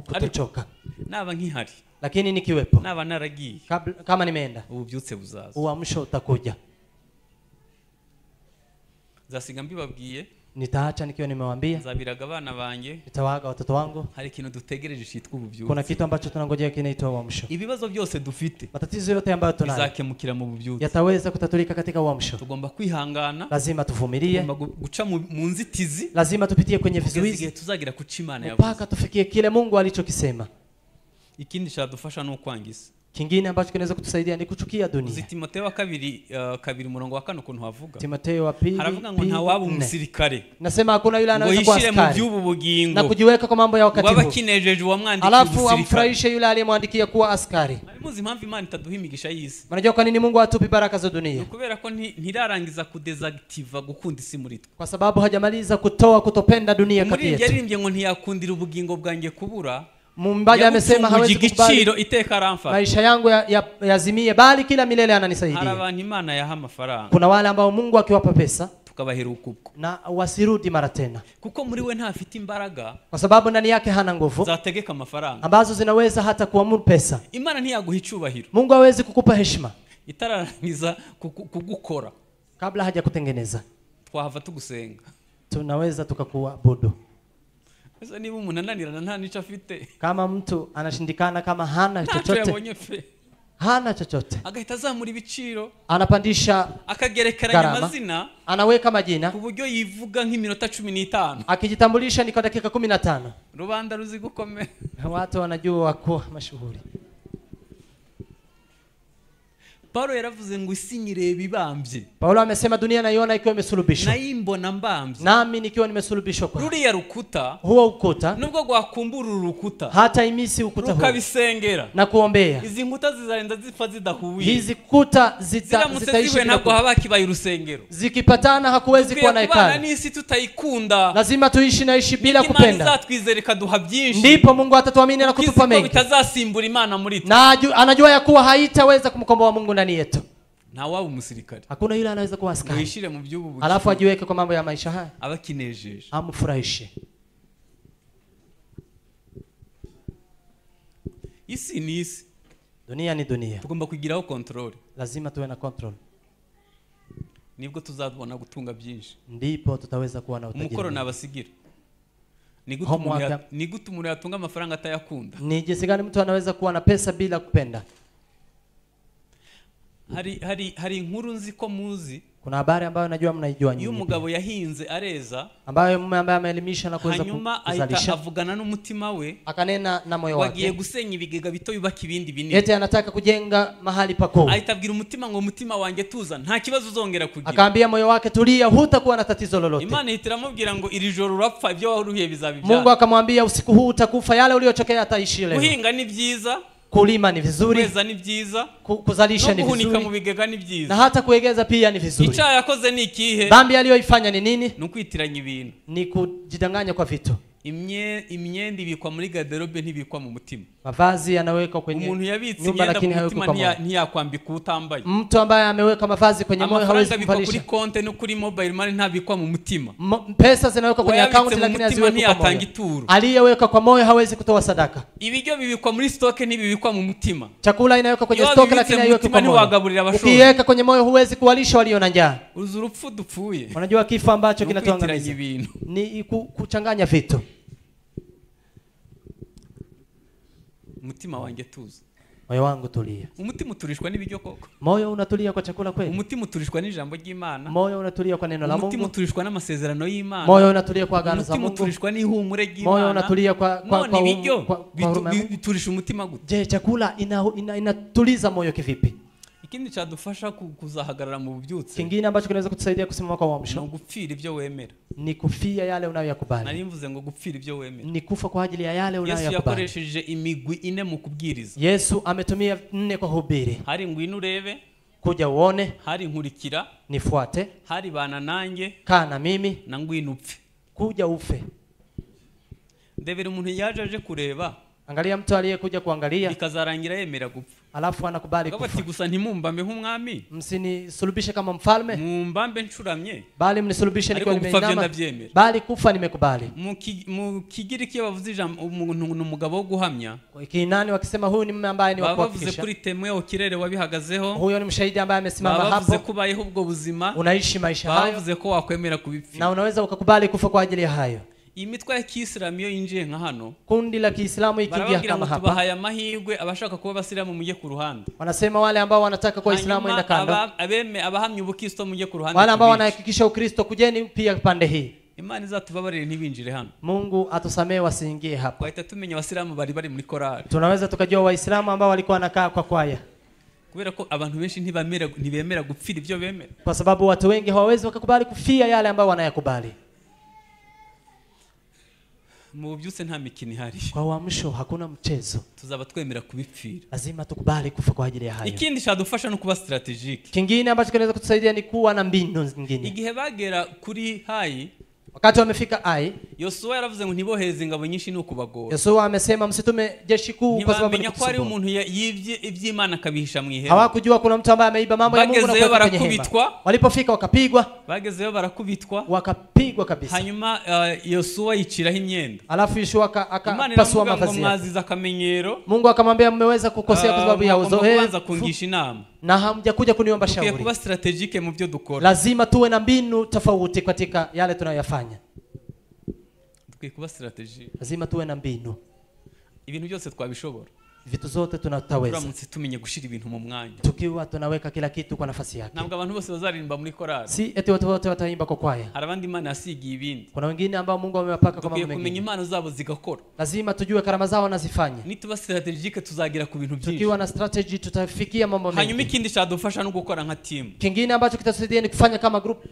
kutochoka. Naba nkihari. Lakini nikiwepo. Naba naragiye. Kama nimeenda. Ububyutse buzaza. Uamsho utakuja. Nzasiga mbibabwiye. Nitaacha nikiwa nimewaambia. Nzabiraga abana banjye. Nitawaaga watoto wangu. Hari ikintu dutegereje cyitwa ububyutse. Kuna kitu ambacho tunangojea kinaitwa uamsho. Ibibazo byose dufite. Matatizo yote ambayo tunayo bizakemukira mu bubyutse. Yataweza kutatulika katika uamsho. Tugomba kwihangana. Lazima tuvumilie. Tugomba guca mu nzitizi. Lazima tupitie kwenye vizuizi. Tuzagira kuca Imana yavuze. Mpaka tufikie kile Mungu alichokisema. Ikindi cyadufasha no kwangisa. Kingine ambacho kinaweza kutusaidia ni kuchukia dunia. Timotheo wa 2 umurongo wa 4 ukuntu havuga. Timotheo wa pili haravuga ngo ntawaba umusirikare. Nasema hakuna yule anaweza kuwa askari na kujiweka kwa mambo ya wakati huu. Wabakinejeje uwamwandikiye umusirikare. Alafu amfurahishe yule aliyemwandikia kuwa askari. Muzi impamvu Imana itaduha imigisha y'isi? Unajua kwa nini Mungu hatupi baraka za dunia? Kubera ko ntirarangiza kudesactiva gukunda isi muri twe. Kwa sababu hajamaliza kutoa kutopenda dunia kati yetu. Yaririmbye ngo ntiyakundira ubugingo bwanjye kubura. Muumbaji amesema hawezi kukubali maisha yangu yazimie, bali kila milele ananisaidia. Kuna wale ambao Mungu akiwapa pesa na wasirudi mara tena, kuko muri we ntafite imbaraga, kwa sababu ndani yake hana nguvu zategeka amafaranga ambazo zinaweza hata kuamuru pesa. Imana ntiyaguha icubahiro. Mungu hawezi kukupa heshima itararangiza kugukora kabla hajakutengeneza. Twahava tugusenga, tunaweza tukakuabudu. Sasa niba umuntu ananirana nta nico afite, kama mtu anashindikana, kama hana chochote, hana chochote, agahita azamura ibiciro, anapandisha, akagerekeranya amazina, anaweka majina ku buryo yivuga nk'iminota 15, akijitambulisha ni kwa dakika 15. Rubanda ruzi gukomera, watu wanajua kuwa mashuhuri. Paulo yaravuze ngo isi nyireba ibambye. Paulo amesema dunia naiona ikiwa imesulubishwa. Nayimbona mbambye. Nami nikiwa nimesulubishwa kwa. Ruriya rukuta, huo ukuta, nubwo gwakumbura urukuta, hata imisi ukuta huo, rukabisengera na kuombea, izi nkuta zizarinda zipfa zidahuye. Hizi kuta zitaishi ntabwo haba kibaye urusengero. Zikipatana hakuwezi kuwa na hekalu. N'isi tutayikunda. Lazima tuishi naishi bila kupenda. Imana izatwizera ikaduha byinshi. Ndipo Mungu atatuamini na kutupa mengi. Bitazasimbura Imana muri twe. Na anajua ya kuwa haitaweza kumkomboa Mungu ndani yetu. Nta waba umusirikare. Hakuna yule anaweza kuwa askari. Mwishire mu by'ubu. Alafu ajiweke kwa mambo ya maisha haya. Abakinejeje. Amfurahishe. Isi ni isi. Dunia ni dunia. Tugomba kugiraho control. Lazima tuwe na control. Nibwo tuzabona gutunga byinshi. Ndipo tutaweza kuwa na utajiri. Umukoro nabasigira. Ni gute umuntu yatunga amafaranga atayakunda? Ni jinsi gani mtu anaweza kuwa na pesa bila kupenda? Hari inkuru nzi ko muzi. Kuna habari ambayo najua mnaijua nyinyi. Y'umugabo yahinze areza, ambayo mume ambaye ameelimisha na kuweza kuzalisha. Avugana n'umutima we, akanena na moyo wake. Wagiye gusenya ibigega bito yubaka ibindi binini. Yeye anataka kujenga mahali pakuu. Ahita abwira umutima ngo mutima wanjye tuza, nta kibazo uzongera kugira. Akaambia moyo wake tulia, hutakuwa na tatizo lolote. Imana ihita ngo iri joro urapfa, ibyo waruhiye bizaba ibyawe. Mungu akamwambia usiku huu utakufa, yale uliochokea ataishi leo. Guhinga ni byiza, kulima ni vizuri, kweza ni byiza, kuzalisha ni vizuri, vizuri, mu bigega ni byiza, na hata kuegeza pia ni vizuri. Icyaha yakoze ni ikihe? Dhambi aliyoifanya ni nini? Ni ukwitiranya ibintu, ni kujidanganya kwa vitu. Imyenda ibikwa muri garderobe ntibikwa mu mutima. Mavazi yanawekwa kwenye umuntu yabitse nyumba lakini hayawekwi kwa moyo. Ntiyakwambika utambaye. Mtu ambaye ameweka mavazi kwenye moyo hawezi kuvalisha. Kuri konte no kuri mobile money ntabikwa mu mutima. Pesa zinawekwa kwenye account lakini haziwekwi kwa moyo. Aliyeweka kwa moyo hawezi kutoa sadaka. Ibiryo bibikwa muri stock ntibibikwa mu mutima. Chakula inawekwa kwenye stock lakini haiwekwi kwa moyo. Ukiweka kwenye moyo huwezi kuwalisha walio na njaa. Uzi urupfu dupfuye. Unajua kifo ambacho kinatuangamiza ni kuchanganya vitu. Umutima wanjye tuza. Moyo wangu tulia. Umutima uturishwa n'ibiryo koko? Moyo unatulia kwa chakula kweli? Umutima uturishwa n'ijambo ry'Imana. Moyo unatulia kwa neno la Mungu. Umutima uturishwa n'amasezerano y'Imana. Moyo unatulia kwa agano za Mungu. Umutima uturishwa n'ihumure ry'Imana. Moyo unatulia kwa ibiryo biturisha umutima gute? Je, chakula inatuliza moyo kivipi? Ikindi cyadufasha kuzahagarara mu bubyutse. Kingine ambacho kinaweza kutusaidia kusimama kwa uamsho. Ni gupfira ibyo wemera. Ni kufia yale unayoyakubali. Nari mvuze ngo gupfira ibyo wemera. Ni kufa kwa ajili ya yale unayoyakubali. Yesu yakoresheje imigwi ine mu kubwiriza. Yesu ametumia 4 kwa hubiri. Hari ngwino urebe, kuja uone, hari nkurikira, nifuate, hari bana nanjye, kaa na mimi, na ngwino upfe. Kuja ufe. Ndebera umuntu yaje aje kureba. Angalia mtu aliyekuja kuangalia, bikazarangira yemera gupfa. Alafu anakubali kufa. Bati gusa ntimumbambe nk'umwami, msinisulubishe kama mfalme, mumbambe ncuramye, bali mnisulubishe nikiwa nimeinama, bali kufa nimekubali. Mu Kigiriki bavuze ijambo umuntu n'umugabo wo guhamya. Kinani wakisema huyu ni mume ambaye ni wa kuhakikisha. Bavuze kuri temu ya ukirere wabihagazeho. Huyo ni mshahidi ambaye amesimama hapo. Bavuze kubayeho ubwo buzima, unaishi maisha hayo. Bavuze ko wakwemera kubipfira, na unaweza ukakubali kufa kwa ajili ya hayo. Imitwe ya Kiislamu yo yinjiye nka hano, kundi la Kiislamu ikiingia kama hapa, tubahaye amahirwe abashaka kuba abasilamu mujye ku ruhande. Wanasema wale ambao wanataka kuwa Waislamu enda kando, abeme abahamya ubukristo mujye ku ruhande, wale ambao wanahakikisha Ukristo kujeni pia pande hii. Imana izatubabarire ntibinjire hano. Mungu atusamee wasiingie hapa. Twahita tumenya abasilamu bari bari muri korali. Tunaweza tukajua Waislamu ambao walikuwa wanakaa kwa kwaya. Kubera ko abantu benshi ntibemera gupfira ibyo bemera. Kwa sababu watu wengi hawawezi wakakubali kufia yale ambayo wanayakubali. Mu bubyutse nta mikino ihari. Kwa uamsho hakuna mchezo. Tuzaba twemera kubipfira. Lazima tukubali kufa kwa ajili ya hayo. Ikindi cyadufasha no kuba strategic. Kingine ambacho kinaweza kutusaidia ni kuwa na mbinu nyingine. Igihe bagera kuri Hai, wakati wamefika Ai, Yosuwa yaravuze ngo ntibohereze ingabo nyinshi no kubagora. Yosuwa amesema msitume jeshi kuu kwa sababu ni ko ari umuntu yivye iby'Imana akabihisha mu ihema. Hawakujua kuna mtu ambaye ameiba mambo ya Mungu na kuweka kwenye hema. Walipofika wakapigwa. Bagezeyo barakubitwa. Wakapigwa kabisa. Hanyuma Yosuwa yiciraho imyenda. Alafu Yosuwa akapasua mavazi. Mwaziza akamenyero. Mungu akamwambia mmeweza kukosea kwa sababu ya uzoefu. Kubanza kungisha inama. Na hamjakuja kuniomba shauri. Kuba strategique mu byo dukora. Lazima tuwe na mbinu tofauti katika yale tunayoyafanya. Kuba strategique. Lazima tuwe na mbinu. Ibintu byose twabishobora. Vitu zote tunataweza. Turamutse tumenye gushira ibintu mu mwanya. Tukiwa tunaweka kila kitu kwa nafasi yake. Ntabwo abantu bose bazaririmba muri korali. Si eti watu wote wataimba kwa kwaya. Hari abandi Imana yasigiye ibindi. Kuna wengine ambao Mungu amewapaka kwa mambo mengine. Kumenya impano zabo zigakora. Lazima tujue karama zao nazifanye. Nituba strategique tuzagera ku bintu byinshi. Tukiwa na strategy tutafikia mambo mengi. Hanyuma ikindi cyadufasha no gukora nka team. Kingine ambacho kitatusaidia ni kufanya kama group.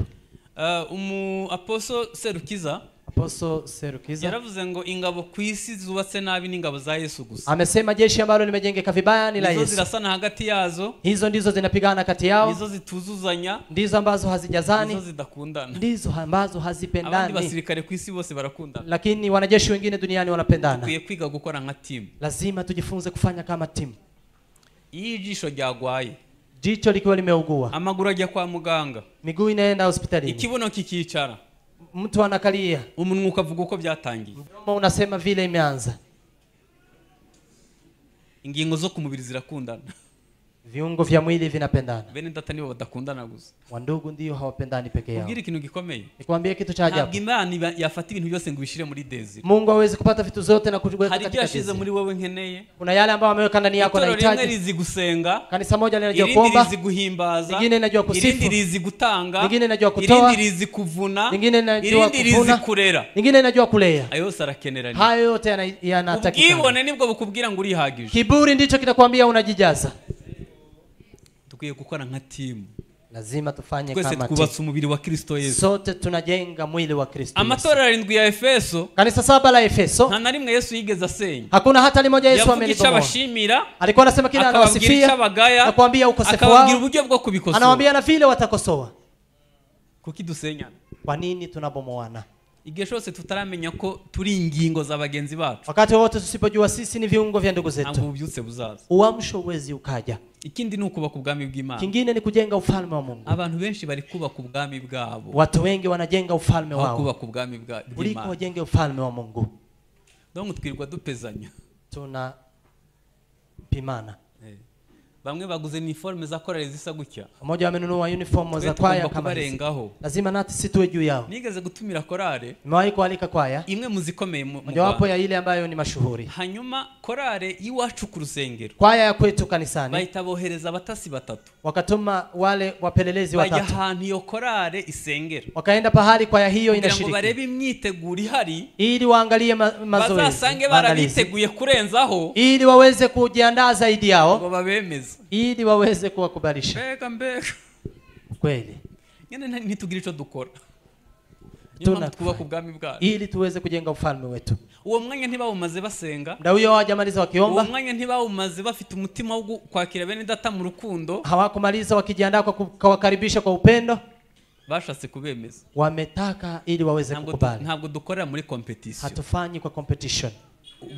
Apostle Serukiza Apostle Serukiza yaravuze ngo ingabo ku isi zubatse nabi n'ingabo za Yesu gusa. Amesema jeshi ambalo limejengeka vibaya ni la Yesu. Nizo zirasana hagati yazo. Hizo ndizo zinapigana kati yao. Nizo zituzuzanya. Ndizo ambazo hazijazani. Nizo zidakundana. Ndizo ambazo hazipendani. Abandi basirikare ku isi bose barakundana. Lakini wanajeshi wengine duniani wanapendana. Dukwiye kwiga gukora nka team. Lazima tujifunze kufanya kama team. Iyo ijisho ryagwaye, jicho likiwa limeugua, amaguru ajya kwa muganga, miguu inaenda hospitalini, ikibuno kikicara, mtu anakalia, umunwa ukavuga uko byatangiye, mdomo unasema vile imeanza. Ingingo zo ku mubiri zirakundana. Viungo vya mwili vinapendana. Bene data nibo badakundana gusa. Wandugu ndio hawapendani peke yao. Ubwire ikintu gikomeye. Nikwambie kitu cha ajabu. Ntabwo Imana yafata ibintu byose ngo ibishire muri desire. Mungu hawezi kupata vitu zote na kuweka Hari ibyo katika yashize desire. muri wewe nkeneye. Kuna yale ambayo ameweka ndani yako Itorero rimwe nahitaji. rizi gusenga. Kanisa moja linajua Irindi kuomba. rizi guhimbaza. Lingine linajua kusifu. Irindi rizi gutanga. Lingine linajua kutoa. Irindi rizi kuvuna. Lingine linajua Irindi rizi kuvuna. kurera. Lingine linajua kulea. Ayo yose arakenerana. Hayo yote yanatakikana. Ubwibone nibwo bukubwira ngo urihagije. Kiburi ndicho kitakwambia unajijaza. Dukwiye gukora nka team. Lazima tufanye Twese kama team. twubatse umubiri wa Kristo Yesu. Sote tunajenga mwili wa Kristo Yesu. Amatorero arindwi ya Efeso. Kanisa 7 la Efeso. Nta na rimwe Yesu yigeze asenya. Hakuna hata limoja Yesu Yavuga icyo amelibomoa. abashimira. Alikuwa anasema kila Akababwira icyo anawasifia abagaya, na kuambia ukosefu akababwira wao. uburyo bwo kubikosora. Anawaambia na vile watakosoa. Kuki dusenyana? Kwa nini tunabomoana? Igihe cyose tutaramenya ko turi ingingo za bagenzi bacu. Wakati wote tusipojua sisi ni viungo vya ndugu zetu. Ntabwo ububyutse buzaza. Uamsho huwezi ukaja. Ikindi ni ukubaka ubwami bw'Imana. Kingine ni kujenga ufalme wa Mungu. Abantu benshi bari kubaka ubwami bwabo. Watu wengi wanajenga ufalme wao. Kubaka ubwami bw'Imana. Kuliko wajenge ufalme wa Mungu. Donc twirirwa dupezanya. Tunapimana. Bamwe baguze uniforme za korali zisa gutya. Mmoja amenunua uniform za kwaya kama hizi. Lazima nati situwe juu yao. Nigeze gutumira korale. Nimewahi kualika kwaya. Imwe muzikomeye mu mojawapo ya ile ambayo ni mashuhuri. Hanyuma korale iwacu ku rusengero. Kwaya ya kwetu kanisani. Bahita bohereza abatasi batatu. Wakatuma wale wapelelezi Bajya watatu. ahantu iyo korale isengera. Wakaenda pahali kwaya hiyo Kugira ngo inashiriki. barebe imyiteguro ihari. Ili waangalie mazoezi. Bazasange barabiteguye kurenzaho. Ili waweze kujiandaa zaidi yao. Ngo babemeze. Ili waweze kuwakubalisha. Mbega mbega. Kweli. Nyene ntitugira ico dukora. Niyo twubaka ubwami bwacu. Ili tuweze kujenga ufalme wetu. Uwo mwanya ntibawumaze basenga. Muda huyo hawajamaliza wakiomba. Uwo mwanya ntibawumaze bafite umutima wo kwakira bene data mu rukundo. Hawakumaliza wakijiandaa kwa kuwakaribisha kwa upendo. Bashatse kubemeza. Wametaka ili waweze kukubali. Ntabwo dukorera muri competition. Hatufanyi kwa competition.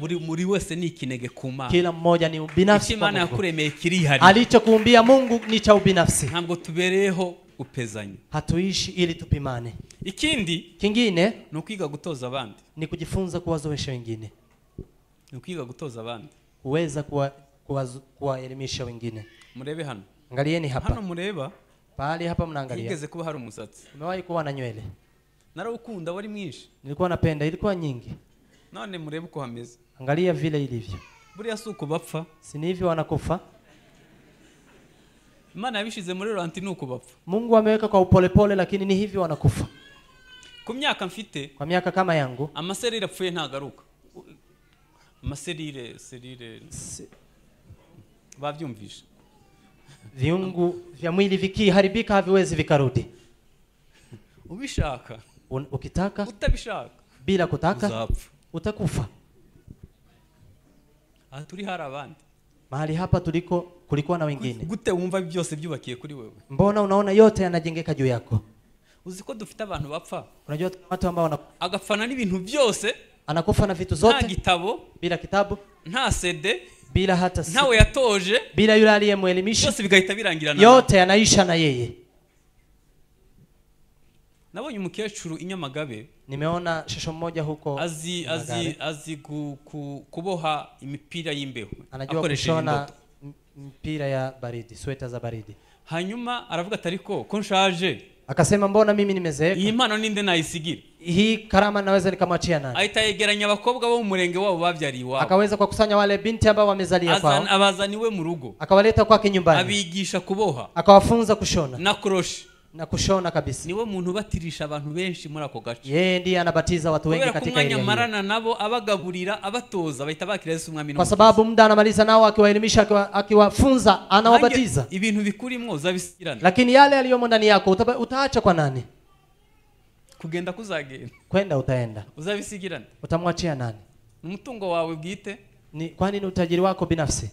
Buri muri wese ni ikinege ku Mana. Kila mmoja ni ubinafsi. Imana yakuremeye kirihari. Alichokuumbia Mungu ni cha ubinafsi. Ntabwo tubereyeho gupezanya. Hatuishi ili tupimane. Ikindi kingine ni ukwiga gutoza abandi. Ni kujifunza kuwazoesha wengine. Ni ukwiga gutoza abandi. Kuweza kuwaelimisha wengine. Murebe hano. Angalieni hapa. Hano mureba. Pahali hapa mnaangalia. Higeze kuba hari umusatsi. Umewahi kuwa na nywele? Narawukunda wari mwinshi. Nilikuwa napenda, ilikuwa nyingi. None murebe uko hameze. Angalia vile ilivyo. Buriya si uko bapfa. Si ni hivyo wanakufa? Imana yabishize muri ranti ni uko bapfa. Mungu ameweka kwa upolepole lakini ni hivyo wanakufa. Ku myaka mfite, kwa miaka kama yangu, amaserire apfuye ntagaruka. Amaserire serire bavyumvishe. Viungu vya mwili vikiharibika haviwezi vikarudi. Ubishaka, ukitaka, utabishaka, bila kutaka, uzapfa. Utakufa. Aha turi hari abandi. Mahali hapa tuliko kulikuwa na wengine. Gute wumva byose byubakiye kuri wewe? Mbona unaona yote yanajengeka juu yako? Uzi ko dufite abantu bapfa? Unajua watu ambao agapfana n'ibintu byose, anakufa na vitu zote. Nta gitabo, bila kitabu, nta CD, bila hata ntawe yatoje, bila yule aliyemuelimisha. Byose bigahita birangirana. Yote yanaisha na yeye. Nabonye umukecuru i Nyamagabe. Nimeona shosho mmoja huko azi kuboha imipira y'imbeho. Anajua kushona mpira ya baridi, sweta za baridi. Hanyuma aravuga ati ariko ko nshaje. Akasema mbona mimi nimezeeka? Iyi mpano ninde nayisigira? Hii karama naweza nikamwachia nani? Ahita yegeranya abakobwa bo mu murenge wabo babyariye iwabo. Akaweza kuwakusanya wale binti ambao wamezalia kwao. Abazana iwe mu rugo. Akawaleta kwake nyumbani. Abigisha kuboha. Akawafunza kushona. Na crochet. Na kushona kabisa. Niwe muntu ubatirisha abantu benshi muri ako gace. Yeye ndiye anabatiza watu wengi katika ile. Kubera marana nabo abagaburira abatoza bahita bakira Yesu umwami. Kwa sababu muda anamaliza nao akiwaelimisha, akiwafunza, anawabatiza. Ibintu bikurimo uzabisigirana. Lakini yale yaliyomo ndani yako utaacha kwa nani? Kugenda kuzagenda. Kwenda utaenda. Uzabisigirana. Utamwachia nani? Umutungo wawe bwite. Ni kwani ni utajiri wako binafsi?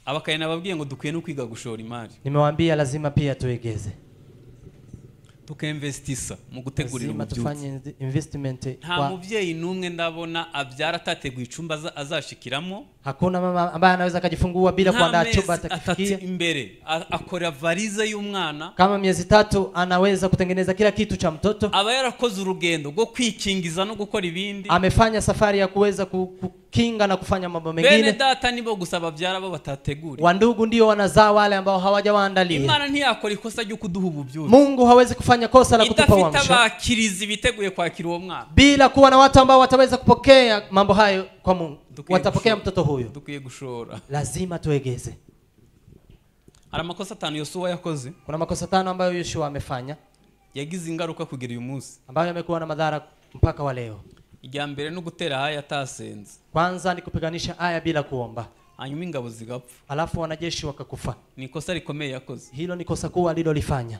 Abakayana babwiye ngo dukwiye no kwiga gushora imari. Nimewaambia lazima pia tuegeze. Tukainvestisa mu gutegurira umubyeyi. Tufanye investment. Nta mubyeyi numwe ndabona abyara atateguye icumba azashikiramo. Hakuna mama ambaye anaweza akajifungua bila kuandaa chumba atakifikia. Imbere akora varize y'umwana. Kama miezi 3 anaweza kutengeneza kila kitu cha mtoto. Aba yarakoze urugendo rwo kwikingiza no gukora ibindi. Amefanya safari ya kuweza kukinga na kufanya mambo mengine. Bene data nibo gusa babyara bo batategura. Wandugu ndio wanazaa wale ambao hawajawaandalia. Imana ntiyakora ikosa ryo kuduha ububyutse. Mungu hawezi kufanya kosa la kutupa uamsho. Idafite abakirizi biteguye kwakira uwo mwana. Bila kuwa na watu ambao wataweza kupokea mambo hayo kwa Mungu. Watapokea mtoto huyo. Dukwiye gushora. Lazima tuegeze. Hari amakosa 5 Yosuwa yakoze. Kuna makosa 5 ambayo Yoshua amefanya. Yagize ingaruka kugera uyu munsi. Ambayo yamekuwa na madhara mpaka wa leo. Ijya mbere no gutera haya atasenze. Kwanza ni kupiganisha aya bila kuomba. Hanyuma ingabo zigapfa. Alafu wanajeshi wakakufa. Ni ikosa rikomeye yakoze. Hilo ni kosa kuu alilolifanya.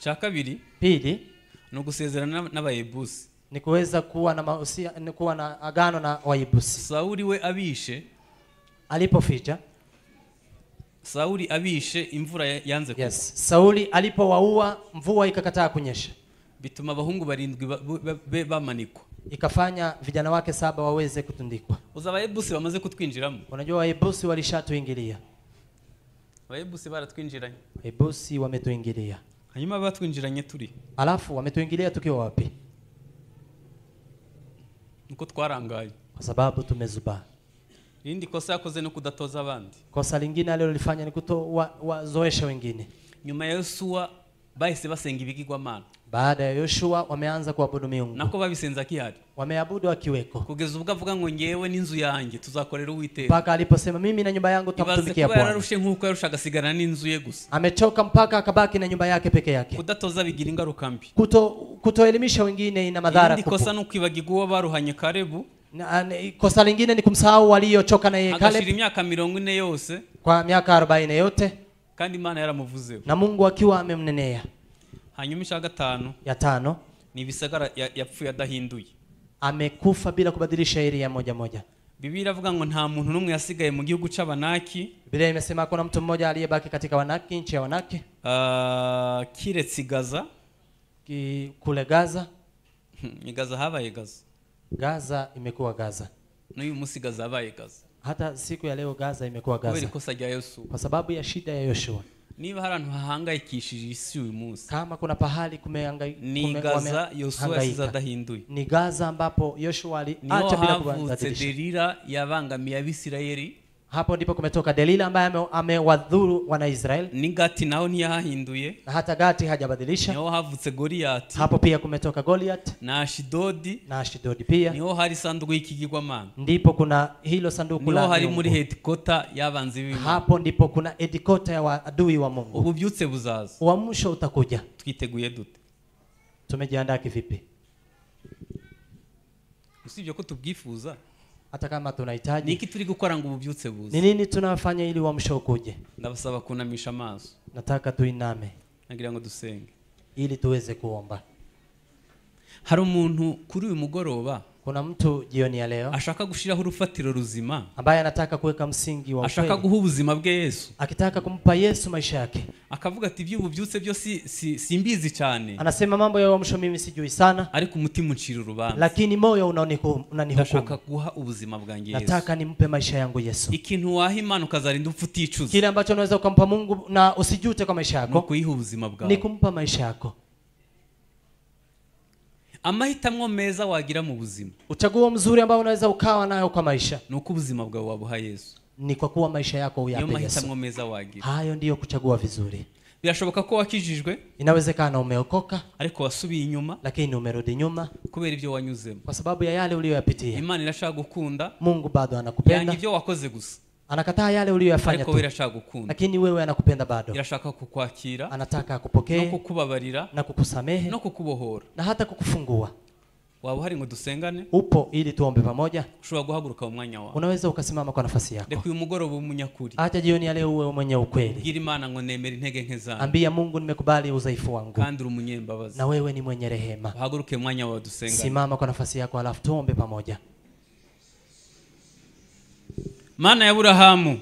Cha kabiri. Pili no gusezerana n'abayebusi. Ni kuweza kuwa na mahusia, ni kuwa na agano na Wayebusi. Sauli we abishe alipoficha. Sauli abishe imvura yanze kugwa. Yes, Sauli alipowaua mvua ikakataa kunyesha. Bituma abahungu barindwi bamanikwa. Ikafanya vijana wake 7 waweze kutundikwa. Uza abayebusi bamaze kutwinjiramo. Unajua Wayebusi walishatuingilia. Abayebusi baratwinjiranye. Wayebusi wametuingilia. Hanyuma batwinjiranye turi. Alafu wametuingilia tukiwa wapi? Nuko twarangaye. Kwa sababu tumezubaa. Irindi kosa yakoze no kudatoza abandi. Kosa lingine alilolifanya ni kutowazoesha wengine. Nyuma ya Yosuwa bahise basenga ibigirwamana. Baada ya Yoshua wameanza kuabudu miungu. Nako babisenza kihari. Wameabudu akiweko. Kugeza ubwo avuga ngo ngewe n'inzu yanjye tuzakorera Uwiteka. Mpaka aliposema mimi na nyumba yangu tutamtumikia Bwana. Yararushe nkuko yarushaga sigara n'inzu ye gusa. Amechoka mpaka akabaki na nyumba yake peke yake. Kudatoza bigira ingaruka mbi. Kutoelimisha wengine ina madhara kubwa. Kosa no kwibagirwa uwo baruhanye Kalebu. Na kosa lingine ni kumsahau waliochoka na yeye Caleb. Agashira imyaka 40 yose. Kwa miaka 40 yote. Kandi Imana yaramuvuzeho. Na Mungu akiwa amemnenea. Hanyuma isha gatanu. Ya 5 ni bisagara yapfuye adahinduye. Amekufa bila kubadilisha area moja moja. Biblia iravuga ngo nta muntu numwe yasigaye mu gihugu c'Abanaki. Biblia imesema kuna mtu mmoja aliyebaki katika Wanaki, nchi ya Wanaki. Kiretse Gaza. Kule Gaza. Ni Gaza habaye Gaza. Gaza imekuwa Gaza. N'uyu munsi Gaza habaye Gaza. Hata siku ya leo Gaza imekuwa Gaza. Kubera ikosa rya Yosuwa. Kwa sababu ya shida ya Yoshua. Niba hari ahantu hahangayikishije isi uyu munsi. Kama kuna pahali ni Gaza Yosuwa yasize adahinduye. Ni Gaza ambapo Yoshua aliacha bila kubadilisha. Delila yabangamiye Abisirayeli. Hapo ndipo kumetoka Delila ambaye amewadhuru wana Israeli. Ni Gati nao ntiyahinduye. Na hata Gati hajabadilisha. Niho havutse Goliath. Hapo pia kumetoka Goliath. Na Ashidodi. Na Ashidodi pia. Niho hari sanduku y'ikigirwamana. Ndipo kuna hilo sanduku la. Niho hari muri headquarter y'abanzi b'Imana. Hapo ndipo kuna headquarter ya adui wa Mungu. Ububyutse buzaza. Uamsho utakuja. Twiteguye dute? Tumejiandaa kivipi? Usibye ko tubwifuza, hata kama tunahitaji, niki turi gukora ngo ububyutse buze? Ni nini tunafanya ili uamsho ukuje? Ndabasaba kunamisha amaso. Nataka tuiname. Nagira ngo dusenge ili tuweze kuomba. Hari umuntu kuri uyu mugoroba, kuna mtu jioni ya leo ashaka gushiraho urufatiro ruzima, ambaye anataka kuweka msingi wa ashaka ukweli, guha ubuzima bwe Yesu, akitaka kumpa Yesu maisha yake, akavuga ati iby'ububyutse byo simbizi cyane, anasema mambo ya uamsho mimi sijui sana, ariko umutima uncira urubanza, lakini moyo unanihukumu. Ndashaka guha ubuzima bwanjye Yesu, nataka nimpe maisha yangu Yesu. Ikintu waha Imana ukazarinda upfa uticuza, kile ambacho unaweza ukampa Mungu na usijute kwa maisha yako, ni kuyiha ubuzima bwawe, ni kumpa maisha yako. Amahitamo meza wagira mu buzima, uchaguo mzuri ambao unaweza ukawa nayo kwa maisha, ni uko ubuzima bwawe wabuha Yesu, ni kwa kuwa maisha yako uyape Yesu. Amahitamo meza wagira, hayo ndiyo kuchagua vizuri. Birashoboka ko wakijijwe, inawezekana umeokoka, ariko wasubiye inyuma, lakini umerudi nyuma kubera ibyo wanyuzemo, kwa sababu ya yale uliyoyapitia. Imana irashaka gukunda, Mungu bado anakupenda, yanga ibyo wakoze gusa, anakataa yale uliyoyafanya ariko irashaka gukunda, lakini wewe anakupenda bado, irashaka kukwakira, anataka akupokee, no kukubabarira, na kukusamehe, no kukubohora, na hata kukufungua. Waba hari ngo dusengane? Upo ili tuombe pamoja? Ushobora guhaguruka mu mwanya wawe. Unaweza ukasimama kwa nafasi yako. Reka uyu mugoroba umunyakuri. Acha jioni ya leo uwe mwenye ukweli. Bwira Imana ngo nemera intege nke zanjye. Ambia Mungu nimekubali udhaifu wangu. Kandi uri umunyembabazi. Na wewe ni mwenye rehema. Uhaguruke mu mwanya wawe dusengane. Simama kwa nafasi yako alafu tuombe pamoja. Mana ya Aburahamu.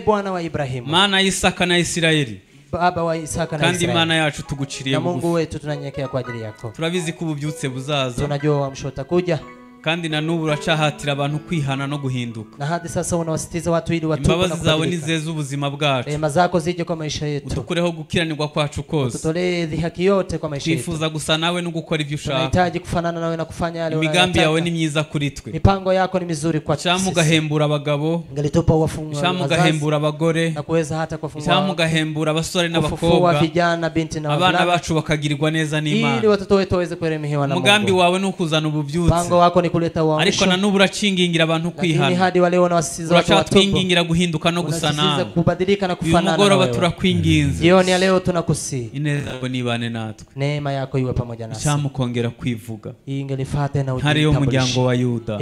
Bwana wa Ibrahimu. Mana ya Isaka na Isiraeli. Baba wa Isaka na Kandi Israeli. Imana yacu tuguciriye Na bugufi. Mungu wetu tunanyenyekea kwa ajili yako. Turabizi ko ububyutse buzaza. Tunajua uamsho utakuja. Kandi na n'ubu uracahatira abantu kwihana no guhinduka. Na hadi sasa unawasitiza watu ili watubu na Imbabazi zawe kubadilika. nizeze ubuzima bwacu. Rehema zako zije kwa maisha yetu. Utukureho gukiranirwa kwacu kose. Ututolee dhihaki yote kwa maisha yetu. Twifuza gusa nawe no gukora ibyo ushaka. Tunahitaji kufanana nawe na kufanya yale Imigambi yawe unayotaka. ni myiza kuri twe. Mipango yako ni mizuri kwa Cyangwa sisi. ugahembura abagabo. Ungelitupa wafungwa Cyangwa wazazi. ugahembura abagore. Na kuweza hata kuwafungua. Cyangwa ugahembura abasore Kufufua n'abakobwa. vijana, binti na Abana wavulana. bacu bakagirirwa neza n'Imana. Ili watoto wetu waweze kuremehewa na Mungu. Umugambi wawe ni ukuzana ububyutse. Mpango wako ni kuleta uamsho. Ariko na n'ubu uracingingira abantu kwihana. Lakini hadi wale wanawasisitiza watu watubu. Uracatwingingira guhinduka no gusa Unasisitiza nawe. kubadilika na Uyu kufanana na mugoroba wewe. turakwinginze. Jioni ya leo tunakusihi. Ineza yako nibane natwe. Neema yako iwe pamoja nasi. Icyamukongera kwivuga. Ingelifate na Ntare y'umuryango ujitambulishe. wa Yuda.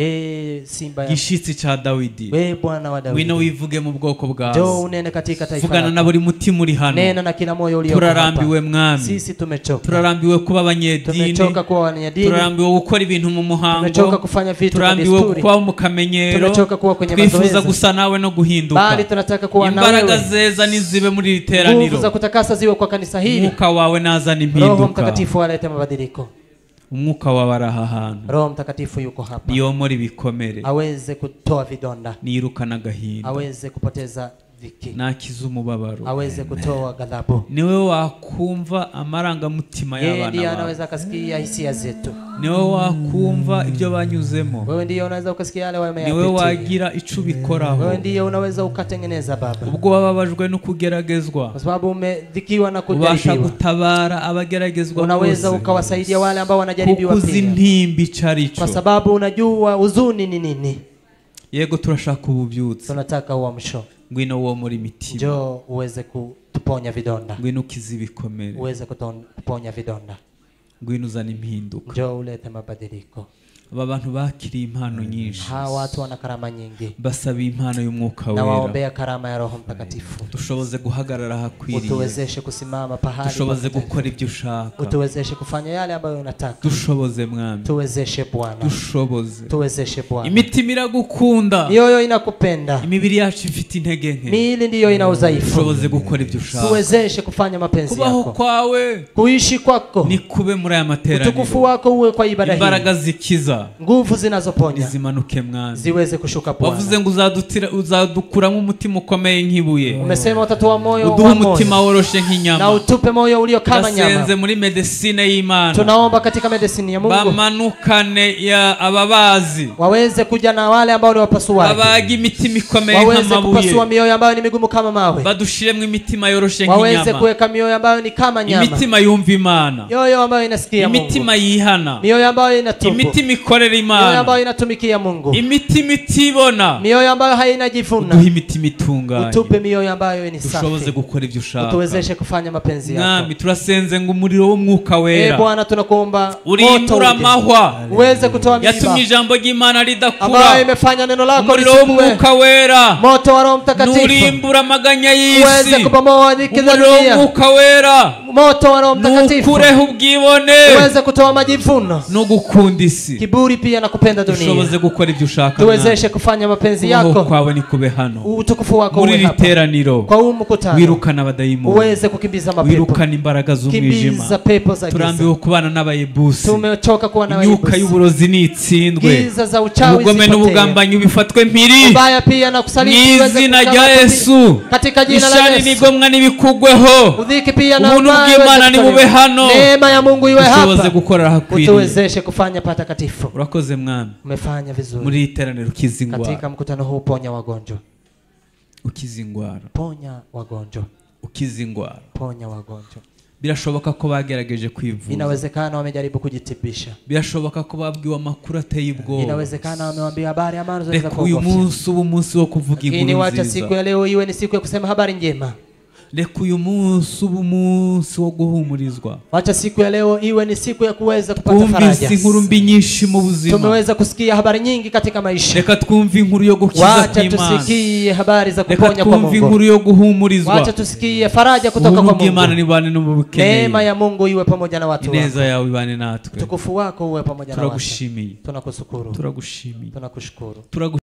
Simba ya Gishitsi cha Dawidi. We Bwana wa Dawidi. Ngwino wivuge mu bwoko bwawe. Njoo unene katika taifa Vugana lako. na buri mutima uri hano. Nena na kila moyo ulio hapa. Turarambiwe Mwami. Sisi tumechoka. Turarambiwe kuba abanyedini. Tumechoka kuwa wanyedini. Turarambiwe gukora ibintu mu muhango. Tumechoka kufanya vitu kwa Turambiwe desturi. kuba mu kamenyero. Tumechoka kuwa kwenye Twifuza mazoezi. gusa nawe no guhinduka. Bali tunataka kuwa na Imbaraga wewe. zeza nizibe muri iri Nguvu za teraniro. kutakasa ziwe kwa kanisa hili. Umwuka wawe nazana Roho impinduka. Mtakatifu alete mabadiliko. Umwuka wawe ari aha hantu. Roho Mtakatifu yuko hapa. Niyomora ibikomere. Aweze kutoa vidonda. Niyirukana agahinda. Aweze kupoteza dhiki. Nakiza umubabaro. Aweze kutoa ghadhabu. Niwe wakumva amarangamutima Yeye y'abana ndiye bawe. anaweza akasikia hisia zetu. Niwe wakumva ibyo banyuzemo. Wewe ndiye unaweza ukasikia yale Niwe wameyapitia. wagira ico ubikoraho. Wewe ndiye unaweza ukatengeneza Baba. Ubwo wababajwe no kugeragezwa. Kwa sababu umedhikiwa na Ubasha kujaribiwa. gutabara abageragezwa Unaweza bose. ukawasaidia wale ambao wanajaribiwa Kuko uzi pia. intimba ico ari Kwa cyo. sababu unajua huzuni ni nini. Yego turashaka ububyutse. Tunataka uamsho. Ngwino womora imitima. Njoo uweze kutuponya vidonda. Ngwino ukize ibikomere. Uweze kuponya vidonda. Ngwino uzane impinduka. Njoo ulete mabadiliko. Aba bantu bakiriye impano nyinshi. Hawa watu wana karama nyingi. Basaba impano y'umwuka Na wera. waombea karama ya Roho Mtakatifu. Dushoboze guhagarara ahakwiriye. Utuwezeshe kusimama pahali. Dushoboze gukora ibyo ushaka. Utuwezeshe kufanya yale ambayo unataka. Dushoboze Mwami. Tuwezeshe Bwana. Dushoboze. Tuwezeshe Bwana. Imitima iragukunda. Mioyo inakupenda. Imibiri yacu ifite intege nke. Miili ndiyo ina udhaifu. Dushoboze gukora ibyo ushaka. Tuwezeshe kufanya mapenzi Kubaho yako. kwawe Kuishi kwako. ni kube muri aya materaniro. Utukufu wako uwe kwa ibada hii. Imbaraga zikiza. Nguvu zinazoponya zimanuke Mwami. ziweze kushuka Bwana. Wavuze ngo uzadukuramo umutima ukomeye nk'ibuye. Umesema utatoa moyo uduhe wa moyo. umutima woroshe nk'inyama. Na utupe moyo ulio kama nyama. Turasenze muri medecine y'Imana. Tunaomba katika medecine ya Mungu. Bamanukane ya ababazi. Waweze kuja na wale ambao ni wapasuaji. Babaga imitima ikomeye Waweze nk'amabuye. kupasua mioyo ambayo ni migumu kama mawe. Badushiremo imitima yoroshe Waweze nk'inyama. kuweka mioyo ambayo ni kama nyama. Imitima yumva Imana. Mioyo ambayo inasikia Mungu. Imitima yihana. Mioyo ambayo inatubu. Imitima ikorera Mioyo Imana, ambayo inatumikia Mungu, imitima itibona, mioyo ambayo hainajivuna, uduhe imitima itunganye, utupe mioyo ambayo ni dushoboze safi, gukora ibyo ushaka. utuwezeshe kufanya mapenzi yako. Mwami, turasenze ngo umuriro w'umwuka E wera Bwana, tunakuomba moto urimbura uje amahwa uweze kutoa miiba yatumye ijambo ry'Imana ridakura. ambayo imefanya neno lako Umuriro lisikue. w'umwuka wera Moto wa Roho Mtakatifu nurimbura amaganya uweze y'isi. kubomoa dhiki za Umuriro dunia. w'umwuka wera Moto wa Roho Mtakatifu nukureho ubwibone uweze kutoa majivuno, no gukunda isi, kiburi pia na kupenda dunia. dushoboze gukora ibyo ushaka. Tuwezeshe kufanya mapenzi Kubaho yako, kwawe nikube hano utukufu wako muri uwe iri hapa teraniro. kwa huu mkutano, Wirukana abadayimoni, uweze kukimbiza mapepo, wirukana imbaraga z'umwijima. kimbiza pepo za giza. Turambiwe kubana n'abayebusi. Tumechoka kuwa na Imyuka wayebusi, y'uburozi nitsindwe, giza za uchawi ubugome zipotee, n'ubugambanyi bifatwe mpiri ubaya pia na kusaliti mu iweze izina rya kukamatwa Yesu. katika jina la Ishari Yesu. n'igomwa n'ibikugweho. Udhiki pia na Ubuntu ubaya bw'Imana iweze nibube kutolewa. hano. Neema ya Mungu iwe Dushoboze hapa, gukorera ahakwiriye. utuwezeshe kufanya patakatifu. Urakoze Mwami, Umefanya vizuri muri iri teraniro ukiza katika ingwara, mkutano huu, ponya wagonjwa, ukiza ingwara, ponya wagonjwa, ukiza ingwara. ponya wagonjwa. Birashoboka ko bagerageje kwivuza, Inawezekana wamejaribu kujitibisha, birashoboka ko babwiwe amakuru ateye ubwoba. inawezekana wamewambia habari ambazo zinaweza Reka uyu kuogofya, munsi ube umunsi wo kuvuga lakini inkuru wacha siku nziza. ya leo iwe ni siku ya kusema habari njema. Reka uyu munsi ube umunsi wo guhumurizwa. Wacha siku ya leo iwe ni siku ya kuweza kupata Twumvise faraja. inkuru mbi nyinshi mu buzima, Tumeweza kusikia habari nyingi katika maisha. reka twumve inkuru yo gukiza Wacha kw'Imana, tusikie habari za reka kuponya kwa twumve Mungu. inkuru yo guhumurizwa. Wacha tusikie faraja kutoka Ubuntu kwa bw'Imana Mungu. nibane no mu bukeneye, Neema ya Mungu iwe pamoja na watu wako. ineza yawe ibane natwe. Utukufu wako uwe pamoja na watu. Turagushimiye, Tunakushukuru. turagushimiye, Tunakushukuru. turagushimiye.